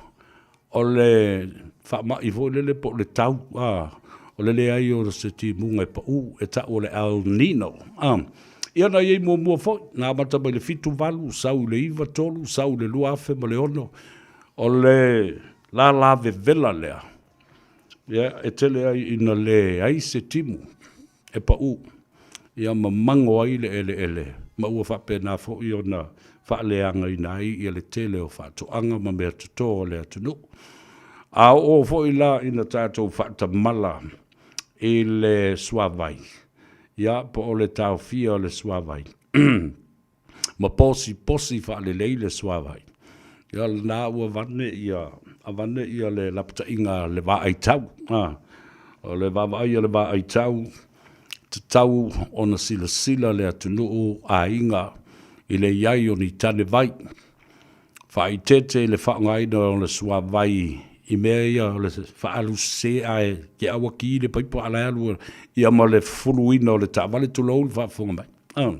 o le faamai foi lele po o le tau, a, o le leai o se timuga e pau, e tau o le El Nino. A, ia na i ai muamua foi, na amata mai le 78, sau i le 93, sau i le 2006, o le lala vevela lea, Ia, e tele ai ina leai se timu e pau, ia ma mago ai le eleele, ma ua faapena foi ona faaleagaina ai ia le tele o faatoaga ma mea toto a le atunuu. A oo foi la ina tatou faatamala i le suavai, ia, po o le taofia o le suavai, ma posiposi faalelei le suavai. Ia lena ua avane ia, avane ia le lapataiga a le vaaitau. A, o le vaavaai a le vaaitau, tatau ona silasila le atunuu aiga i le i ai o ni tane vai. Faaeteete i le faaaogaina o le suavai i mea ia o le faaalu sese ae te auaki le paipa a la e alu ia ma le fuluina o le taavale tulou le faafofoga mai. A.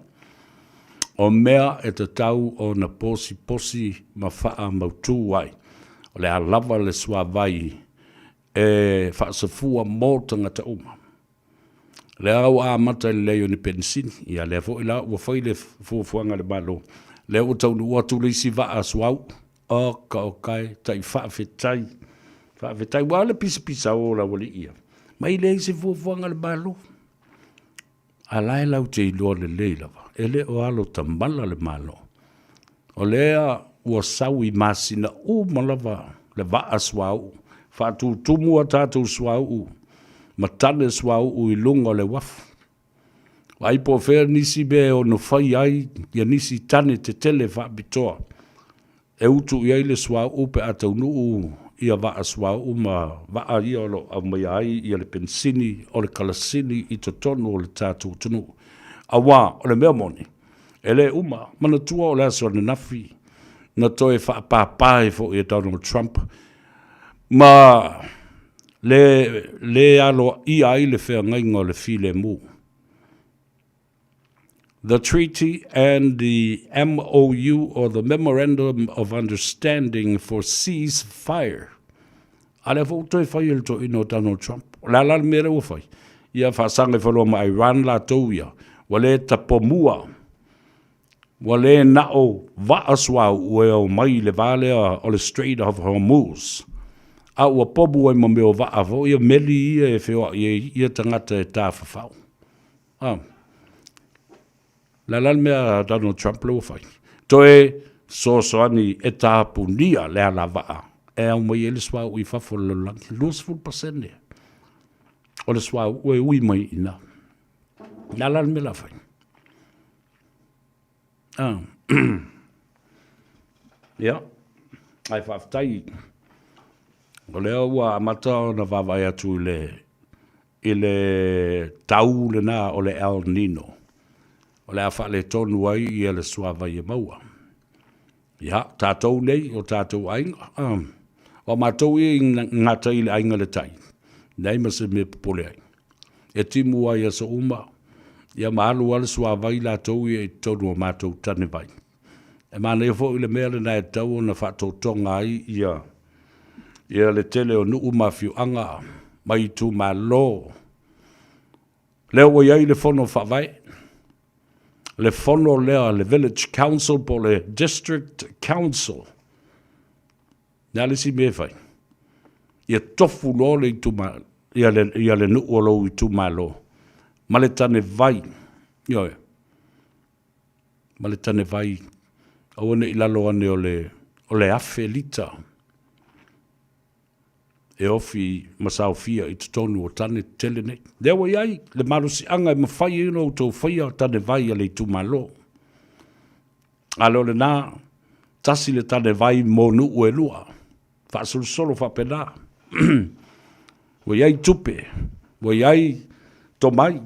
O mea e tatau ona posiposi ma faamautū ai, o le a lava le suavai e faasafua mo tagata uma. O lea ua amata i le leai o ni penisini, ia lea foi la ua fai le fuafuaga a le Malo, lea ua taunuu atu le isi vaa suauu, oka oka e, tai faafetai, faafetai, ua le pisapisa o le aualii ia, ma e leai se fuafuaga a le Malo. A la e lau te iloa lelei lava, e le o alo tamala le Malo. O lea ua sau i masina uma lava le vaa suauu, faatutumu a tatou suauu ma tane suauu i luga o le uafu. Vaai po o fea nisi mea e ono fai ai ia nisi tane tetele faapitoa e utu i ai le suauu pe a taunuu ia vaa suauu ma vaa ia o lo o aumaia ai ia le penisini o le kalasini i totonu o le tatou atunuu. Aua o le mea moni, e le uma, manatua o le aso ananafi na toe faapapa ai foi e Donald Trump ma le le aloaia ai le feagaiga o le filemu. The treaty and the MOU or the Memorandum of Understanding for Ceasefire. A lea foi ua toe fai e le toeaina o Donald Trump. O le a la le mea lea ua fai? Ia faasaga ifo loa ma Iran latou ia, ua le tapomua, ua le na o vaa suauu e omai i le va lea o le Strait of Hormuz, a ua pomu ai ma mea o vaa foi ia meli ia e feoai ai ia tagata e tafafao. A. Le a la le mea a Donald Trump lea ua fai? Toe fesoasoani e tapunia le alavaa e aumai ai le suauu i fafo o le lalolagi. 20% o le suauu e ui mai i ina. Le a la le mea o le a fai? A. Ia, ae faafetai o lea ua amata ona vaavaai atu i le i le tau lena o le El Nino, o le a faaletonu ai ia le suavai e maua. Ia, tatou nei, o tatou aiga, o matou ia i gata i le aiga i le tai, leai ma se mea e popole ai. E timu ai aso uma, ia ma alu lava le suavai latou ia i totonu o matou tanevai. E manaia foi le mea lena e tatau ona faatotoga ai ia ia le tele o nuu ma afioaga ma itumalo. Lea ua i ai le fono faavae, le fono lea le Village Council po o le District Council. Le a le isi mea e fai? Ia tofu loa le itumalo, ia le, ia le nuu o lou itumalo ma le tanevai. Ioe. Ma le tanevai, aua ne i lalo ane o le, o le 1000 lita e ofi ma saofia i totonu o tane tetele nei. Lea ua i ai le malosiaga e mafai ai ona outou faia tanevai a le itumalo. A le o lena, tasi le tanevai mo nuu e lua, faasolosolo faapena. Ua i ai tupe, ua i ai tomai,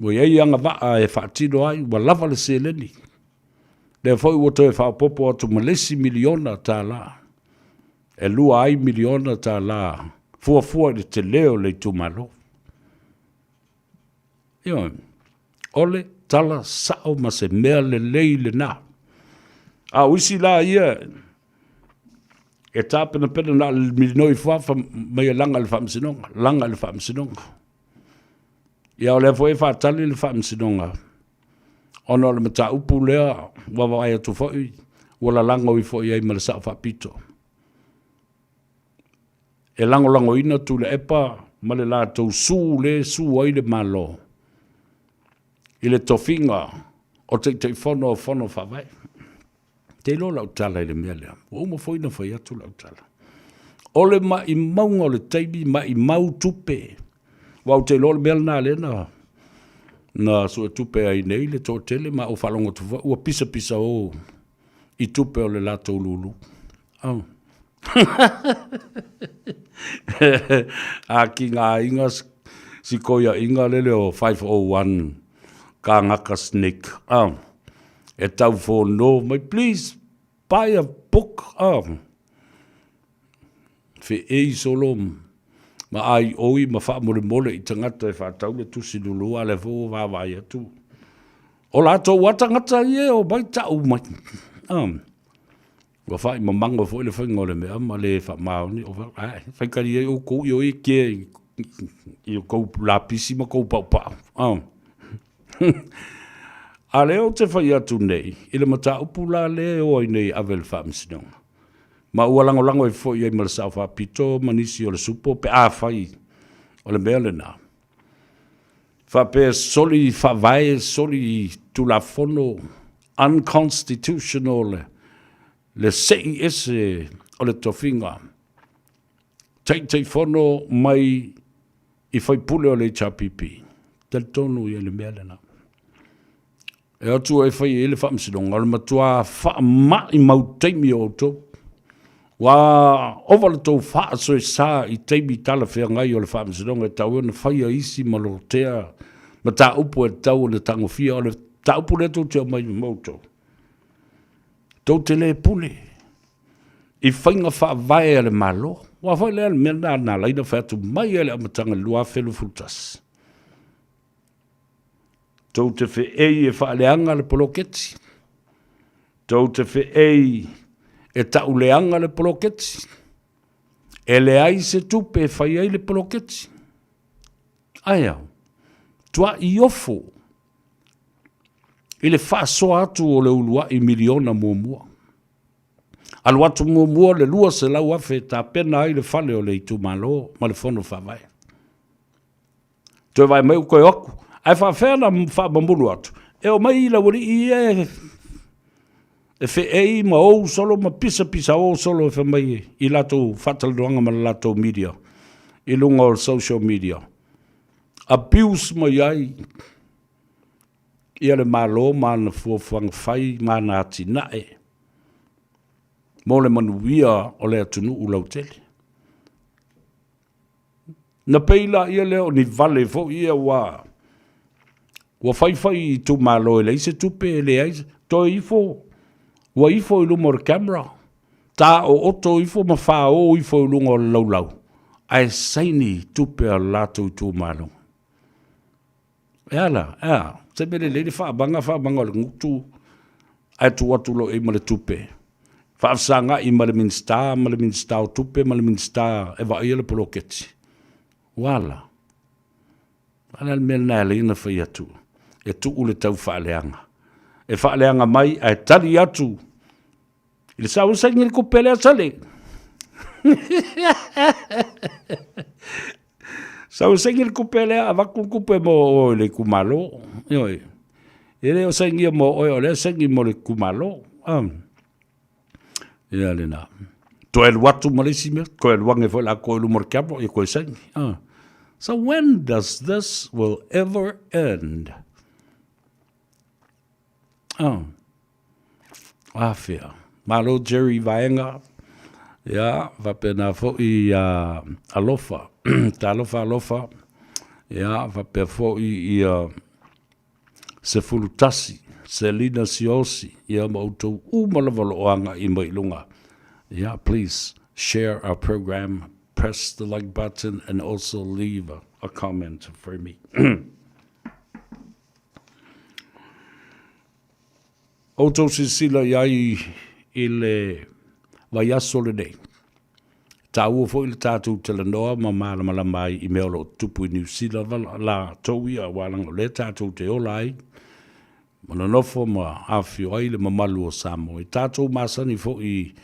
ua i ai agavaa e faatino ai, ua lava le seleni. Lea foi ua toe faaopoopo atu ma le isi miliona tala, e $2 ai miliona tala fuafua i le tele o le itumalo. Ioe. O le tala sao ma se mea lelei lena. A o isi la ia e tapenapena na o le milinoi ifo lava fai mai e laga i le faamasinoga, laga i le faamasinoga. Ia o lea foi e faatali le faamasinoga ona o le mataupu lea ua vaai atu foi ua lalago ifo i ai ma le Sao Faapito. E lagolagoina Tuilaepa ma le latou su le su ai le Malo i le tofiga o Taitaifono o Fono Faavae. Te iloa lau tala i le mea lea, ua uma foi ona fai atu lau tala. O le maimauga o le taimi, maimau tupe. Aua ou te iloa o le mea lena lea na na suetupe ai nei le toatele ma ou faalogo atu foi ua pisapisa o i tupe o le latou lulu. Oh. A ki ngā inga si koia inga lele o 501 kāngaka snake. Oh. E tau whōnō mai, please buy a book. Oh. Fe e solo ma ai oi ma whaamolemole i tangata e whaatau le tusi lulua le fo vaavaai atu. O latou a tagata ia e omai ta'u mai. Ua faaimamago foi le faiga o le mea ma le faamaoni, ae faitali ai outou i o e kea i o tou lapisi ma tou paupau. A lea ou te fai atu nei, i le mataupu la lea e o ai nei e ave i le Faamasinoga, ma ua lagolago ai foi i ai ma le Sao Faapito ma nisi o le Supo pe afai o le mea lena, Faapea soli faavae, soli tulafono, unconstitutional le sei ese o le tofiga Taitaifono mai i faipule o le HRPP. Talitonu ia i le mea lena. E o atu e fai ai le faamasinoga, o le matua faamaimau taimi o outou. Ua ova le tou faasoesa i taimi talafeagai o le faamasinoga e tatau ai ona faia isi ma lotea mataupu e tatau ona tagofia. O le mataupu lea tou te omai ma outou, tou te le pule i faiga faavae a le Malo. Aua foi lea le mea lena na ala ai ona fai atu mai lava i le amataga i le 2021. Tou te feei e faaleaga le poloketi. Tou te feei e tauleaga le poloketi. E leai se tupe e fai ai le poloketi. Ae a? Tuai ofo i le faasoa atu o le uluai miliona muamua. Alu atu muamua le 200,000 e tapena ai le fale o le itumalo ma le fono faavae. Toe vaai mai ua toe o atu. Ae faafefea na faamamulu atu? E omai le aualii ia e, e feei ma ou solo ma pisapisa o solo e fai mai i latou faatalanoaga ma le latou media i luga o social media. Abuse mai ai ia le Malo ma ana fuafuaga fai ma ana atinae mo le manuia o le atunuu lautele. Na pei laia lea o ni vale foi ia ua ua faifai i itumalo e leai se tupe e leai se, toe ifo ua ifo i luma o le camera, ta ooto ifo ma fao ifo i luga o le laulau. Ae saini tupe a le latou itumalo. E a la, e a, se mea lelei le faamaga, faamaga o le gutu, ae tuu atu loa i ai ma le tupe. Faafesagai ma le Minisita, ma le Minisita o Tupe, ma le Minisita e vaaia le poloketi. Ua a la? A le a le mea lena e ala ai ona fai atu, e tuu le tau faaleaga. E faaleaga mai ae tali atu i le sau saini le tupe lea sale. Sau saini le tupe lea, avatu le tupe mo oe i le itumalo. Ioe. E le o sainia mo oe, o lea e saini mo le itumalo. Um. Ia lena. Toe alu atu ma le isi mea, toe alu ane foi latou i luma o le camera, ia toe saini. So when does this will ever end? Oh. Afea. Malo Jerry Vaega. Ia, faapena foi ia Alofa. Talofa Alofa. Ia, faapea foi ia 11, Selina Siosi, ia ma outou uma lava o lo o agai mai i luga. Ia, please share our program, press the like button and also leave a, a comment for me. Outou silasila i ai i le vaiaso lenei. Taua foi le tatou talanoa ma malamalama ai i mea o lo o tutupu i Niu Sila latou ia aua leaga o lea tatou te ola ai ma nonofo ma afifio ai le mamalu o Samoa. E tatou masani foi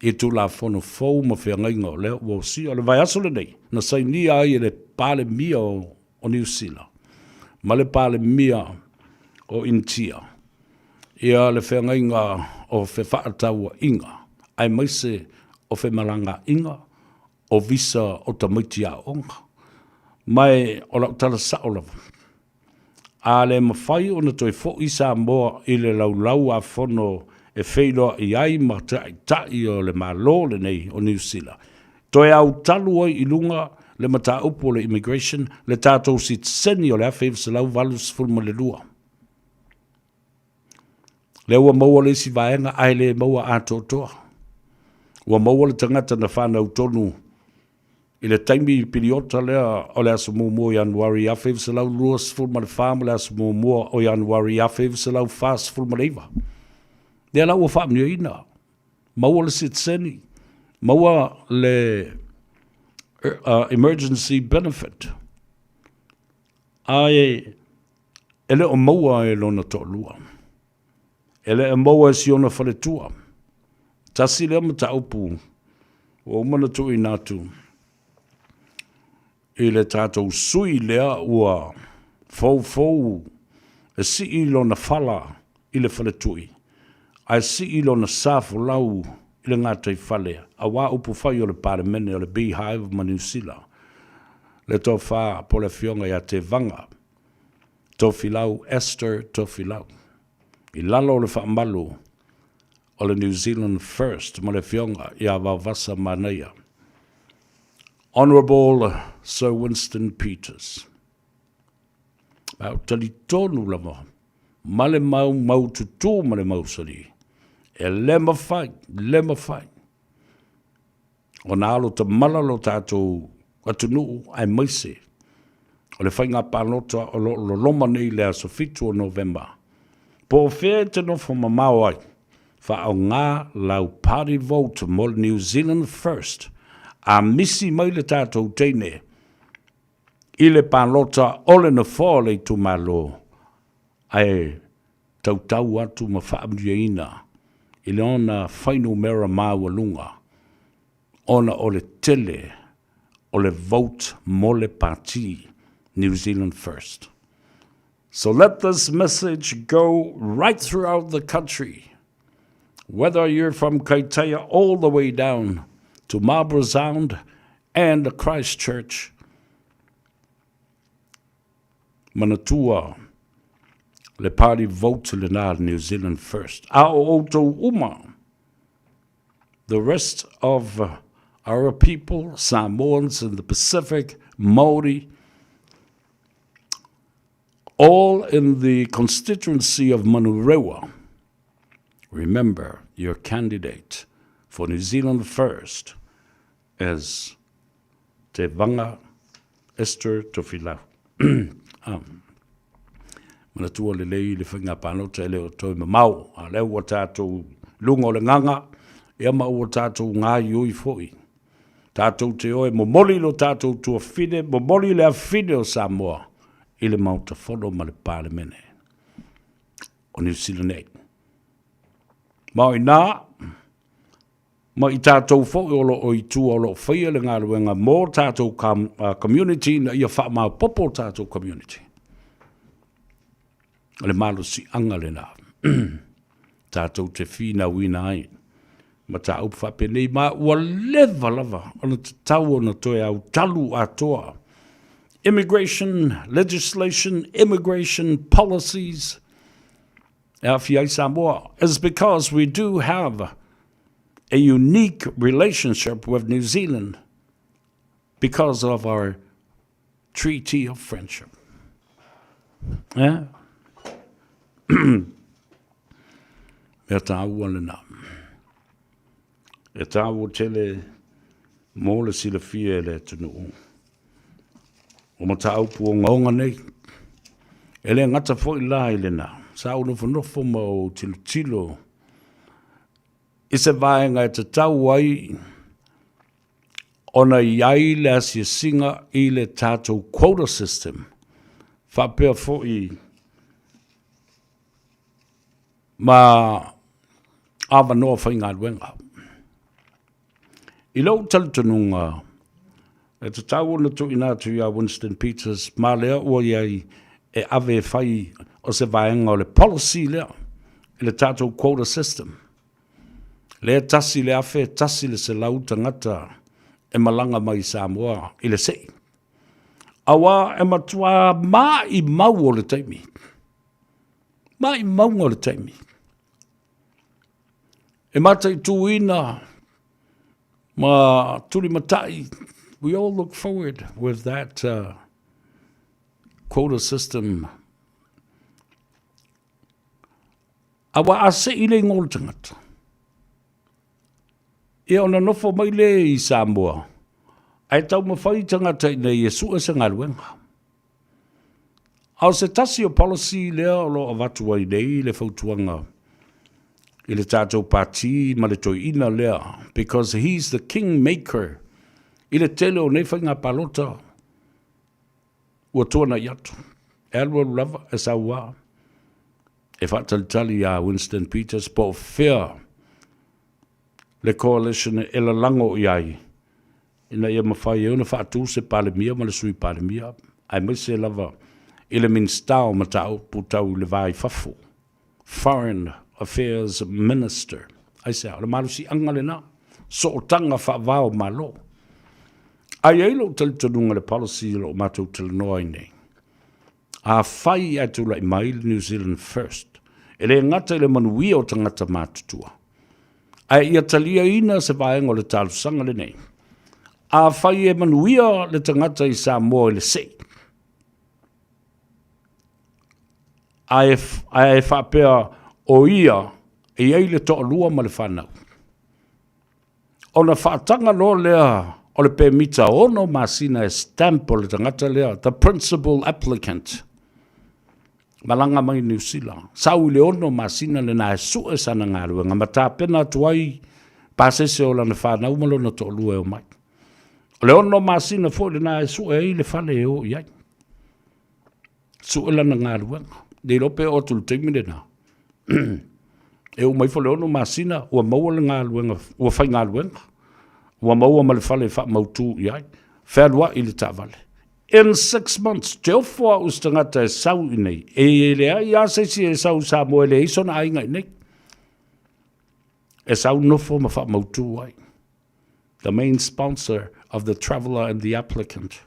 i Tulafono fou ma feagaiga o lea ua osia. O le vaiaso lenei na sainia ai e le Palemia o Niu Sila ma le Palemia o Initia ia le feagaiga o fefaatauaiga aemaise o femalagaaiga o visa o tamaiti aoga. Ma e o lau tala sao lava, a le mafai ona toe foi Samoa i le laulau a fono e feiloai ai ma taitai o le Malo lenei o Niu Sila, toe autalu ai i luga le mataupu o le immigration, le tatou sitiseni o le 1982. Lea ua maua le isi vaega ae le maua atoatoa. Ua maua le tagata na fanau tonu i le taimi piliota lea o le aso muamua o Ianuari 1924 ma le aso muamua o Ianuari 1949. Lea la ua faamanuiaina, maua le sitiseni, maua le emergency benefit. Ae e le o maua e lona toalua. E le o maua e si ona faletua. Tasi lea mataupu ua uma ona tuuina atu i le tatou sui lea ua foufou e sii lona fala i le faletui, ae sii lona sa folau i le gataifale aua upufai o le Palemene o le Beehive ma Niu Sila, le Tofa po o le Afioga ia Tevaga Tofilau Esther Tofilau, i lalo o le faamalu o le New Zealand First ma le Afioga ia Vaovasa Manaia, Honourable Sir Winston Peters. Ae ou talitonu lava ma le mau maututū ma le mausali, e le mafai, le mafai ona alo tamala lo tatou atunuu aemaise o le faiga palota o lo o loloma nei i le aso 7 o Novema. Po o fea e te nofo mamao ai, faaaoga lau party vote mo le New Zealand First a misi mai le tatou teine i le palota o le nofoa o le itumalo ae tautau atu ma faamanuiaina i lona fuainumera maualuga ona o le tele o le vote mo le Pati New Zealand First. So let this message go right throughout the country, whether you're from Kaitaia all the way down to Marlborough Sound and Christchurch. Manatua le party vote lena New Zealand First. A o outou uma, the rest of our people, Samoans in the Pacific, Maori, all in the constituency of Manurewa, remember your candidate for New Zealand First is Tevaga Esther Tofilau. Manatua lelei le faiga palota e le o toe mamao, a o lea ua tatou i luga o le gaga, ia ma ua tatou gaoioi foi. Tatou te o e momoli lo tatou tuafine, momoli le afine o Samoa i le Maota Fono ma le Palemene o Niu Sila nei. Ma o i ina, ma i tatou foi o lo o i tua o lo o faia le galuega mo tatou community ina ia faamaopoopo tatou community. O le malosiaga lena tatou te finauina ai mataupu faapenei ma ua leva lava ona tatau ona toe autalu atoa immigration legislation, immigration policies e aafia ai Samoa is because we do have a unique relationship with New Zealand because of our treaty of friendship. Yeah? Mea tāua lena. E tāua tele mō le silafia e le atunuu. O mataupu ogaoga nei. E le gata foi la i lena. Sa ou nofonofo ma ou tilotilo i se vaega e tatau ai ona i ai le asiasiga i le tatou quota system faapea foi ma avanoa faigaluega. I lou talitonuga, e tatau ona tuuina atu iā Winston Peters ma lea ua i ai e ave e fai o se vaega o le policy lea i le tatou quota system. Lea 1,100 tagata e malaga mai i Samoa i le se'i. Auā e matuā maʻimau o le taimi. Maʻimauga o le taimi. E mataituina ma tulimatai, we all look forward with that uh, quota system. Aua a se'i le igoa o le tagata, ia ona nofo mai lea i Samoa, ae taumafai tagata iinei e sue se galuega. A o se tasi o policy lea o lo o avatu ai nei le fautuaga i le tatou pati ma le toeaina lea, because he's the king maker i le tele o nei faiga palota ua tuanai atu. E alualu lava, e sau lava, e faatalitali iā Winston Peters po o fea le coalition e lalago i ai ina ia mafai ai ona faatu se Palemia ma le Sui Palemia, aemaise lava i le Minisita o Mataupu tau i le Va i Fafo, Foreign Affairs Minister. Aisea? O le malosiaga lena, sootaga faava o Malo. Ae i ai lou talitonuga i le policy o lo o matou talanoa ai nei, afai ae tulai mai le New Zealand First, e le gata i le manuia o tagata matutua, ae ia taliaina se vaega o le talosaga lenei. Afai e manuia le tagata i Samoa i le se'i, ae, ae faapea o ia e i ai le toalua ma le fanau, ona faataga loa lea o le pemita 6 masina e stamp o le tagata lea, the principal applicant, malaga mai Niu Sila. Sau i le 6 masina lena e sue sana galuega ma tapena atu ai pasese o lana fanau ma lona toalua e omai. O le 6 masina foi lena e sue ai le fale e o i ai. Sue lana galuega. Le iloa pe oo atu i le taimi lena. E uma ifo le 6 masina ua maua le galuega, ua faigaluega. Ua maua ma le fale e faamautu i ai. Fealuai le taavale. In 6 months, te ofo au i se tagata e sau i inei. E leai lava se isi e sau i Samoa e leai sona aiga i inei. E sau nofo ma faamautu ai. The main sponsor of the traveller and the applicant.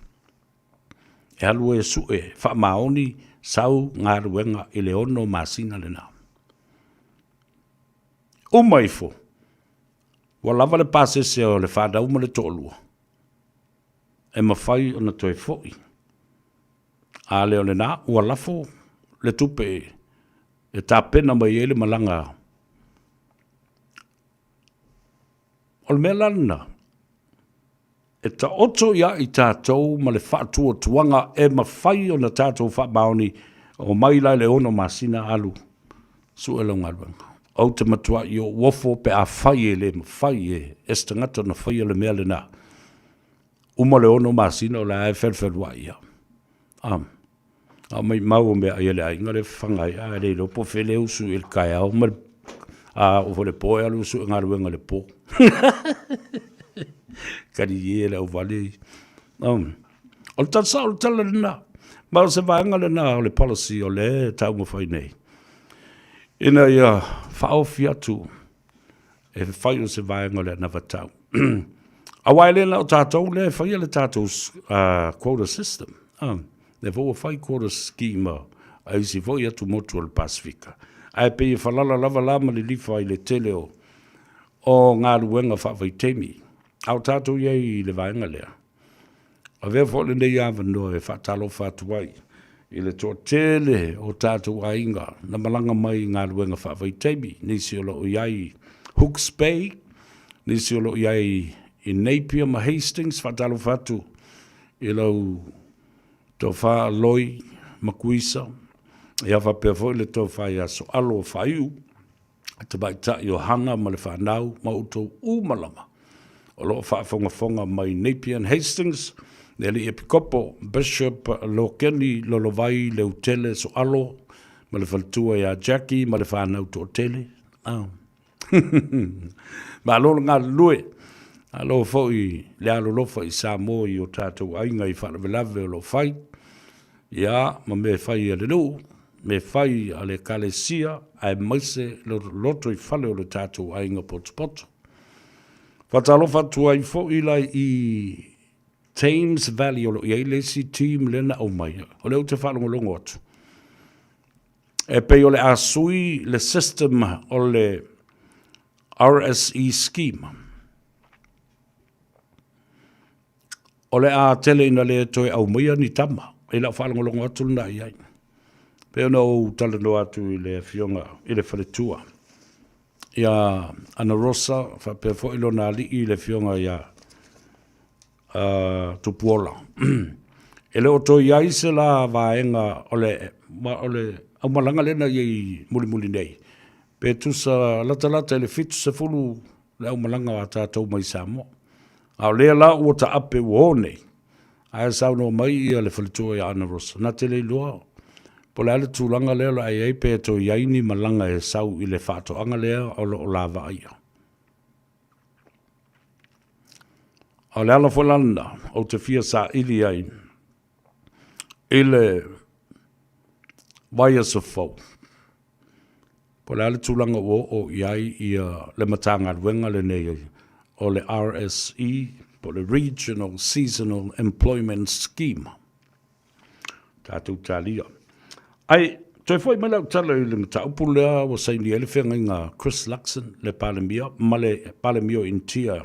E alu e sue faamaoni sau galuega i le 6 masina lena. Uma ifo, ua lava le pasese o le fanau ma le toalua e mafai ona toe foi. A le o lena, ua lafo le tupe e tapena mai ai le malaga. O le mea la lena. E taoto ia i tatou ma le faatuatuaga e mafai ona tatou faamaoni, omai la i le 6 masina alu sue lau galuega. Ou te matuai ou ofo pe afai e le mafai e se tagata ona faia le mea lena. Uma le 6 masina o la e felufeluai ia. A, a maimau o meaai a le aiga lea e fafaga ai, ae le iloa po o fea lea e usu i le taeao ma le, a oo foi i le po e alu e sue galuega i le po. Kali e le auvale ia. O le tala sao o le tala lena. Ma o se vaega lena o le policy o lea e taumafai nei ina ia faaofi atu e fai o se vaega o le anavatau. Aua e le na o tatou lea e faia le tatou quota system. Lea foi ua fai quota scheme a isi foi atumotu o le Pasefika. Ae pei e falala lava la ma lilifa i le tele o o galuega faavaitaimi. A o tatou i ai i le vaega lea, avea foi lenei avanoa e faatalofa atu ai i le toatele o tatou aiga na malaga mai i galuega faavaitaimi, nisi o lo o i ai i Hooks Bay, nisi o lo o i ai i Napier ma Hastings. Faatalofa atu i lau tofa Loi Makuisa, ia faapea foi le tofa ia Soalo Faaiu, tamaitai o Hana ma le fanau ma outou uma lava o lo o faafogafoga mai Napier and Hastings, le Alii Epikopo, Bishop Lokeni Lolovai Leutele Soalo ma le faletua ia Jackie ma le fanau toatele. Ah. Malo le galulue. Malo foi le alolofa i Samoa i o tatou aiga i faalavelave o lo o fai. Ia, ma mea e fai a le nuu, mea e fai a le Ekalesia, aemaise le lotoifale o le tatou aiga potopoto. Faatalofa atu ai foi la i Thames Valley o lo o i ai le isi team lea na aumaia, o lea ou te faalogologo atu, e pei o le a sui le system o le RSE scheme. O le a tele ina le toe aumaia ni tama, i lau faalogologo atu lena i ai. Pei ona ou talanoa atu i le afioga i le faletua ia Ana Rosa faapea foi lona alii le afioga ia Tupuola. E le o toe i ai se la vaega o le, o le aumalaga lea na i ai mulimuli nei, pe tusa latalata i le 70 le aumalaga a tatou mai Samoa. A o lea la ua taape ua o nei, ae saunoa mai ia le faletua ia Ana Rosa, na te le iloa po o le a le tulaga lea o le a i ai pe toe i ai ni malaga e sau i le faatoaga lea o lo o lavaaia. A o le ala foi la lena ou te fia saili ai i le vaiaso fou, po o le a le tulaga ua oo i ai ia le Matagaluega lenei o le RSE po o le Regional Seasonal Employment Scheme. Tatou talia. Ae toe foi mai lau tala i le mataupu lea ua saini ai le feagaiga a Chris Luxon, le Palemia, ma le Palemia o Initia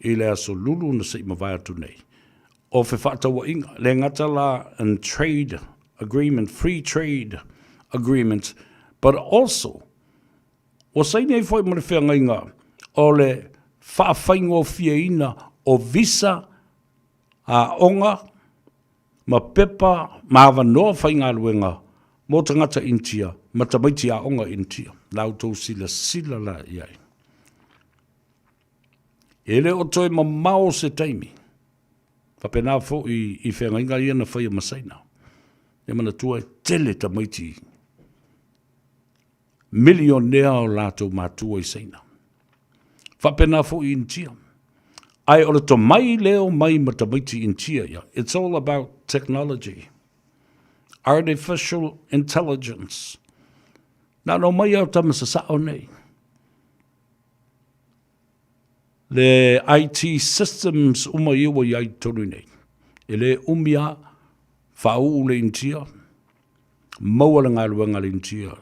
i le aso Lulu na se i mavae atu nei. O fefaatauaiga, le gata la in trade agreement, free trade agreement, but also ua saini ai foi ma le feagaiga o le faafaigofieina o visa aoga ma pepa ma avanoa faigaluega mo tagata Initia ma tamaiti aoga Initia. La outou silasila la i ai. E le o toe mamao se taimi. Faapena foi i feagaiga ia na faia ma Saina. Ia manatua e tele tamaiti milionea o latou matua i Saina. Faapena foi i Initia. Ae o le tomai lea o mai ma tamaiti Initia ia, it's all about technology, artificial intelligence. Na ona omai lava o tama sasao nei. Le IT systems uma ia ua i ai i totonu i nei. E le umi lava, faauu le Initia, maua le galuega a le Initia.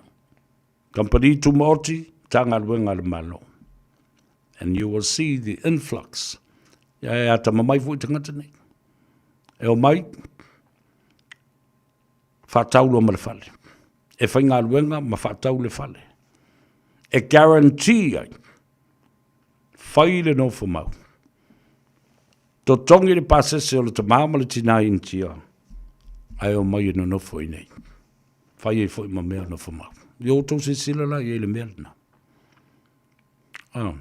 Kamupani tumaoti, Matagaluega a le Malo. And you will see the influx. Ia e atamamai foi tagata nei. E omai, faatau loa ma le fale. E faigaluega ma faatau le fale. E guarantee ai, fai le nofo mau. Totogi le pasese o le tamā ma le tinā Initia, ae omai e nonofo i nei. Fai ai foi ma mea nofo mau. Ia outou silasila la i ai i le mea lena. Ah.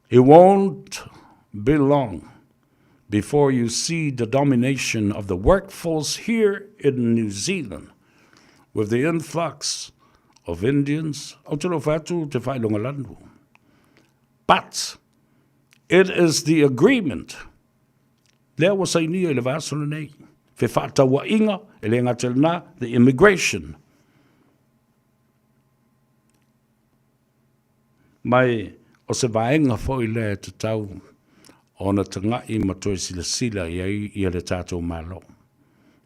It won't be long before you see the domination of the workforce here in New Zealand with the influx of Indians. Ou te lofa atu te whailonga lanu. But it is the agreement lea ua sainia i le vaiaso lenei, fefaatauaiga, e le gata i lena, the immigration. Mai o se vaega foi lea e tatau ona taga'i ma toe silasila i ai ia le tatou Malo.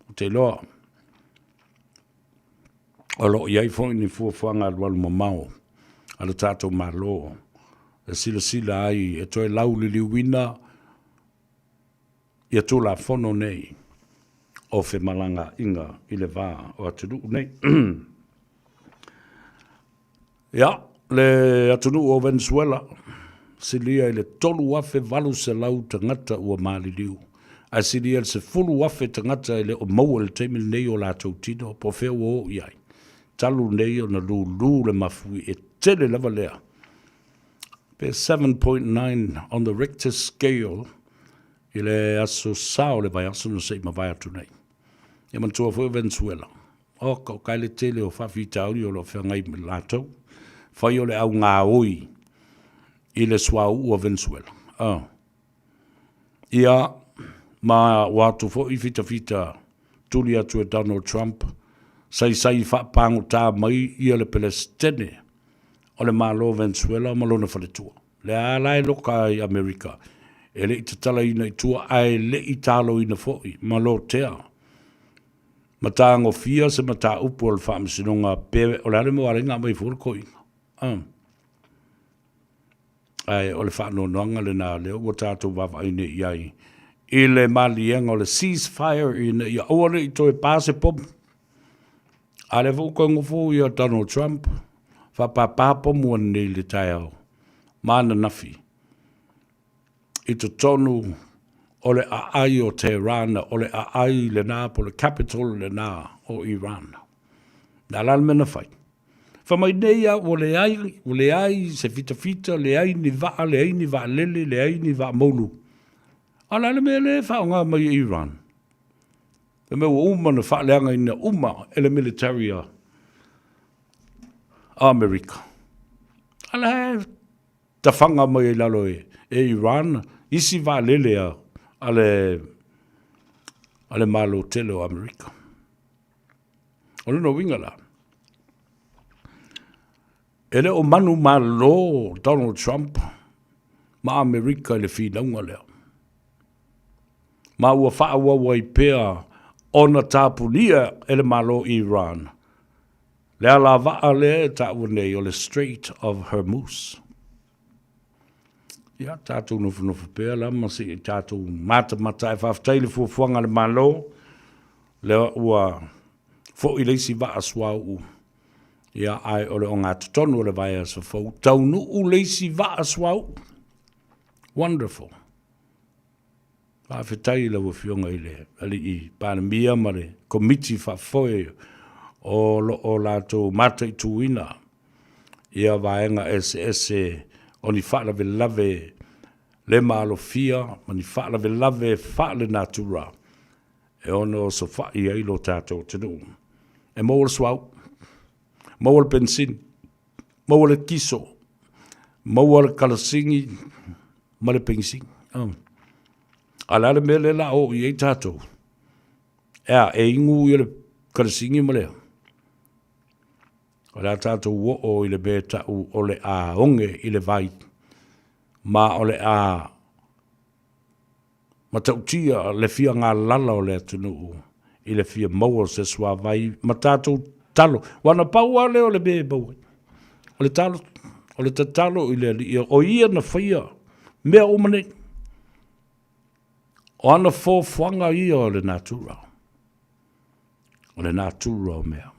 Ou te iloa, o lo o i ai foi ni fuafuaga alualu mamao a le tatou Malo e silasila ai e toe lauliliuina ia Tulafono nei o femalagaaiga i le va o atunuu nei. Ia, le atunuu o Venezuela, silia i le 3,800 tagata ua maliliu, ae silia i le 10,000 tagata e le o maua i le taimi lenei o latou tino, po o fea ua oo i ai. Talu nei ona lulu le mafui, e tele lava lea, pe 7.9 on the Richter scale i le aso Sa o le vaiaso na se i mavae atu nei. Ia manatua foi o Venezuela, Oka, o kai le tele o faafitauli o lo o feagai ma latou, fai o le au gaoi i le suauu o Venezuela. Oh. Ia, ma ua atu foi fitafita tuli atu e Donald Trump, saisai faapagota mai ia le Pelesitene o le Malo o Venezuela ma lona faletua. Lea la e loka ai Amerika, e le i tatalaina i tua ae le i taloina foi ma lotea Matagofia se mataupu o le Faamasinoga pe o le a le mea ua ala ai ona aumai fua le toeaina. Ah. Ae o le faanoanoaga lena lea ua tatou vaavaai nei i ai i le maliega o le ceasefire ina ia aua ne i toe pa se pomu. A lea foi ua toe nofo ia Donald Trump faapapa pomu ananei i le taeao ma ananafi i totonu o le aai o Tehran, o le aai lena po o le capital lena o Iran. Le a la le mea na fai? Fai mai nei a ua leai, ua leai se fitafita, leai ni vaa, leai ni vaalele, leai ni vaa moulu. A o le a le mea lea e faaaoga mai e Iran? Le mea ua uma ona faaleagaina uma e le military a Amerika. A la e tafaga mai ai lalo e, e Iran isi vaalele a, a le a le Malo tele o Amerika. O lona uiga la, e le o manumalo Donald Trump ma Amerika i le finauga lea. Ma ua faaauau ai pea ona tapunia e le Malo Iran Le alavaa lea e taua nei o le Strait of Hormuz. Ia, tatou nofonofo pea la ma se i tatou matamata ae faafetai i le fuafuaga a le Malo, lea ua foi le isi vaa suauu, ia, ae o le ogatotonu o le vaiaso fou, taunuu le isi vaa suauu. Wonderful. Faafetai i lau Afioga i le Alii Palemia ma le Komiti Faafoe o lo o latou mataituina ia vaega eseese o ni faalavelave le maalofia ma ni faalavelave faalenatura e ono osofai ai lo tatou atunuu. E maua le suauu, maua le penisini, maua le kiso, maua le kalasini ma le penisini. Oh. A le a le mea lea la o i ai tatou? Ea, e inu ia le kalasini ma le O le a tatou oo i le mea ta'u o le a oge i le vai, ma o le a matautia le fia galala o le atunuu i le fia maua o se suavai ma tatou talo. Ua na pau lava lea o le mea e maua ai. O le talo, o le tatalo i le Alii, o ia na faia mea uma nei. O ana fuafuaga ia o le natura. O le natura o mea.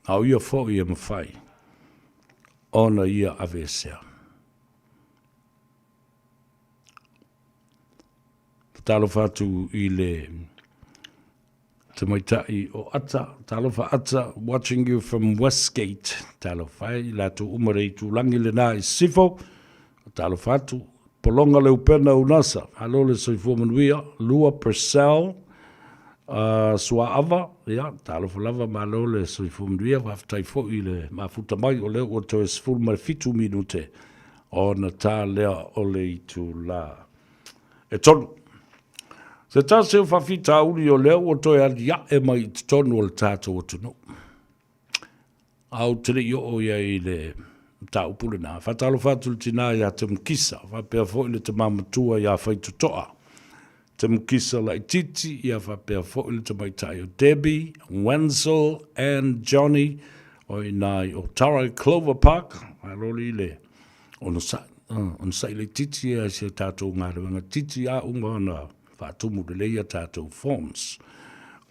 A o ia foi e mafai ona ia aveesea. Talofa atu i le tamaitai o Ata, talofa Ata, watching you from Westgate. Talofa e, i latou uma le itulagi lena i Sisifo. Talofa atu, Polonga le upena unasa, malo le soifua manuia, Lua Purcell, uh, Suaava, ia, talofa lava, malo le soifua manuia, faafetai foi i le mafuta mai, o lea ua toe 17 minute ona tā lea o le itula e tolu. Se tasi o faafitauli o lea ua toe aliae mai i totonu o le tatou atunuu. A ou te le i oo i ai i le mataupu lena, faatalofa atu i le tinā iā Temukisa, faapea foi le tamā matua iā Faitotoa. Temukisa laitiiti, ia faapea foi le tamaitai o Debbie, Wenzel and Johnny, o i inā i Otara i Clover Park, malo li le onosai, onosai laitiiti ia i si a tatou galuega titi a uma ona faatumu lelei a tatou forms.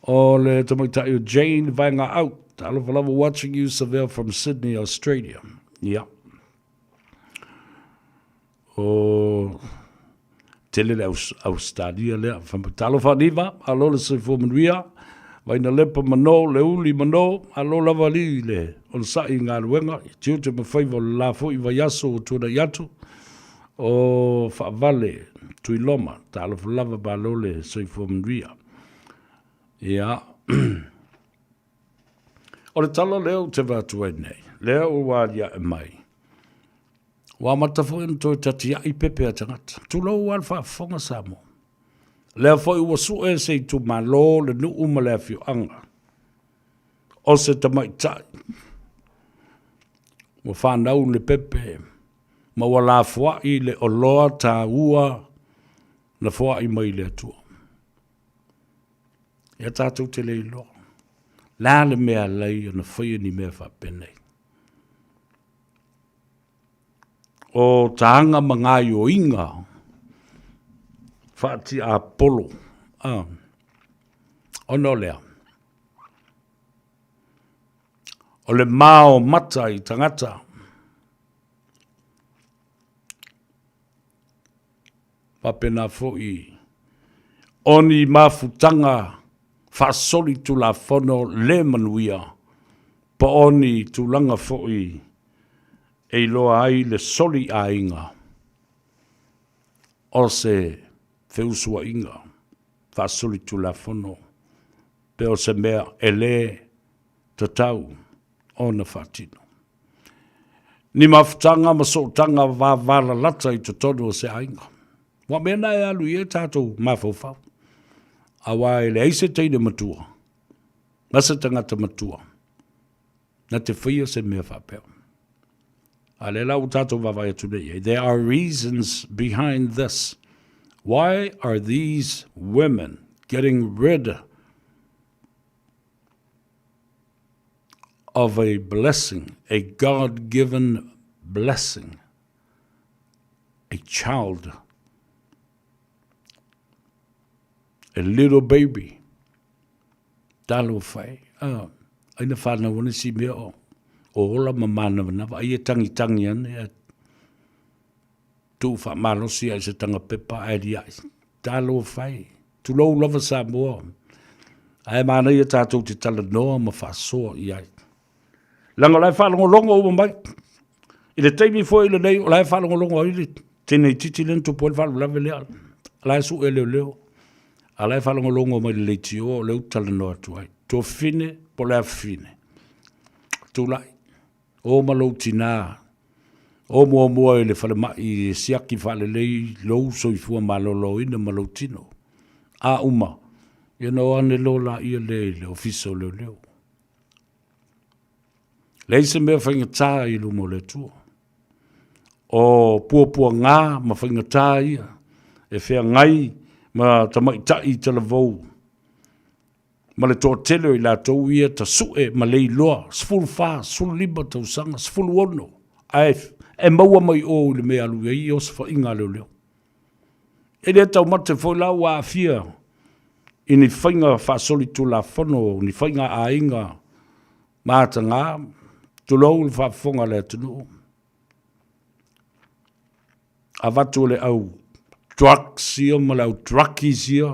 O le tamaitai o Jane Vaegaau, talofa lava watching you Savea from Sydney, Australia. Ia. O tele le Australia lea. Talofa Niva, alo le soifua manuia. Vaina lepa mano, le uli mano, alo lava li le onosai i galuega, i tiute ma faiva o le la foi vaiaso ua tuanai atu. O Faavale Tuiloma, talofa lava malo le soifua manuia. Ia. O le tala lea ou te avatu ai nei, lea ua aliae mai, ua amata foi ona toe tatiai pepe a tagata. Tulou lava le faafofoga Samoa. Lea foi ua sue se itumalo, le nuu ma le afioaga o se tamaitai ua fanau le pepe ma ua lafoai le oloa taua na foai mai i le Atua. Ia tatou te le iloa. Le a le mea alai ona faia ni mea faapenei. O taga ma gaioiga faatiapolo, a, ona o lea, o le mao mata i tagata, faapena foi o ni mafutaga faasolitulafono le manuia po o ni tulaga foi e iloa ai le soli aiga o se feusuaiga faasolitulafono pe o se mea e le tatau ona faatino. Ni mafutaga ma sootaga vavalalata i totonu o se aiga. Ua mea na e alu i ai tatou mafaufau. Aua e leai se teine matua, ma se tagata matua, na te faia se mea faapea. A lea la ua tatou vaavaai atu nei i ai. There are reasons behind this. Why are these women getting rid of a blessing, a God-given blessing, a child, a little baby. Talofa e. Ah, ai na whanau ana si mea o, o ola ma mānawanava, ai e tangitangi ane, a tuu whaamalosi ai se tanga pepa ai liai. Talofa e. Tulou lava Samoa. Ae manaia tatou te talanoa ma faasoa i ai. Leaga o la e faalogologo uma mai. I le taimi foi lenei o la e faalogologo ai le teinei titi lea na tupu ai le faalavelave lea. O la e sue e leoleo. A o la e faalogologo mai i le leitioa o lea ou te talanoa atu ai. Tuafafine po o le afafine. Tulai. O ma lou tinā, o muamua i le falemai e siaki faalelei lou soifua maloloina ma lou tino. A uma, ia ona o ane loa laia lea i le Ofisa o Leoleo. Leai se mea faigata i luma o le Atua. O puapuagā ma faigata ia e feagai ma tamaitai talavou ma le toatele o i latou ia tasu'e ma leiloa, 14, 15 tausaga, 16, ae e maua mai o i le mea e alu i ai i osofaiga a leoleo. E le taumate foi la ua aafia i ni faiga faasolitulafono, ni faiga aiga matagā, tulou le faafofoga a le atunuu. Avatu e le au. drugs ia ma le au druggies ia,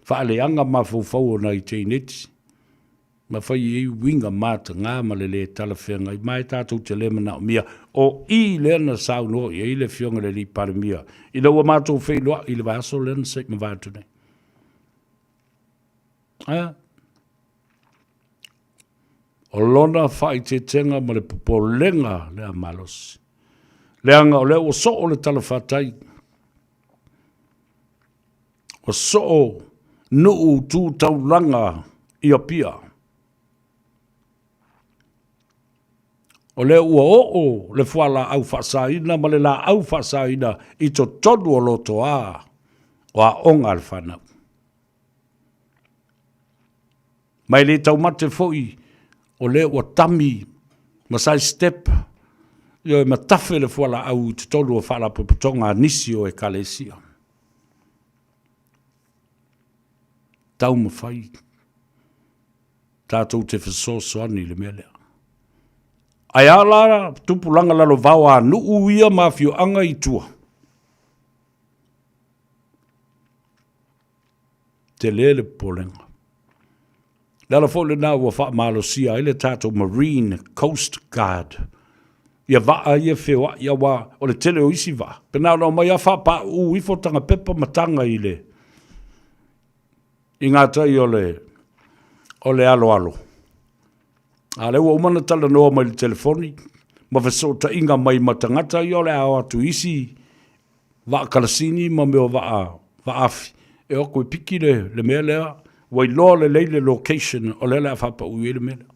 faaleaga mafaufau o nai teineiti, ma fai i ai uiga mataga ma le lē talafeagai ma e tatou te le manaomia. O i lea na saunoa i ai le Afioga i le Alii Palemia ina ua matou feiloai i le vaiaso lea na se i mavae atu nei. A? O lona faaeteetega ma le popolega lea malosi. Leaga o lea ua soo le talafatai, ua soo nuu tu taulaga i Apia. O lea ua oo le fualaau faasaina ma le laau faasaina i totonu o lotoa o aoga a le fanau. Ma e le taumate foi o lea ua tami ma side step, ioe, ma tafe le fualaau i totonu o faalapotopotoga a nisi o Ekalesia. Taumafai tatou te fesoasoani i le mea lea. Ae a la tupulaga lalovao a nuu ia ma afioaga i tua? Tele le popolega. Le ala foi lena ua faamalosia ai le tatou Marine Coast Guard ia vaa ia feoai aua o le tele o isi vaa, pe na ona omai lava faapauu ifo tagapepa ma taga i le i gatai o le o le aloalo. A o lea ua uma ona talanoa mai i le telefoni ma fesootaiga mai ma tagata ia o le a o atu i isi vaa kalasini ma mea o vaa vaafi e o atu e piki le, le mea lea, ua iloa lelei le location o lea o le a faapau i ai le mea lea.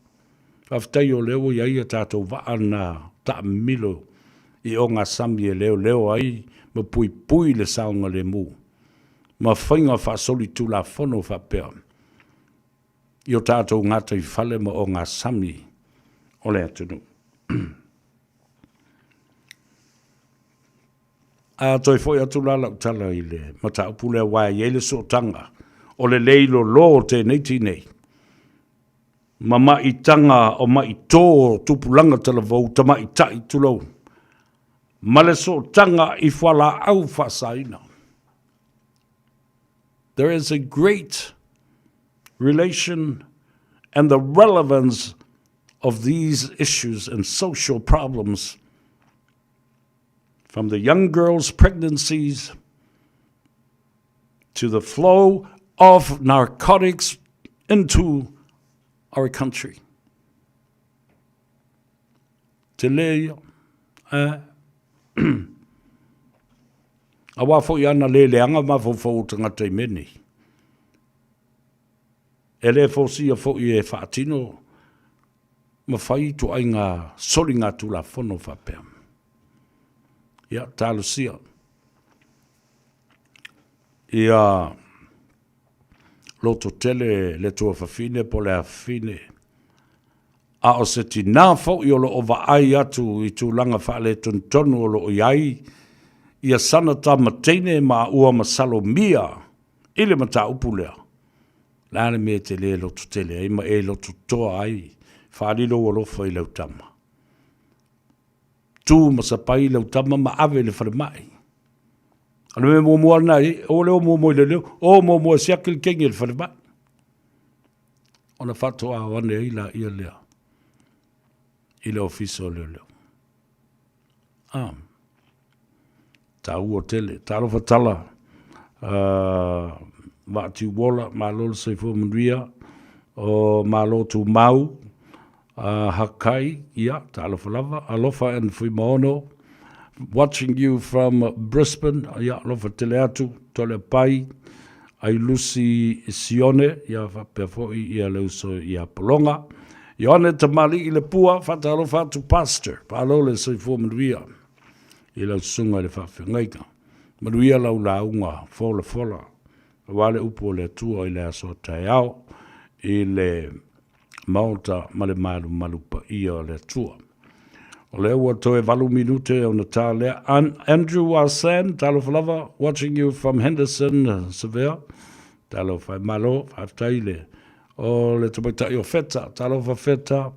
Faafetai o lea ua i ai a tatou vaa na taamilo i ogasami e leoleo ai ma puipui le saogalemu ma faiga faasolitulafono faapea i o tatou gataifale ma ogasami o le atunuu. A toe foi atu la lau tala i le mataupu lea aua e i ai le sootaga o le le ilolo o tēnei tinei ma maitaga o maitō o tupulaga talavou tamaitai tulou ma le sootaga i fualaau faasaina. There is a great relation and the relevance of these issues and social problems from the young girls' pregnancies to the flow of narcotics into our country. Te le ia. Eh. Aua foi ana le leanga mafaufau o tagata i mea nei. E le fausia foi e faatino ma fai ituaiga soligatulafono faapea. Ia, talosia. Ia lototele le tuafafine po o le afafine, a o se tinā foi o lo o vaai atu i tulaga faaletonutonu o lo o i ai ia sana tama teine ma ua masalomia i le mataupu lea, le a le mea e te le lototele ai ma e lototoa ai, faaali lou alofa i lau tama. Tu ma sapai lau tama ma ave i le falemai. O le mea muamua lena i, aua le o muamua i le leo, o muamua e siaki le kegi i le falemai. Ona faatoa o ane ai laia lea i le ofisa o leoleo. Ah. Taua tele. Talofa tala, uh, Vaatiuola, malo le soifua manuia, o malo tumau, uh, Hakai, ia, talofa lava, alofa and Fuimaono, watching you from Brisbane, ia, alofa tele atu, tole pai, ai Lucy Sione, ia, faapea foi, ia le uso ia Polonga, Ioane Tamalii le pua, faatalofa atu Pastor, malo le soifua manuia. i lau susuga i le faafeagaiga. Manuia lau lauga folafola aua le upu o le Atua i le aso a taeao i le Maota ma le malumalu paia o le Atua. O lea ua toe valu minute ona ta lea. Andrew Arsene, talofa lava, watching you from Henderson, Sevilla. Talofa e malo, faafetai le o le tamaitai o Feta, talofa Feta,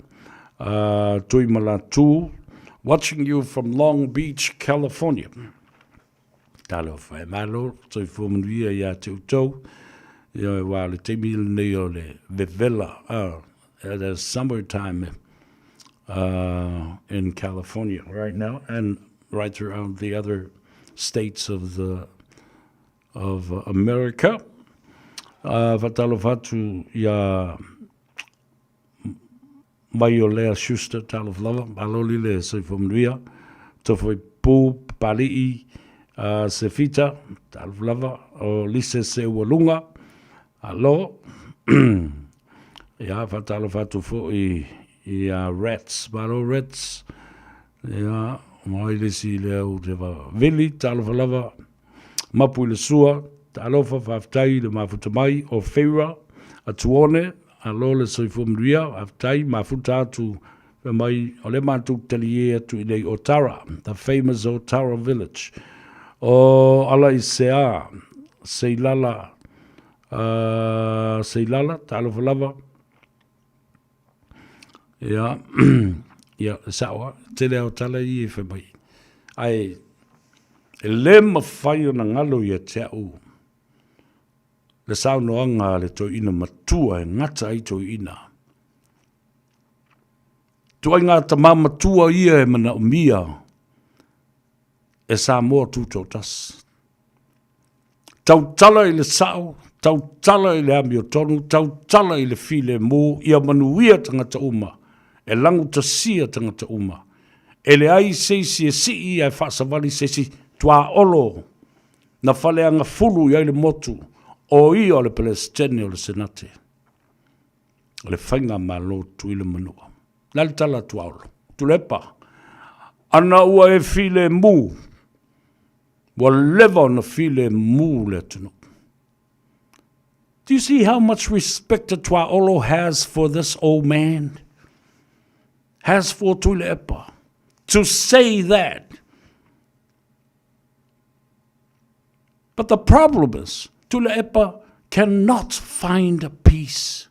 uh, Tui Malatu, watching you from Long Beach, California. Talofa e malo, soifua manuia ia te outou. Ia aua o le taimi lenei o le vevela, the summer time in California right now and right throughout the other states of the of America. Faatalofa atu ia mai o Lea Schuster, talofa lava, malo lile soifua manuia. Tofo i Pū, Papali'i, Sefita, talofa lava, o Lise Seualuga, alo. Ia, faatalofa atu foi ia Rats, malo Rats. Ia, mai le isi lea u te vili, talofa lava, mapu i le sua, talofa, faafetai i le mafuta mai o Feira, Atuone, alo le soifua manuia, faafetai, mafuta atu fai mai, o lea matou talie atu i nei Otara, the famous Otara village. O ala i sea, Seilala, Seilala, talofa lava. Ia, ia, e sao lava, tele lava o tala ia e fai mai. Ae, e le mafai ona galo ia te au le saunoaga a le toeaina matua e gata ai toeaina. Ituaiga tama matua ia e manaomia e Samoa Tutoatasi. Tautala i le sao, tautala i le amiotonu, tautala i le filemu, ia manuia tagata uma, e lagutasia tagata uma. E leai se isi e sii ae faasavali se isi tuaolo na faleagafulu i ai le motu, o ia o le Peresetene o le Senate o le Faigamalo Tutuila Manua. Le a le tala a Tuaolo? Tuilaepa, ana ua e filemu, Ua leva ona filemu le atunuu. Do you see how much respect Tuaolo has for this old man? Has for Tuilaepa? To say that. But the problem is, Tuilaepa cannot find peace.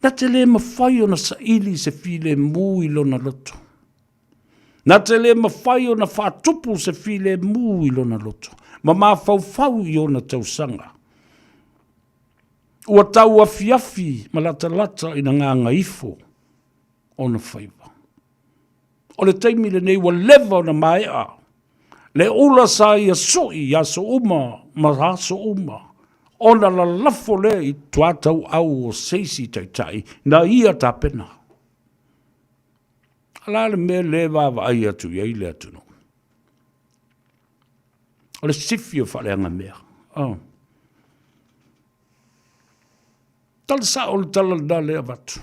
Na te le mawhai ona saili se filemu i lona loto. Na te le mawhai ona whaatupu se filemu i lona loto, ma mafaufau i ona tausaga. Ua tau afiafi ma latalata ina gagaifo ona faiva. O le taimi lenei ua leva ona maea le ula sa ia sui i aso uma ma aso uma, ona lalafo lea i tuatauau o se isi taitai na ia tapena. A la le mea le vaavaai atu i ai le atunuu? O le sifi o faaleagamea. Oh. Tala sao le tala lena le avatu.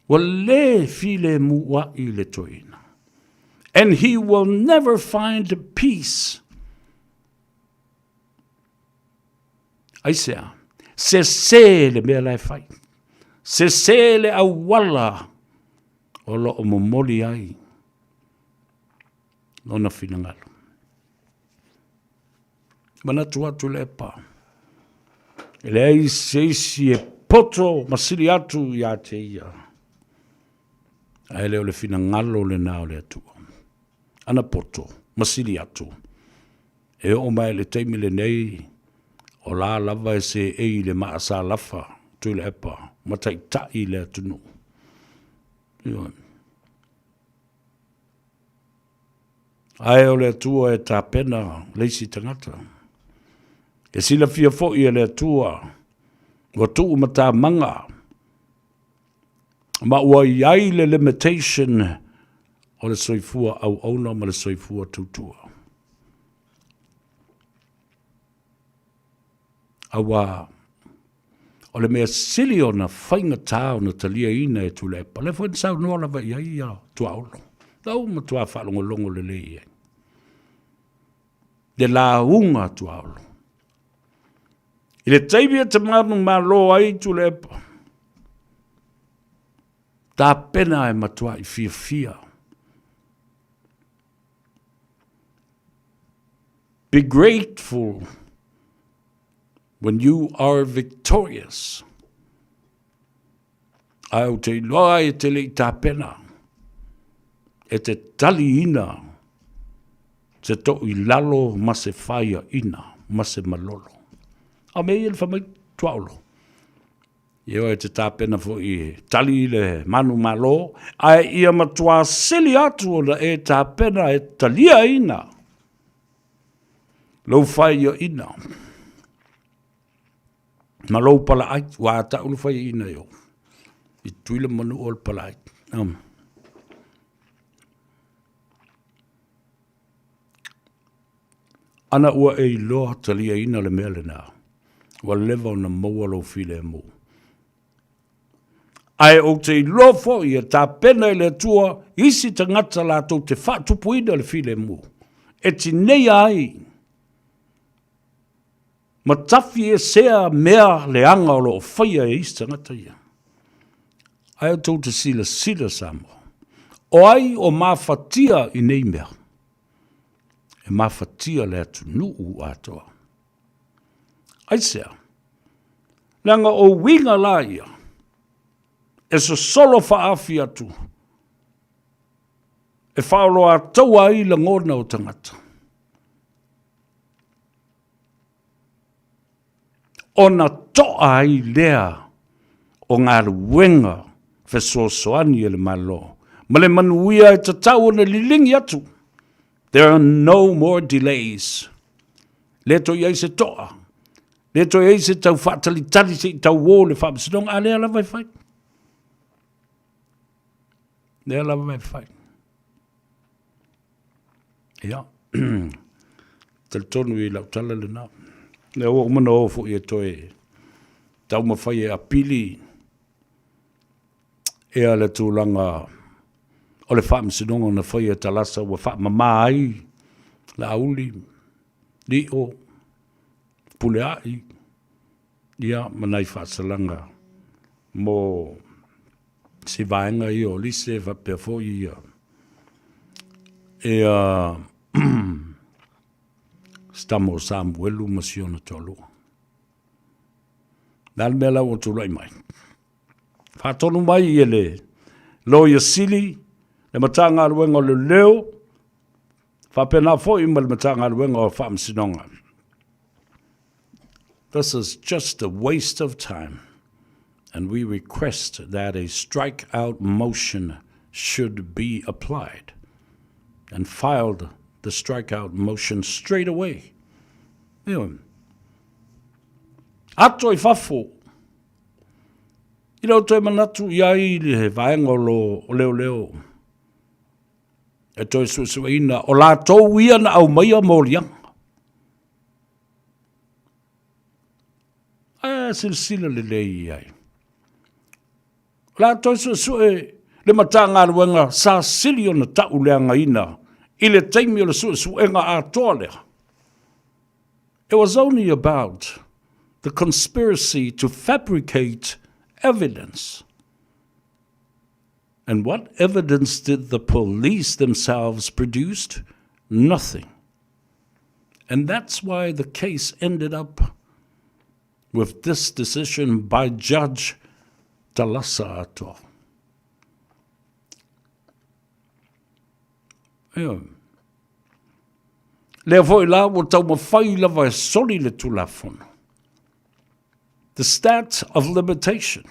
Ua le filemu a'i le toeaina. And he will never find peace. Aisea? Sese le mea la e fai. Sese le auala o lo o momoli ai lona finagalo. Manatu atu le epa. E leai se isi e poto ma sili atu ia te ia. Ae le o le finagalo lena o le Atua. Ana poto ma sili atu. E oo mai i le taimi lenei, o la lava e seei i le maasalafa Tuilaepa ma taitai le atunuu. Ioe. Ae o le Atua e tapena le isi tagata. E silafia foi e le Atua ua tuu matamaga ma ua i ai le limitation o le soifua auauna ma le soifua tautua. Aua o le mea sili ona faigata ona taliaina e Tuilaepa, lea foi na saunoa lava i ai ia Tuaolo. Na ou matua faalogologo lelei i ai. Le lauga a Tuaolo. I le taimi e te manumalo ai Tuilaepa, tapena e matuai fiafia. Be grateful when you are victorious. Ae ou te iloa e te le i tapena e te taliina. Se toʻilalo ma se faiaʻina ma se malolo. A me ia le fai mai tuaolo. Ia oe te tapena foʻi e tali i le manu malo, ae ia matuā sili atu ona e tapena e taliaina lou faiaʻina ma lou palaʻai, ua taʻu le faiaʻina i o i Tutuila ma Manua o le palaʻai. Ana ua e iloa taliaina le mea lena, ua leva ona maua lou filemu. Ae ou te iloa foi e tapena e le Atua isi tagata latou te faatupuina le filemu, e tineia ai ma tafi esea mea leaga o lo o faia e isi tagata ia. Ae outou te silasila Samoa, o ai o mafatia i nei mea? E mafatia le atunuu atoa. Aisea? Leaga o uiga la ia, e sosolo faaafi atu, e faaoloataua ai lagona o tagata. Ona toa ai lea o galuega fesoasoani a le Malo ma le manuia e tatau ona liligi atu. There are no more delays. Le toe i ai se toa, le toe i ai se tau faatalitali se i tauō le faamasinoga, a lea lava e fai. Lea lava e fai. Ia, talitonu i lau tala lena. Lea ua uma ona o foi e toe taumafai e apili ea le tulaga o le faamasinoga na faia e Talasa ua faamama ai Laauli, Lio, Puleai, ia ma nai faasalaga mo si vaega ia o Lise faapea foi ia ia si tama o Samuelu ma si ona toalua. Le a le mea la ua tulai mai? Faatonu mai e le Loia Sili, le Matagaluega o Leoleo, faapena foi ma le Matagaluega o Faamasinoga. This is just a waste of time and we request that a strike out motion should be applied and filed the strike out motion straight away. Ioe. Ato i fafo. I leo toe manatu i ai le vaega o lo o leoleo e toe suesueina o latou ia na aumaia moliaga. Ae silasila lelei i ai. O le a toe suesue le Matagaluega sa sili ona tauleagaina i le taimi o le suesuega atoa lea. It was only about the conspiracy to fabricate evidence. And what evidence did the police themselves produce? Nothing. And that's why the case ended up with this decision by Judge Talasa Atoa. Ioe. Lea foi la ua taumafai lava e soli le Tulafono. The stat of limitation.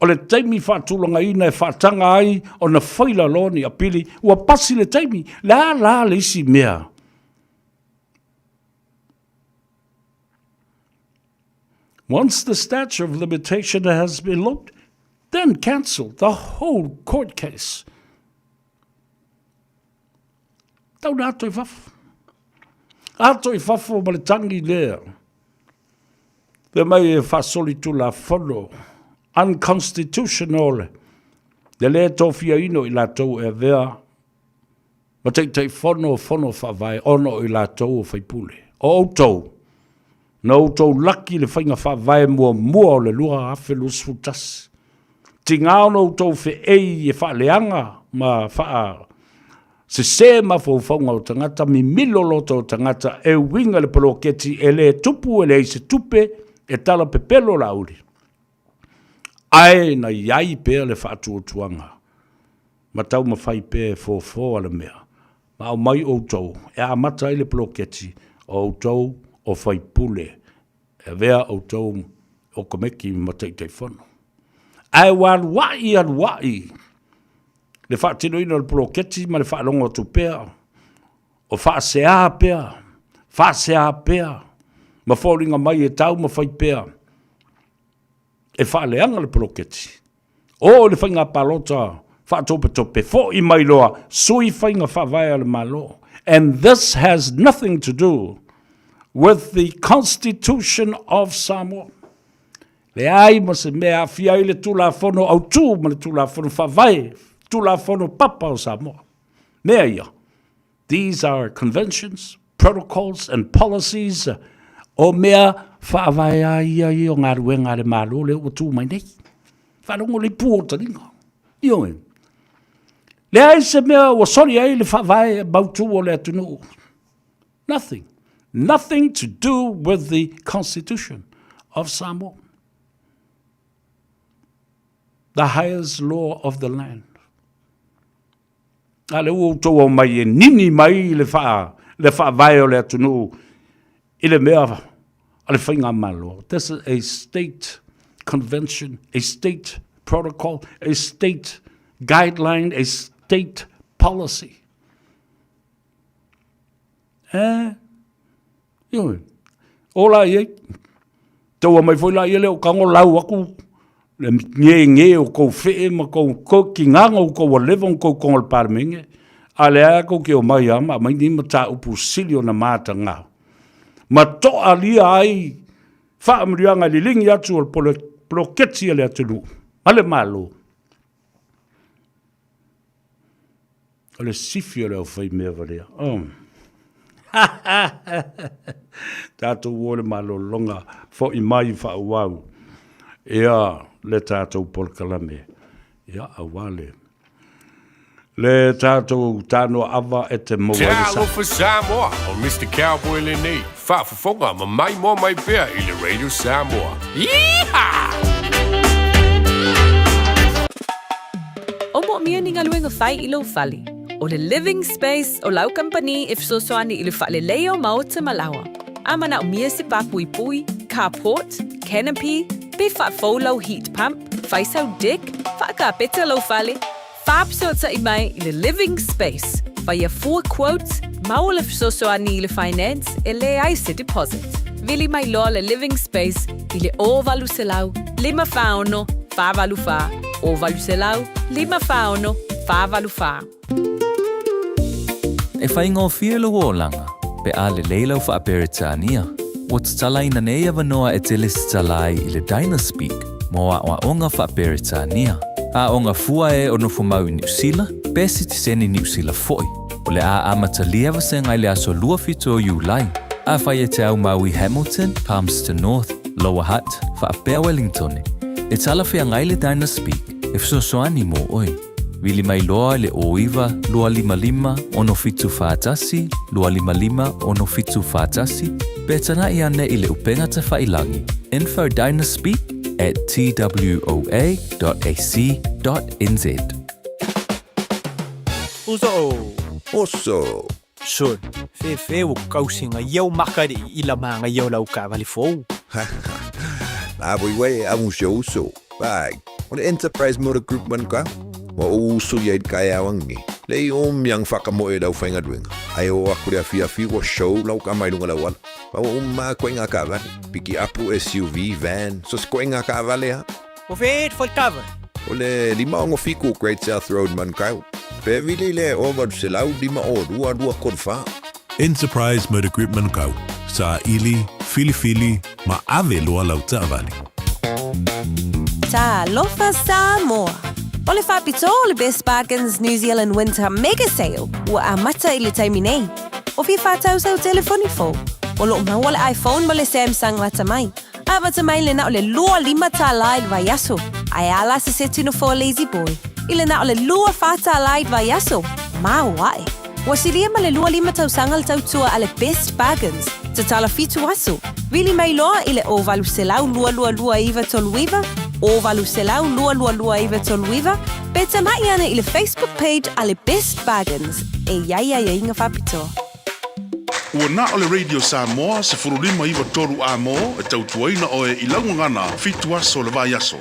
O le taimi faatulagaina e faataga ai ona faila loa ni apili, ua pasi le taimi. Le a la le isi mea? Once the statute of limitation has been looked, then cancel the whole court case. Tau na ato i fafo. Ato i fafo ma le tangi lea. Fai mai e faasolitulafono, unconstitutional, le lē tofiaina o i latou e avea ma Taitaifono o Fono Faavae ona o i latou o faipule. O outou, na outou laki le faiga faavae muamua o le 2021. Tiga ona outou feei e faaleaga ma faa sese mafaufauga o tagata, mimilo loto o tagata e uiga le poloketi e le tupu e leai se tupe e tala pepelo Laauli. Ae na i ai pea le faatuatuaga ma taumafai pea e fofo a le mea. Ma aumai outou e amata ai le poloketi o outou o faipule e avea outou o komeki ma Taitaifono. Ae ua aluai aluai le faatinoina o le poloketi ma le faalogo atu pea o faasea pea, faasea pea ma foliga mai e taumafai pea e faaleaga le poloketi. O le faiga palota faatopetope fo'i mai loa sui faiga faavae a le Malo. And this has nothing to do with the Constitution of Samoa. Leai ma se mea aafia ai le Tulafono Autu ma le Tulafono Faavae, Tulafono Papa o Samoa. Mea ia, these are conventions, protocols and policies o mea faavae a ia ia o galuega a le Malo lea ua tu mai nei. Faalogo le ipu o taliga. Ioe. Leai se mea ua soli ai le faavae mautu o le atunuu. Nothing. Nothing to do with the Constitution of Samoa. The highest law of the land. A lea ua outou aumai e nini mai le, faa, le faavae o le atunuu i le mea a le faigamalo. This is a state convention, a state protocol, a state guideline, a state policy. Eh, ioe, o la i ai. Taua mai foi la ia le o kango lau aku le nge nge o kou fee ma kou kou kingaga o kou alewa o kou konga le palemenge. A le a kou ke o mai a ma mai ni ma tā upu sili o na mātanga. Ma toa lia ai whaamurianga lilingi atu o le polo, poloketi a le atunuu. Ma le malo. O le sifi o le aufaimea valea. Oh. Tātou o le malologa fo'i mai faaauau ia le tātou polokalame. Ia, auā le le tātou tānoa ava e te maua ai le sa. Talofa Samoa, o Mister Cowboy lenei, faafofoga ma maimoa mai pea i le Radio Samoa. Yeehaw! O moomia ni galuega fai i lou fale. O le Living Space o lau kamupani e fesoasoani i le faaleleia o maota ma laoa. A manaomia se pāpuipui, carport, canopy, pe faafou lau heat pump, fai sau deck, faakapeta lou fale, faafesootai mai i le Living Space, faia fua quote, maua le fesoasoani i le finance e leai se deposit. Vili mai loa le Living Space i le 0800 546 484, 0800 546 484. E faigofie lou olaga pe a lelei lau Faa-Peretania. Ua tatalaina nei avanoa e tele tatala ai i le Dynaspeak mo aoaoga Faa-Peretania. Aoga fua e o nofomau i Niu Sila, pe sitiseni Niu Sila foi. O le a amatalia vasega i le aso 27 o Iulai. Afai e te aumau i Hamilton, Palmerston North, Lower Hutt, faapea Wellingtone, e talafeagai le Dynaspeak e fesoasoani mo oe. Vili mai loa i le 09 255 6741 255 6741 pe tana'i ane i le upega tafailangi info dynaspeak at twoa.ac.nz. Uso o. Oso. Son, fefe ua kausi nga iau maka di i la manga iau lau kaavale fou. Na voi wei a un se uso. Pai, o le Enterprise Motor Group man ka. Wa o uso ia i kai awangi. Le i o miang whakamoe lau whainga duenga. Ai o aku le awhi awhi wa show lau ka mai lunga lau ala. Pa wa umma koe ngā kaavale. Piki apu SUV, van, so se koe ngā kaavale ha. O fe et fo kava. O le 567 Great South Road Manukau. Pe vili le o 852 234. Enterprise Motor Group Manukau, saili, filifili, ma ave loa lau taavale. Talofa Samoa! O le faapitoa o le Best Bargains New Zealand Winter Mega Sale ua amata i le taimi nei. O fia faatau sau telefoni fou? O lo o maua le iPhone ma le Samsung lata mai. Amata mai le na o le 25 tālā i le vaiaso, ae a la se seti nofoa Lazy Boy i le na o le 24 tālā i le vaiaso, maoae. Ua silia ma le 25 tausaga le tautua a le Best Bargains, tatala fitu aso, vili mai loa i le 0800 222 939, 0800 222 939 pe tama'i ane i le Facebook page a le Best Bargains e i ai aiaiga faapitoa. Ua na o le Radio Samoa 15 93 A-mo e tautuaina oe i lau gagana fitu aso o le vaiaso.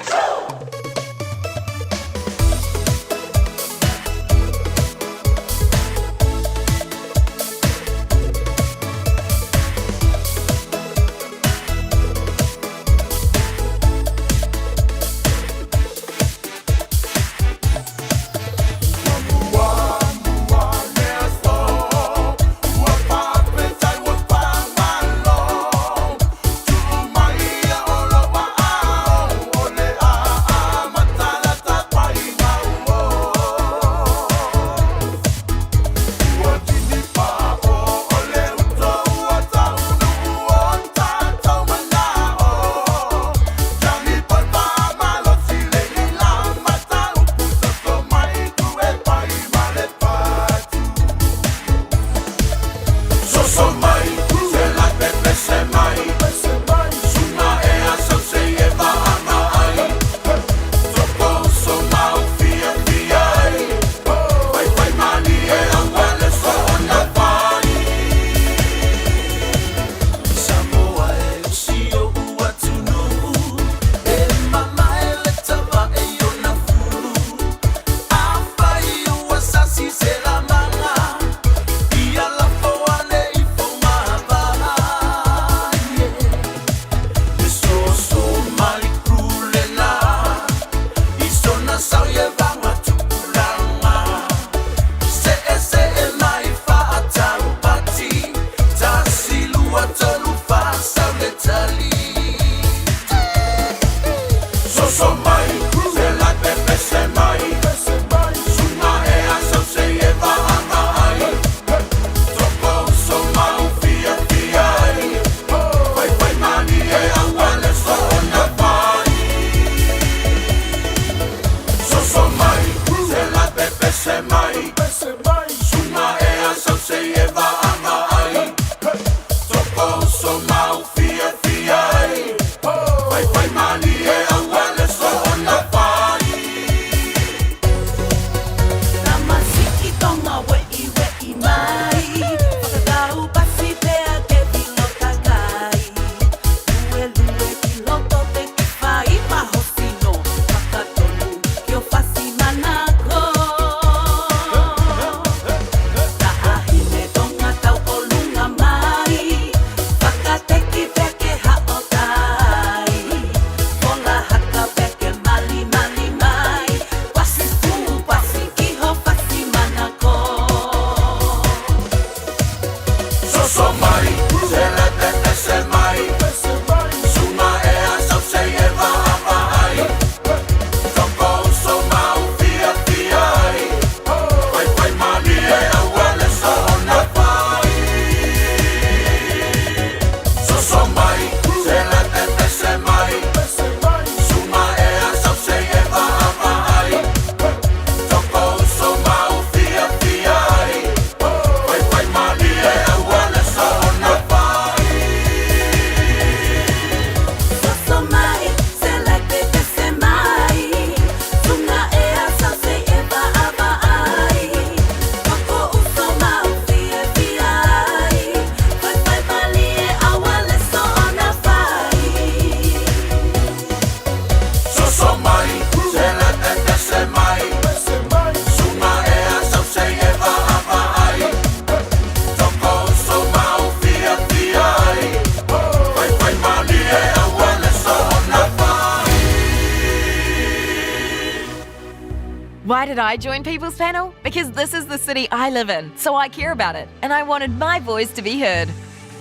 Why did I join People's Panel? Because this is the city I live in, so I care about it, and I wanted my voice to be heard.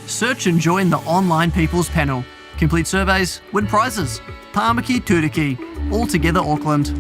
Search and join the online People's Panel. Complete surveys, win prizes. Tāmaki Turuki. All together Auckland.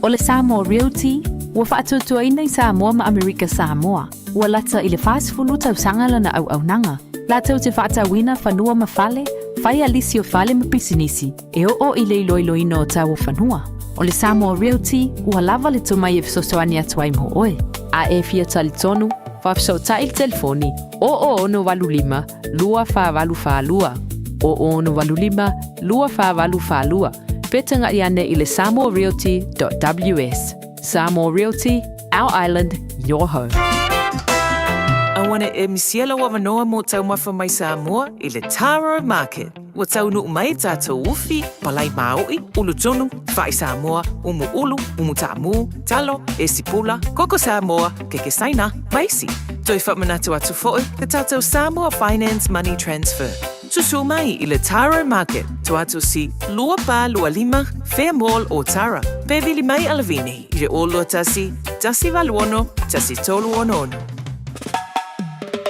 O le Samoa Realty, ua faatuatuaina i Samoa ma Amerika Samoa, ua lata i le 40 tausaga lana auaunaga, latou te faatauina fanua ma fale, fai a lisi o fale ma pisinisi, e oo i le iloiloina o tau o fanua. O le Samoa Realty, ua lava le tomai e fesoasoani atu ai mo oe. A e fia talitonu, faafesootai i le telefoni 00 685 2482. 0085 24842 pe taga'i ane i le samoarealty.ws. Samoa Realty, our island, your home. Auane e misia lau avanoa mo taumafa mai Samoa i le Taro Market. Ua taunuu mai tatou ufi, palai maoʻi, ulu tunu, fa'i Samoa, umu ulu, umu taamu, talo, esi pula, koko Samoa, keke Saina, ma isi. Toe faamanatu atu foʻi le tatou Samoa Finance Money Transfer. Susu mai i le Taro Market, Tuatosi 2425, Fair Mall Otara. Pe vili mai Alavini i le 021 186 1366.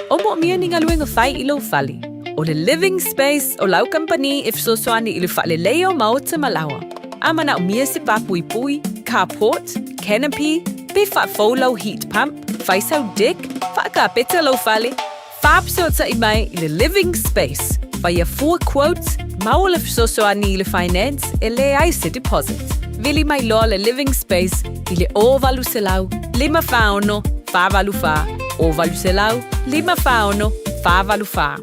O moomia ni galuega fai i lou fale. O le Living Space o lau kamupani e fesoasoani i le faaleleia o maota ma laoa. A manaomia se pā puipui, carport, canopy, pe faafou lau heat pump, fai sau deck, faakapeta lou fale, faafesootai mai i le Living Space. Faia fua quotes, maua le fesoasoani i le finance e leai se deposit. Vili mai loa le Living Space i le 0800 546 484 0800 546 484.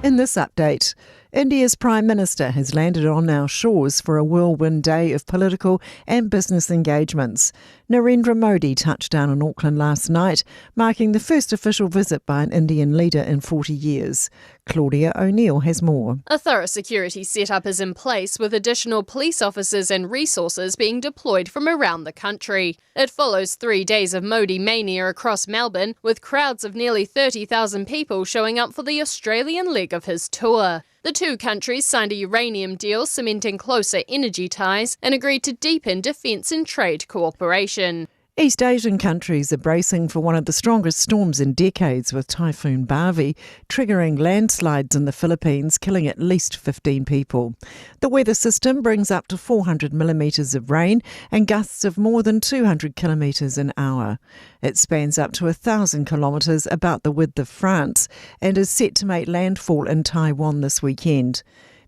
In this update, India's Prime Minister has landed on our shores for a whirlwind day of political and business engagements. Narendra Modi touched down in Auckland last night, marking the first official visit by an Indian leader in 40 years. Claudia O'Neill has more. A thorough security setup is in place with additional police officers and resources being deployed from around the country. It follows 3 days of Modi mania across Melbourne, with crowds of nearly 30,000 people showing up for the Australian leg of his tour. The two countries signed a uranium deal cementing closer energy ties and agreed to deepen defence and trade cooperation. East Asian countries are bracing for one of the strongest storms in decades, with Typhoon Bavi triggering landslides in the Philippines, killing at least 15 people. The weather system brings up to 400 millimetres of rain and gusts of more than 200 kilometres an hour. It spans up to 1,000 kilometres, about the width of France, and is set to make landfall in Taiwan this weekend.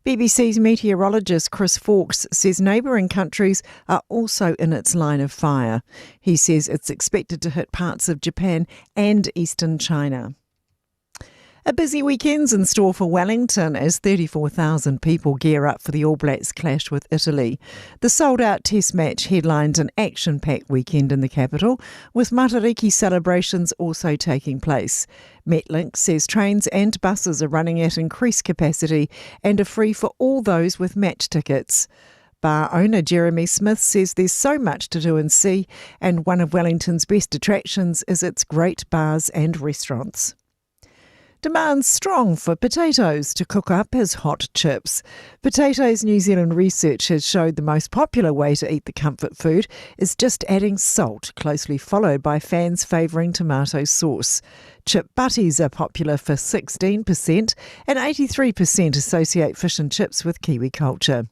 BBC's meteorologist Chris Fawkes says neighbouring countries are also in its line of fire. He says it's expected to hit parts of Japan and eastern China. A busy weekend's in store for Wellington as 34,000 people gear up for the All Blacks clash with Italy. The sold-out test match headlined an action-packed weekend in the capital, with Matariki celebrations also taking place. Metlink says trains and buses are running at increased capacity and are free for all those with match tickets. Bar owner Jeremy Smith says there's so much to do and see, and one of Wellington's best attractions is its great bars and restaurants. Demand's strong for potatoes to cook up as hot chips. Potatoes New Zealand research has showed the most popular way to eat the comfort food is just adding salt, closely followed by fans favouring tomato sauce. Chip butties are popular for 16% and 83% associate fish and chips with Kiwi culture.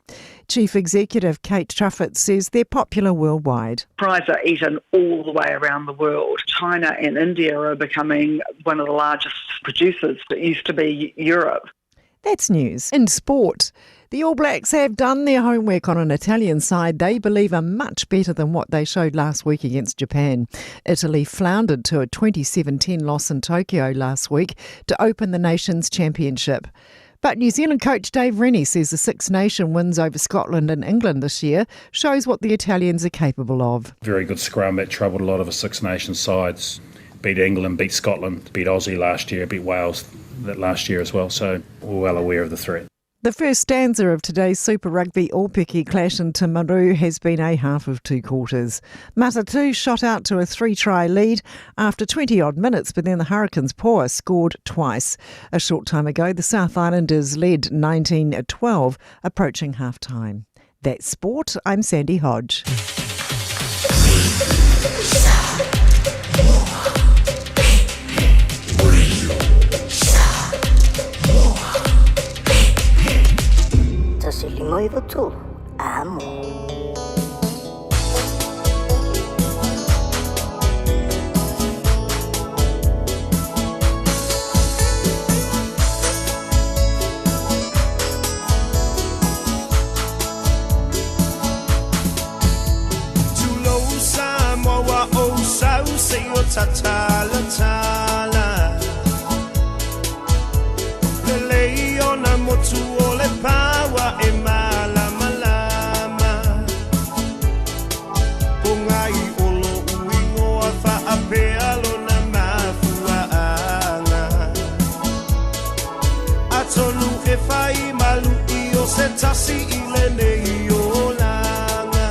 Chief Executive Kate Truffett says they're popular worldwide. Fries are eaten all the way around the world. China and India are becoming one of the largest producers. It used to be Europe. That's news. In sport, the All Blacks have done their homework on an Italian side they believe are much better than what they showed last week against Japan. Italy floundered to a 27-10 loss in Tokyo last week to open the nation's championship. But New Zealand coach Dave Rennie says the Six Nation wins over Scotland and England this year shows what the Italians are capable of. Very good scrum that troubled a lot of the Six Nation sides. Beat England, beat Scotland, beat Aussie last year, beat Wales that last year as well. So we're well aware of the threat. The first stanza of today's Super Rugby Aupiki clash in Timaru has been a half of two quarters. Matatu shot out to a 3-try lead after 20-odd minutes, but then the Hurricanes Poa scored twice. A short time ago, the South Islanders led 19-12, approaching half-time. That's sport. I'm Sandy Hodge. tatalatala Lelei ona motu o le paua e mālamalama Po ngai o lo'u igoa faapea lona mafuaaga Atonu e fai malu'i o se tasi i lenei olaga.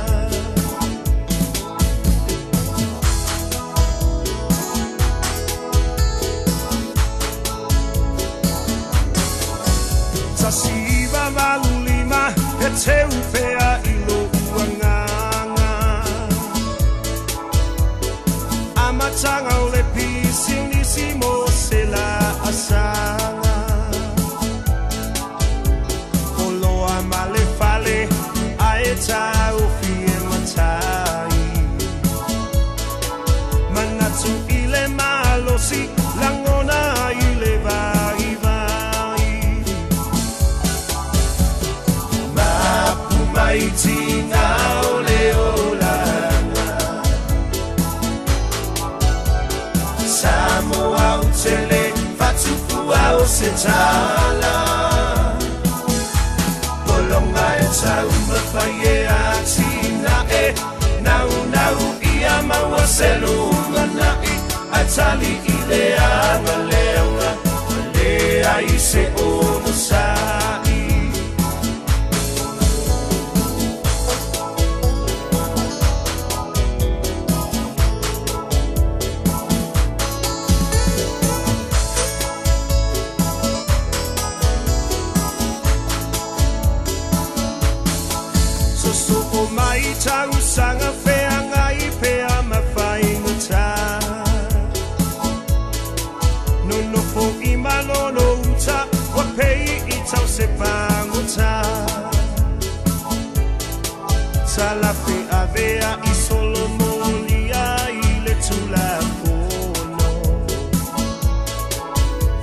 1985 e teu pea i lo'u agaga Amataga o le pisinisi mo se laasaga Oloa ma le fale ae taofi e matai Manatu i le malosi lagona ai le vaivai Mapu mai tiga o le olaga Samoa ou te le fatufua o se tala Pologa e taumafai e atinae Naunau ia maua se lumanai Ae tali i le agaleaga Ma leai se onosai. Sosoo mai tausaga feagai pea ma faigata Nonofo i malolo uta ua pei i tau se pagota Talafe avea i solomolia i le Tulafono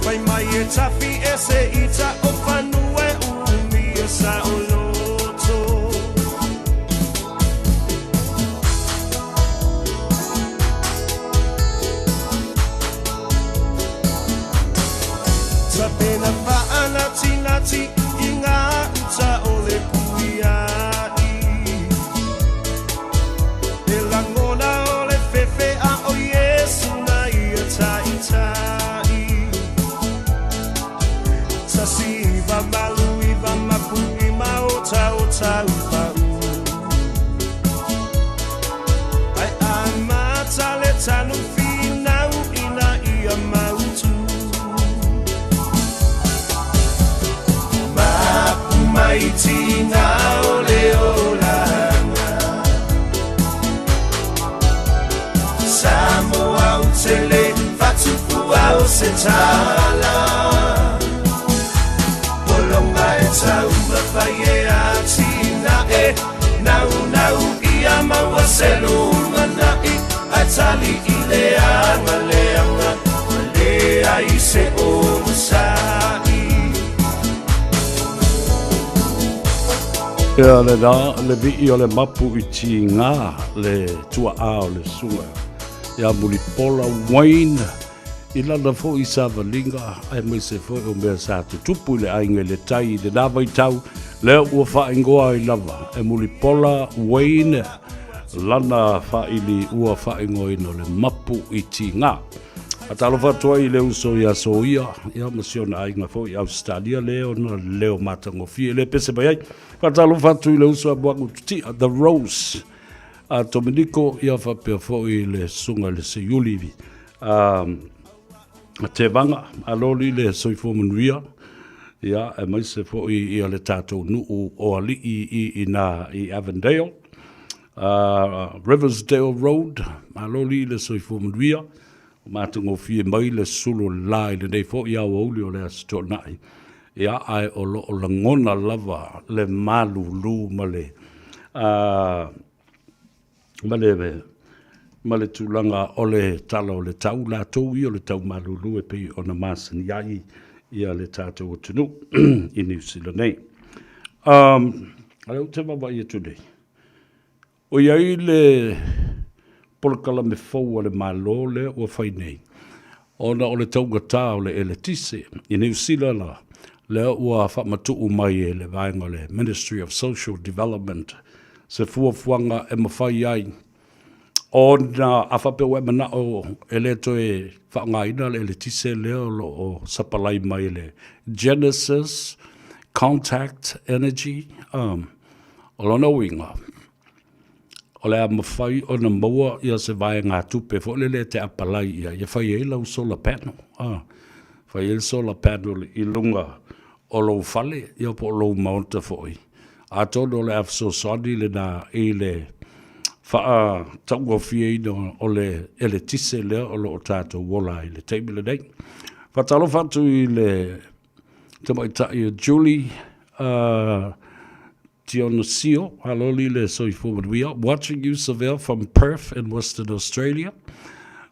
Fai mai e tafi ese ita o fanua e umia saoloto Tapena faanatinati i ngā uta o le puia'i E lagona o le fefe a o Iesu na ia ta'ita'i 1989 mapu'i ma otaota upa'u Ae amata le tanu finau ina ia mautu Mapu mai tiga o le olaga Samoa ou te le fatufua o se tala Pologa e taumafai e atinae Naunau ia maua se lumanai Ae tali i le agaleaga Ma leai se onosai. Ia le la, le vii o le mapu i tiga le tuaa o le susuga ia Mulipola Wayne i lana foi savaliga aemaise foi o mea sa tutupu i le aiga i le tai i lena vaitau lea ua faaigoa ai lava e Mulipola Wayne lana faaili ua faaigoaina o le mapu i tiga. Faatalofa atu ai i le uso ia Soia ia ma si ona aiga foi i Ausetalia le ona leo matagofie le pese mai ai. Faatalofa atu i le uso a Moagu Tutia, The Rose, a Dominico ia faapea foi le susuga i le Seiuli a Tevaga, aloli le soifua manuia ia aemaise foi ia le tatou nuu o alii i ina i Avondale, Riversdale Road, aloli le soifua manuia, ua matagofie mai le sulu o le la i lenei foi aoauli o le Aso Toonai, ia ae o lo o lagona lava le malulu ma le ma le ma le tulaga o le tala o le tau latou ia o le tau malulu e pei ona masani ai ia le tatou atunuu i Niu Sila nei. A lea ou te vaavaai atu nei, o i ai le polokalame fou a le Malo lea ua fai nei, ona o le taugata o le eletise i Niu Sila la, lea ua faamatuu mai e le vaega o le Ministry of Social Development se fuafuaga e mafai ai ona a faapea ua e manao e le toe faaaogaina le eletise lea o lo o sapalai mai e le Genesis Contact Energy, um, o lona uiga, o le a mafai ona maua ia se vaegatupe foi lele e te apalai i ai e fai ai lau solar panel, a, fai ai le solar panel i luga o lou fale ia po o lou maota foi. Atonu o le a fesoasoani lena i le faataugofieina o le eletise lea o lo o tatou ola ai i le taimi lenei. Faatalofa atu i le tamaitai o Julie uh, Tionasio, haloli le soifua manuia, watching you Savea from Perth in Western Australia.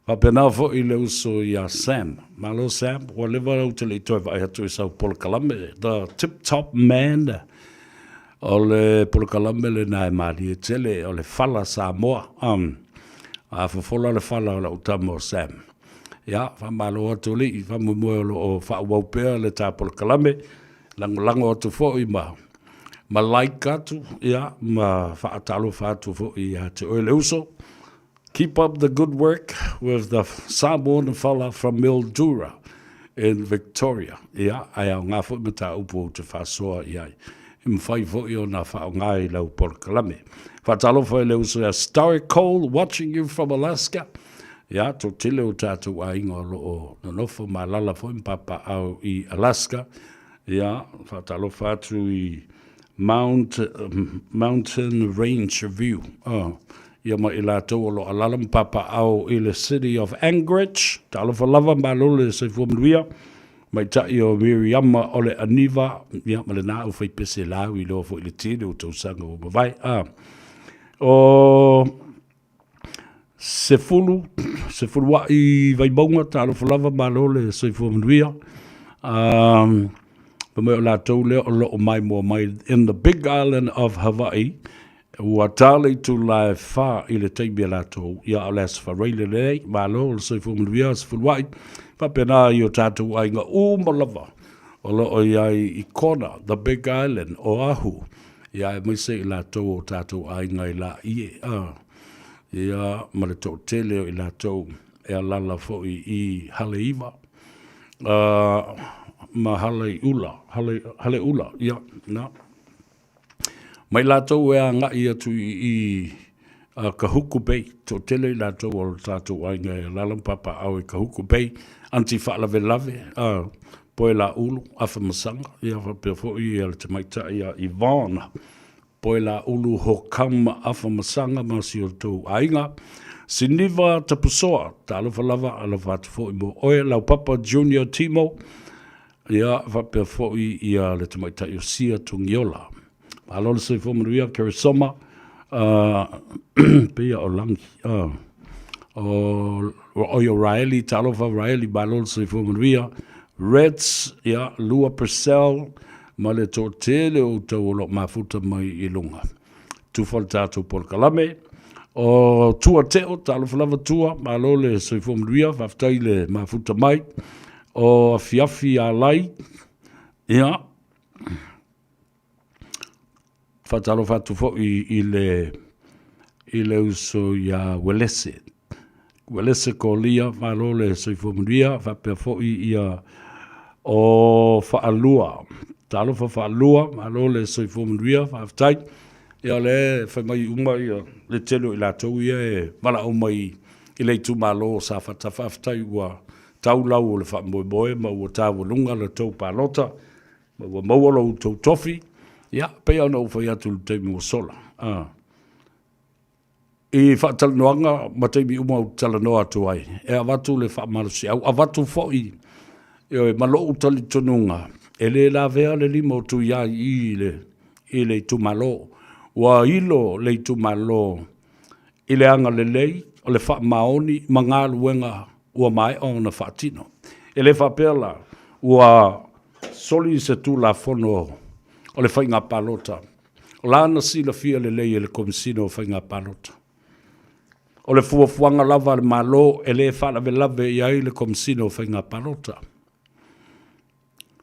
Faapena foi le uso ia Sam. Malo Sam, ua leva ou te le i toe vaai atu i sau polokalame, The Tip Top Man. O le polokalame lena e malie tele, o le fala Samoa. Um, a fofola le fala o lau tama o Sam. Ia, faamalo atu alii, faamoemoe o lo o faaauau pea le ta polokalame. Lagolago atu foi ma ma like atu, ia, ma faatalofa atu foi ia te oe le uso. Keep up the good work with the Samoan fella from Mildura in Victoria. Ia, ae aoga foi mataupu ou te faasoa i ai. E mafai foi ona faaaoga i lau polokalame. Faatalofa i le uso ia Starry Cole watching you from Alaska. Ia, toatele o tatou aiga o lo o nonofo ma alaala foi ma papaaao i Alaska. Ia, faatalofa atu i Mount, Mountain Range View. Oh, ia ma i latou o lo o alaala ma papaaao i le City of Anchorage. Talofa lava, malo le soifua manuia. Maitai o Miriama o le Aniva, ia ma lena au faipese lau i loa foi le tele o tausaga ua mavae. Ah. O Sefulu, sefulua'i Vaimauga, talofa lava, malo le soifua manuia. Um, fai mai o latou lea o lo o maimoa mai in the big island of Hawaii, ua ta le itula e whā i le taimi a latou, ia o le Aso Faraile lenei, malo le soifua manuia, sefulua'i, faapena i o tatou aiga uma lava o lo o i ai i Kona, the big island, Oahu, ia aemaise i latou o tatou aiga i Laie, a, ia, ma le toatele o i latou e alala foi i Haleiwa, a, ma Haleiula, Hale, Haleula, ia, na. Ma i latou e agai atu i, i a Kahuku Bay, toatele i latou o le tatou aiga e alala ma papaaao i Kahuku Bay, Aunty Faalavelave, a, Poelaulu, Afamasaga, ia faapea foi ia le tamaitai ia Yvonne Poelaulu Hokama Afamasaga ma si o tou aiga. Siniva Tapusoa, talofa lava, alofa atu foi mo oe, Laupapa Junior Timo, ia faapea foi ia le tamaitai o Sia Togiola. Malo le soifua manuia, Keresoma, uh, pei o Lagi, uh, o, o o Raeli, talofa Raeli, malo le soifua manuia, Reds, ia, Lua Purcell, ma le toatele o outou o lo o mafuta mai i luga. Tufa le tatou polokalame. O Tua Teo, talofa lava Tua, malo le soifua manuia, faafetai le mafuta mai. O Afiafi Alai, ia, Faatalofa atu foi i le i le uso ia Uelese. Uelese Kolia, malo le soifua manuia, faapea foi ia o Faalua. Talofa Faalua, malo le soifua manuia, faafetai. Ia o lea e fai mai uma ia le tele o i latou ia e valaau mai i le itumalo o Safata. Faafetai ua tau lau o le faamoemoe ma ua taualuga le tou palota. Ma ua maua lo outou tofi, ia, pei ona ou fai atu i le taimi ua sola, a, i faatalanoaga ma taimi uma ou te talanoa atu ai, e avatu le faamalosiau, avatu foi, ioe, ma lou talitonuga, e le lavea le lima o Tuiai i le, i le itumalo. Ua ilo le itumalo i le agalelei o le faamaoni ma galuega ua maea ona faatino. E le faapea la ua soli se Tulafono o le Faiga Palota, o la na silafia lelei e le Komesina o Faiga Palota. O le fuafuaga lava a le Malo e le faalavelave i ai le Komesina o Faiga Palota.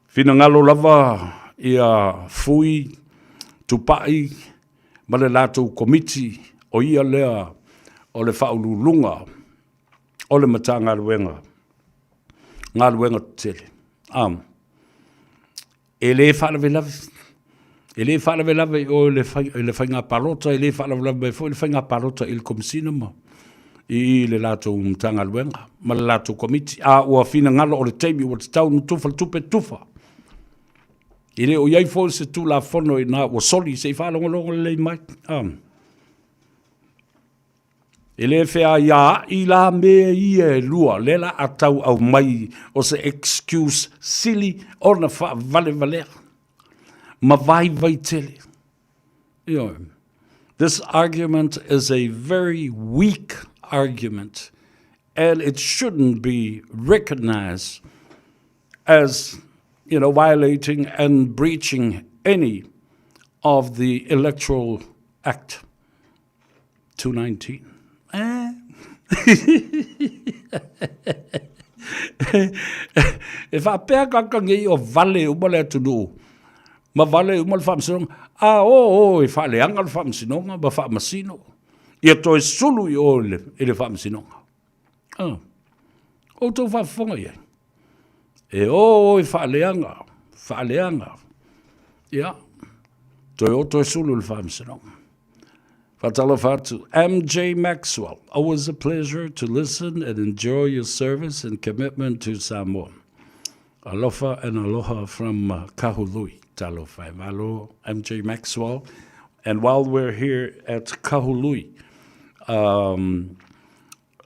Finagalo lava ia Fui Tupai ma le latou Komiti o ia lea o le Faauluuluga o le Matagaluega Galuega Tetele. E le faalavelave, e le faalavelave i o i le, fai, i le faiga palota, e le faalavelave mai foi le faiga palota i le Komesina ma i le latou Matagaluega ma le latou Komiti. A ua finagalo o le taimi ua tatau ona tufa le tupe, tufa. E le o i ai foi se Tulafono i ina ua soli, se i faalogologo lelei mai. E le feaiaai la mea ia e lua, lea la a tau aumai o se excuse sili ona faavalevalea ma vaivai tele. Ioe. This argument is a very weak argument and it shouldn't be recognized as you know, violating and breaching any of the Electoral Act. 219. Eh. E faapea kaka nei o vale uma le atunuu ma vale uma le faamasinoga, a o o e faaleaga le faamasinoga ma faamasino, ia toe sulu i o i le faamasinoga. Ah. Outou faafofoga i ai. E o o e faaleaga, faaleaga. Ia, toe o toe sulu i le faamasinoga. Faatalofa atu, MJ Maxwell, always a pleasure to listen and enjoy your service and commitment to Samoa. Alofa and aloha from Kahului. Talofa e malo, MJ Maxwell. And while we're here at Kahului, um,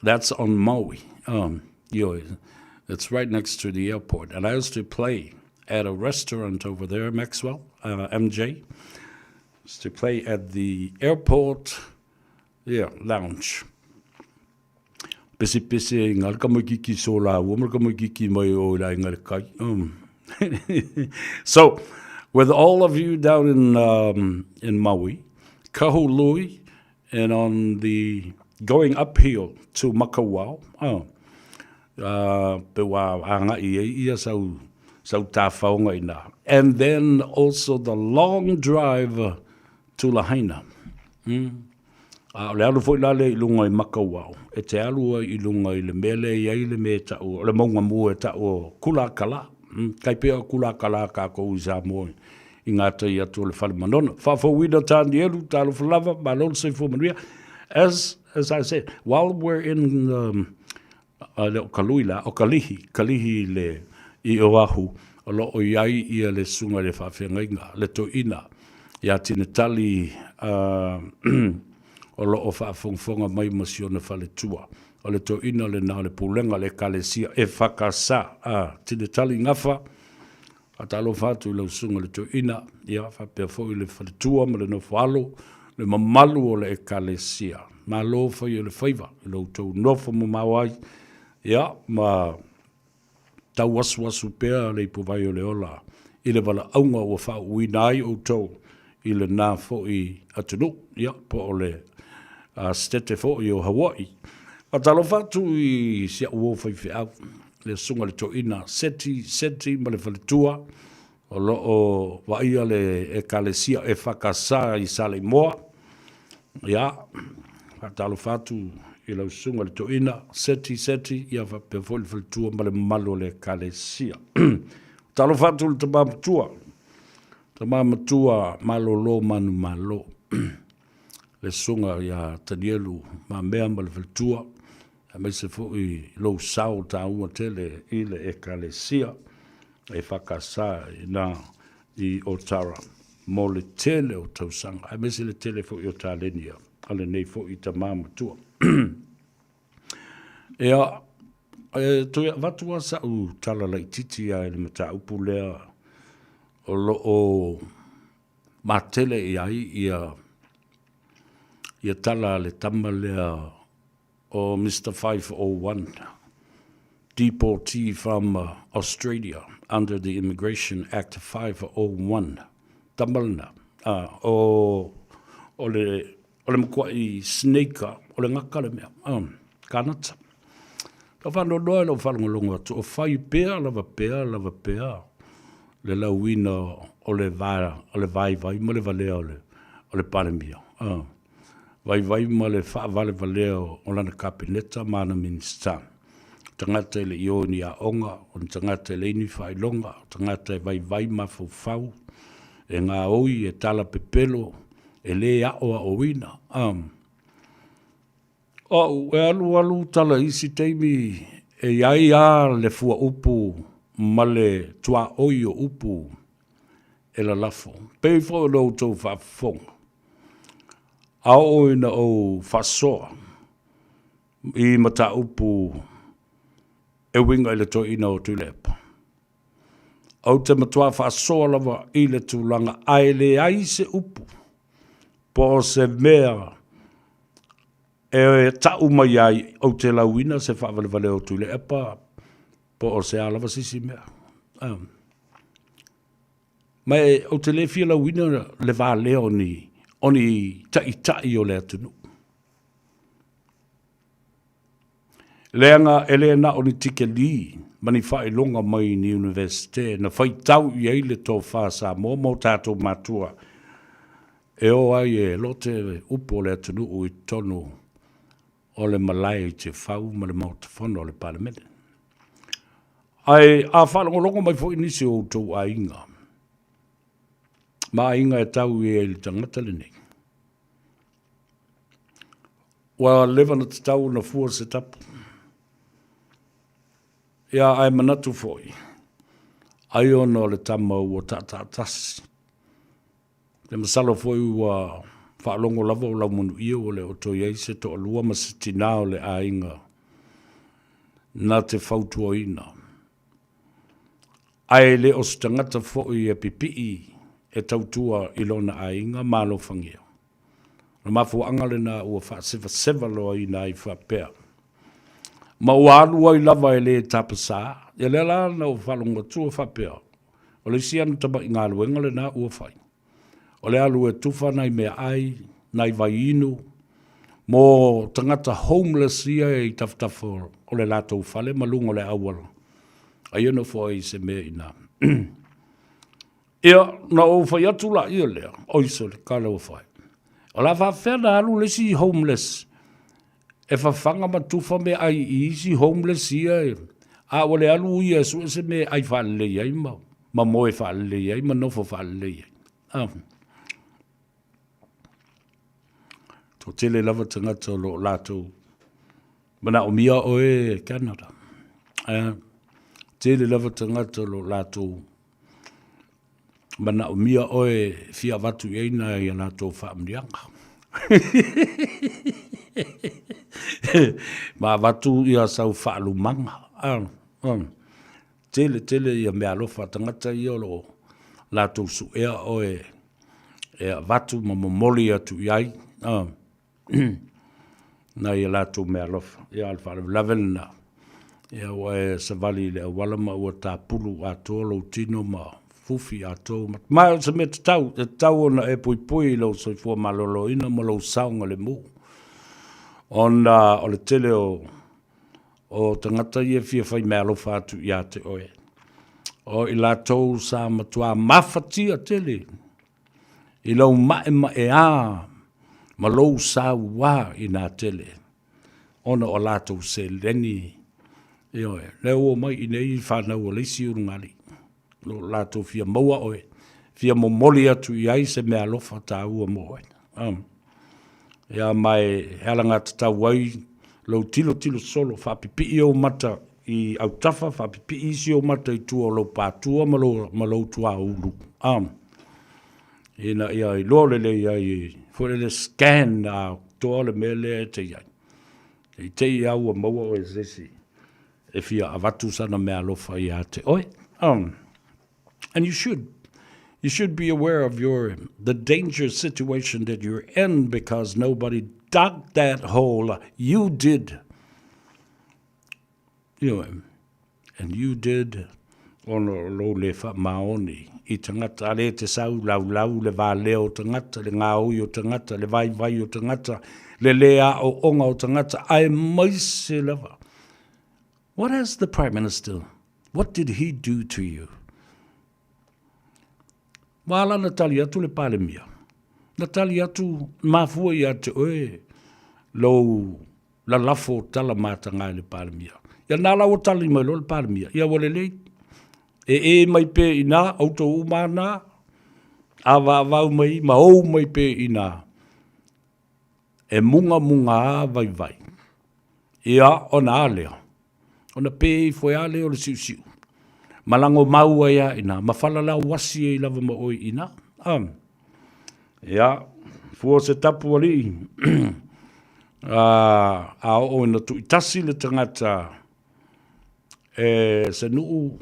that's on Maui. Um, you know, it's right next to the airport. And I used to play at a restaurant over there, Maxwell, uh, MJ. Used to play at the airport yeah, lounge. Pese pese i ngā kamaikiki so la ua ma kamaikiki mai o la inga le kai. Um. so, with all of you down in um, in Maui, Kahului, and on the going uphill to Makawao, oh, uh, pe wā anga i e ia sau, sau tāwhaonga ina. And then also the long drive to Lahaina. Mm. A o le alu foi la lea i luga i Makawao, e te alu ai i luga i le mea lea e i ai le mea e ta'u, o le mauga mua e ta'u o Kulākalā. Tai pea o Kulākalā kākou i Samoa i ngā tai atu o le Fale Manono. Faafouina Tanielu, talofa lava, malo le soifua manuia. As, as I said, while we're in um, a le o Kalui la, o Kalihi, Kalihi i le, i Oahu, o lo o i ai ia le susuga i le faafeagaiga, le toeaina, ia Tinetali, uh, o lo o faafogafoga mai ma si ona faletua. O le toeaina lena o le pulega o le Ekalesia EFKS, a Tinetali Gafa, faatalofa atu i lau susuga i le toeaina, ia faapea foi le faletua ma le nofoalo, le mamalu o le Ekalesia. Malo fai o le faiva i lo outou nofo mamao ai, ia ma tauasuasu pea le ipuvai o le ola i le valaauga ua faauuina ai outou i lena foi atunuu, ia, po o le Setete foi o Hawaii. Faatalofa atu i si au uo faifeau, le Susuga i le Toeaina Seti Seti ma le faletua, o lo o vaaia le Ekalesia EFKS i Saleimoa. Ia, faatalofa atu i lau Susuga i le Toeaina Seti Seti, ia faapea foi le faletua ma le mamalu o le Ekalesia. Faatalofa atu i le Tama Matua, Tama Matua Malolo Manumalo, le Susuga ia Tanielu Mamea ma le faletua, aemaise foi lou sao taua tele i le Ekalesia EFKS ina i Otara mo le tele o tausaga, aemaise le tele foi o taleni a lenei foi tama matua. Ia, e toe avatu lava sa'u tala laitiiti lava i le mataupu lea o lo o matele i ai ia ia tala a le tama lea o Mister 501, deportee from Australia under the Immigration Act 501, tama lena, o, o le, o le matua'i snake. O le gaka le mea. Kānata. Tau faanoanoa i lou faalogologo atu, o fai pea lava pea lava pea le lauina o le va, o le vaivai ma le valea o le, o le Palemia. Vaivai ma le faavalevalea o lana Kapeneta ma ana Minisita. O tagata e le i o i ni aoga, o ni tagata e leai ni faailoga, o tagata e vaivai mafaufau, e gaoi, e tala pepelo, e lē aoaoina. O au, e alualu tala i isi taimi e i ai lava le fuaupu ma le tuaoi o upu e lalafo. Pei foi o lo outou faafofoga, a oo ina ou faasoa i mataupu e uiga i le toeaina o Tuilaepa, ou te matua faasoa lava i le tulaga ae leai se upu po o se mea e tau mai ai ou te lauina se faavalevalea o Tuilaepa po o se a lava se isi mea. Ma e, ou te le fia lauina le valea o ni, o ni taitai o le atunuu. Leaga e le na o ni tikelī ma ni faailoga mai ni Universite na faitau i ai le tofa Samoa ma o tatou matua e o ai e lote upu o le atunuu i totonu o le malae i Tiafau ma le Maota Fono o le Palemene. Ae a faalogologo mai foi nisi o outou aiga ma aiga e tau i ai i le tagata lenei, Ua leva ona tatau ona fua se tapu. Ia, ae manatu foi, ai ona o le tama ua taataatasi. Te masalo foi ua faalogo lava o Laumanuia ua le o toe i ai se toalua ma se tinā o le aiga na te fautuaina. Ae le o se tagata foi e pipii e tautua i lona aiga ma alofagia. O le mafuaaga lena ua faasevaseva loaina ai faapea, ma ua alu ai lava e le tapasā. Ia lea la na ou faalogo atu faapea, o le isi ana tamai galuega lena ua fai, o le alu e tufa nai meaai, nai vaiinu, mo tagata homeless ia e i tafatafa o le latou fale ma luga o le auala, ai e nofo ai i se mea i ina. Ia, na ou fai atu laia lea, oi sole, kala ua fai. O le a faapefea ona alu le isi homeless e fafaga ma tufa meaai i isi homeless ia, a ua le alu ia e sue se mea e ai faalelei ai ma, ma moe faalelei ai ma nofo faalelei ai. Ah. Toatele lava tagata o lo o latou manaomia oe e Canada. Eh, tele lava tagata o lo o latou manaomia oe e fia avatu i ai nai a latou faamanuiaga. Ma avatu ia sau faalumaga. Ah, ah. Tele tele ia meaalofa a tagata ia o lo o latou suea oe e avatu ma momoli atu i ai. Ah. nai a latou meaalofa. Ia, o le faalavelave lena, ia ua e savali i le auala ma ua tapulu atoa lou tino ma fufi atoa. Ma o se mea tatau, e tatau ona e puipui i lou soifua maloloina ma lou saogalemu, ona o le tele o o tagata ia e fia fai meaalofa atu ia te oe. O i latou sa matua mafatia tele i lou maʻemaʻeā ma lou sauā inā tele, ona o latou seleni, ioe, lea ua omai i inei fanau a le isi ulugalii, o lo latou fia maua oe, fia momoli atu i ai se meaalofa taua mo oe. Um. Ia ma e alagatatau ai lou tilotilo solo, faapipii ou mata i autafa, faapipii isi ou mata i tua o lou pātua ma lou, ma lou tuaulu. Um. Ina ia iloa lelei ai, foi lele scan a toa le mea lea e te i ai. I te i au ua maua oe se isi e fia avatu sana meaalofa ia te oe. Um. And you should you should be aware of your the dangerous situation that you're in because nobody dug that hole. You did. You know, and you did ona o lou le faamaoni i tagata, a le te sau laulau le valea o tagata, le gaoi o tagata, le vaivai o tagata, le lē aoaoga o tagata aemaise lava. What has the Prime Minister, what did he do to you? Ua ala na tali atu le Palemia, na tali atu mafua ia te oe lou lalafo tala mataga i le Palemia. Ia na la ua tali mai loa le Palemia, ia ua lelei. E e mai pea i ina, outou uma na, avaavau mai ma ou mai pea i ina, e mugamuga a vaivai. Ia, ona a lea, ona pē ifo ai a lea o le siusiu, ma lago mau ai a ina, ma falalau asi ai lava ma oe i ina. Um, ia, fua se tapu alii, a, a oo ina tuitasi le tagata e se nuu,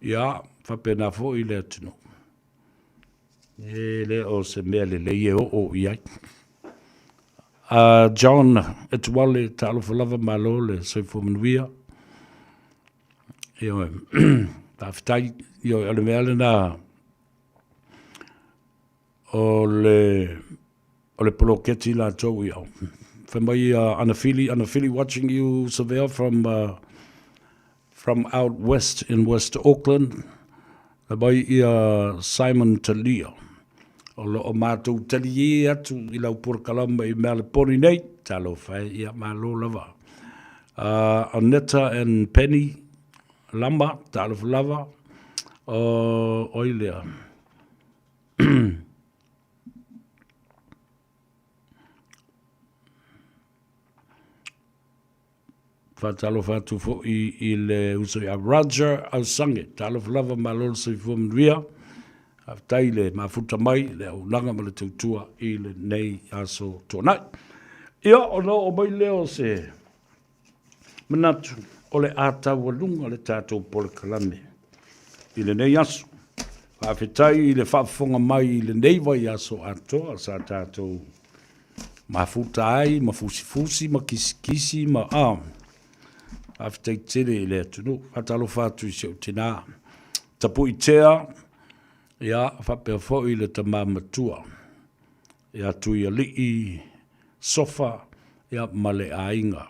ia, faapena foi le atunuu. E le o se mea lelei e oo i ai. John Etuale, talofa lava, malo le soifua manuia. Ioe, faafetai, ioe, o le mea lena o le o le poloketi latou ia. Fai mai Anafili, Anafili watching you Savea from from out west in West Auckland. Fai mai ia Simon Talia. O lo o matou taliē atu i lau polokalama i Mealeponi nei. Talofa e, ia malo lava. Aneta and Penny Lama, talofa lava. O, oi lea. Faatalofa atu foi i le uso ia Roger Ausange. Talofa lava, malo le soifua manuia. Faafetai i le mafuta mai, le auaunaga ma le tautua i lenei aso tuanai. Ia, ona oo mai lea o se manatu o le a taualuga le tatou polokalame i lenei aso. Faafetai i le faafofoga mai i lenei vaiaso atoa sa tatou mafuta ai ma fusifusi ma kisikisi ma a. Faafetai tele i le atunuu. Faatalofa atu i si ou tinā Tapuitea, ia, faapea foi le tama matua ia Tuialii Sofa, ia, ma le aiga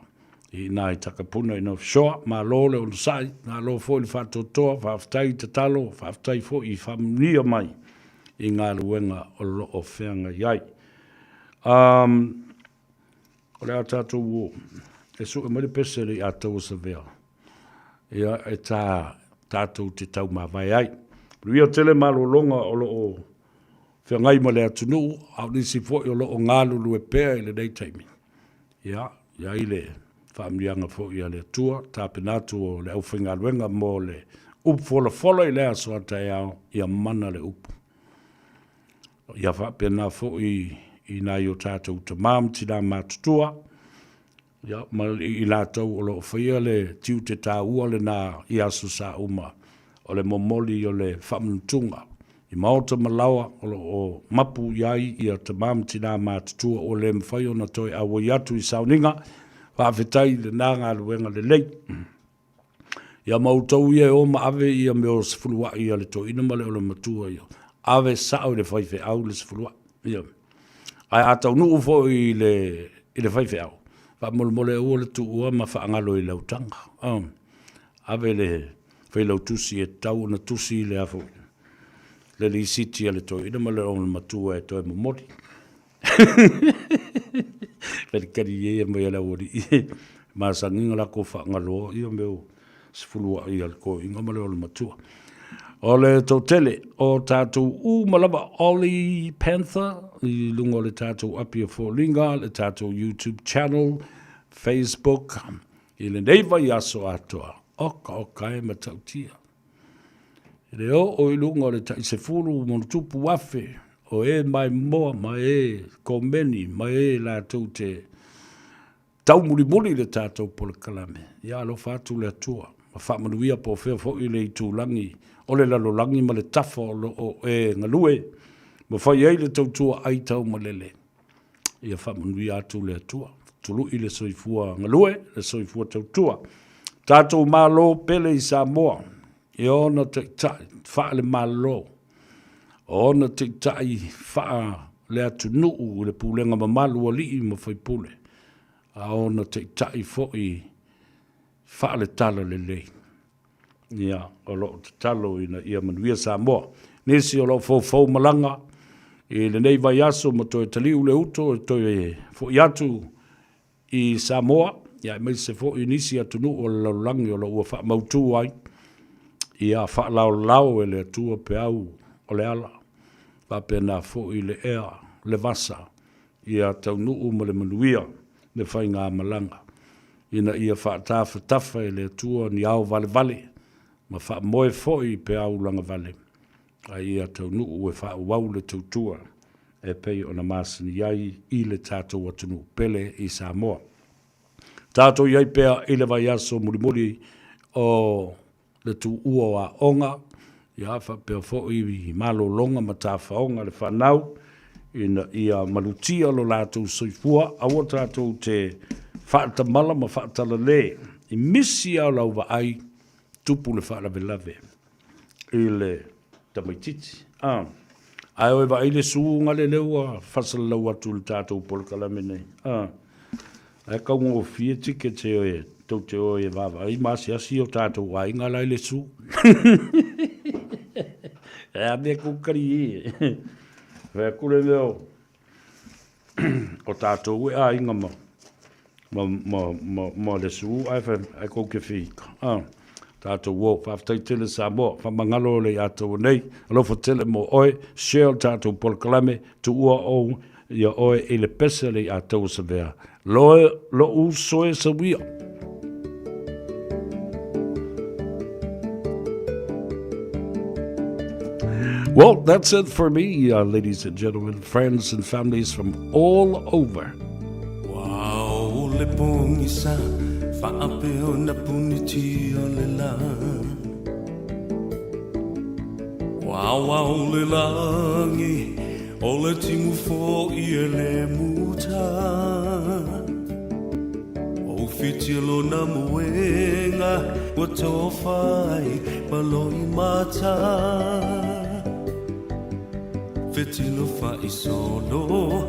i ina i Takapuna i North Shore. Malo le onosai, malo foi le faatoatoa, faafetai i tatalo, faafetai foi i faamanuia mai i galuega o lo o feagai ai. Um, o le a tatou o e sue mai le pese le i ataua savea. Ia, e tā tatou te taumavae ai. Manuia tele malologa o lo o feagai ma le atunuu, a o nisi foi o lo o galulue pea i lenei taimi. Ia, i ai le faamanuiaga foi a le Atua, tapena atu o le aufaigaluega mo le upu folafola i le aso a taeao, ia mana le upu. Ia faapena foi i nai o tatou tamā ma tinā matutua, ia, ma i latou o lo o faia le tiute taua lena i aso sa uma o le momoli o le faamanutuga i maota ma laoa o lo o mapu i ai ia tamā ma tinā matutua ua le mafai ona toe auai atu i sauniga. Faafetai i lena galuega lelei. Ia ma outou ia e o ma ave ia mea o sefuluai a le toeaina ma le olomatua ia, ave sao i le faifeau le sefuluai. Ia. Ae a taunuu foi i le, i le faifeau, faamolemole aua le tuua ma faagalo i lau taga. Um, ave le failautusi e tatau ona tusi le a foi, le lisiti a le toeaina ma le olomatua e toe momoli. Kalikali ia mai a le aualii masagiga lakou faagaloa ia mea o sefuluai a le toeaina ma le olomatua. O le toatele o tatou uma lava Ollie Panther i luga o le tatou api o Foliga, le tatou YouTube channel, Facebook i lenei vaiaso atoa. Oka oka e matautia. I le oo i luga o le tai 10+ o e maimoa ma e komeni ma e latou te taumulimuli i le tatou polokalame. Ia alofa atu le Atua ma faamanuia po o fea foi le itulagi o le lalolagi ma le tafa o lo o e galue ma fai ai le tautua ai taumalele. Ia faamanuia atu le Atua. Tului le soifua galue, le soifua tautua. Tatou Malo pele i Samoa, i ona taitai faale-Malo, o ona taitai faa. le atunuu i le pulega mamalu a alii ma faipule, a ona taitai foi faale-talalelei. Ia, o lo o tatalo ina ia manuia Samoa. Nisi o lo o foufou malaga i lenei vaiaso ma toe taliu le uto e toe foi atu i Samoa, ia aemaise foi nisi atunuu o le lalolagi o lo o ua faamautu ai, ia faalaolao e le Atua peau o le ala, faapena foi le ea, le vasa, ia taunuu ma le manuia le faigamalaga, ina ia faatafatafa e le Atua ni ao valevale ma faamoe foi i peau lagavale, a ia taunuu e faaauau le tautua e pei ona masani ai i le tatou atunuu pele i Samoa. Tatou i ai pea i le vaiaso mulimuli o le tuua o aoga, ia faapea foi i malologa ma tafaoga le fanau, ina ia malutia lo latou soifua, aua tatou te faatamala ma faatalale i misi lava o lau vaai, tupu le faalavelave i le tamaitiiti. A, ae o e vaai le suga le lea ua faasalalau atu i le tatou polokalame nei. A, ae taugofie ticket e tou te o e vaavaai ma asiasi o tatou aiga la i le su. E a mea kou kari e. Fai atu le mea o, o tatou e aiga ma, ma, ma, ma, ma le su ae fai, ae kou te whika. Ah, tatou o, faafetai tele Samoa, faamagalo le ia taua nei, alofa tele mo oe, share le tatou polokalame, tuua ou ia oe i le pese le ia taua savea. Loe, lo'u uso e sawia. Well, that's it for me, uh, ladies and gentlemen, friends and families from all over. Wow, le pogisa faapea ona punitia le lā Ua le lagi o le timu fo'i e le muta O whiti lona moenga ua tofa ai ma loimata Fetilo faisolo.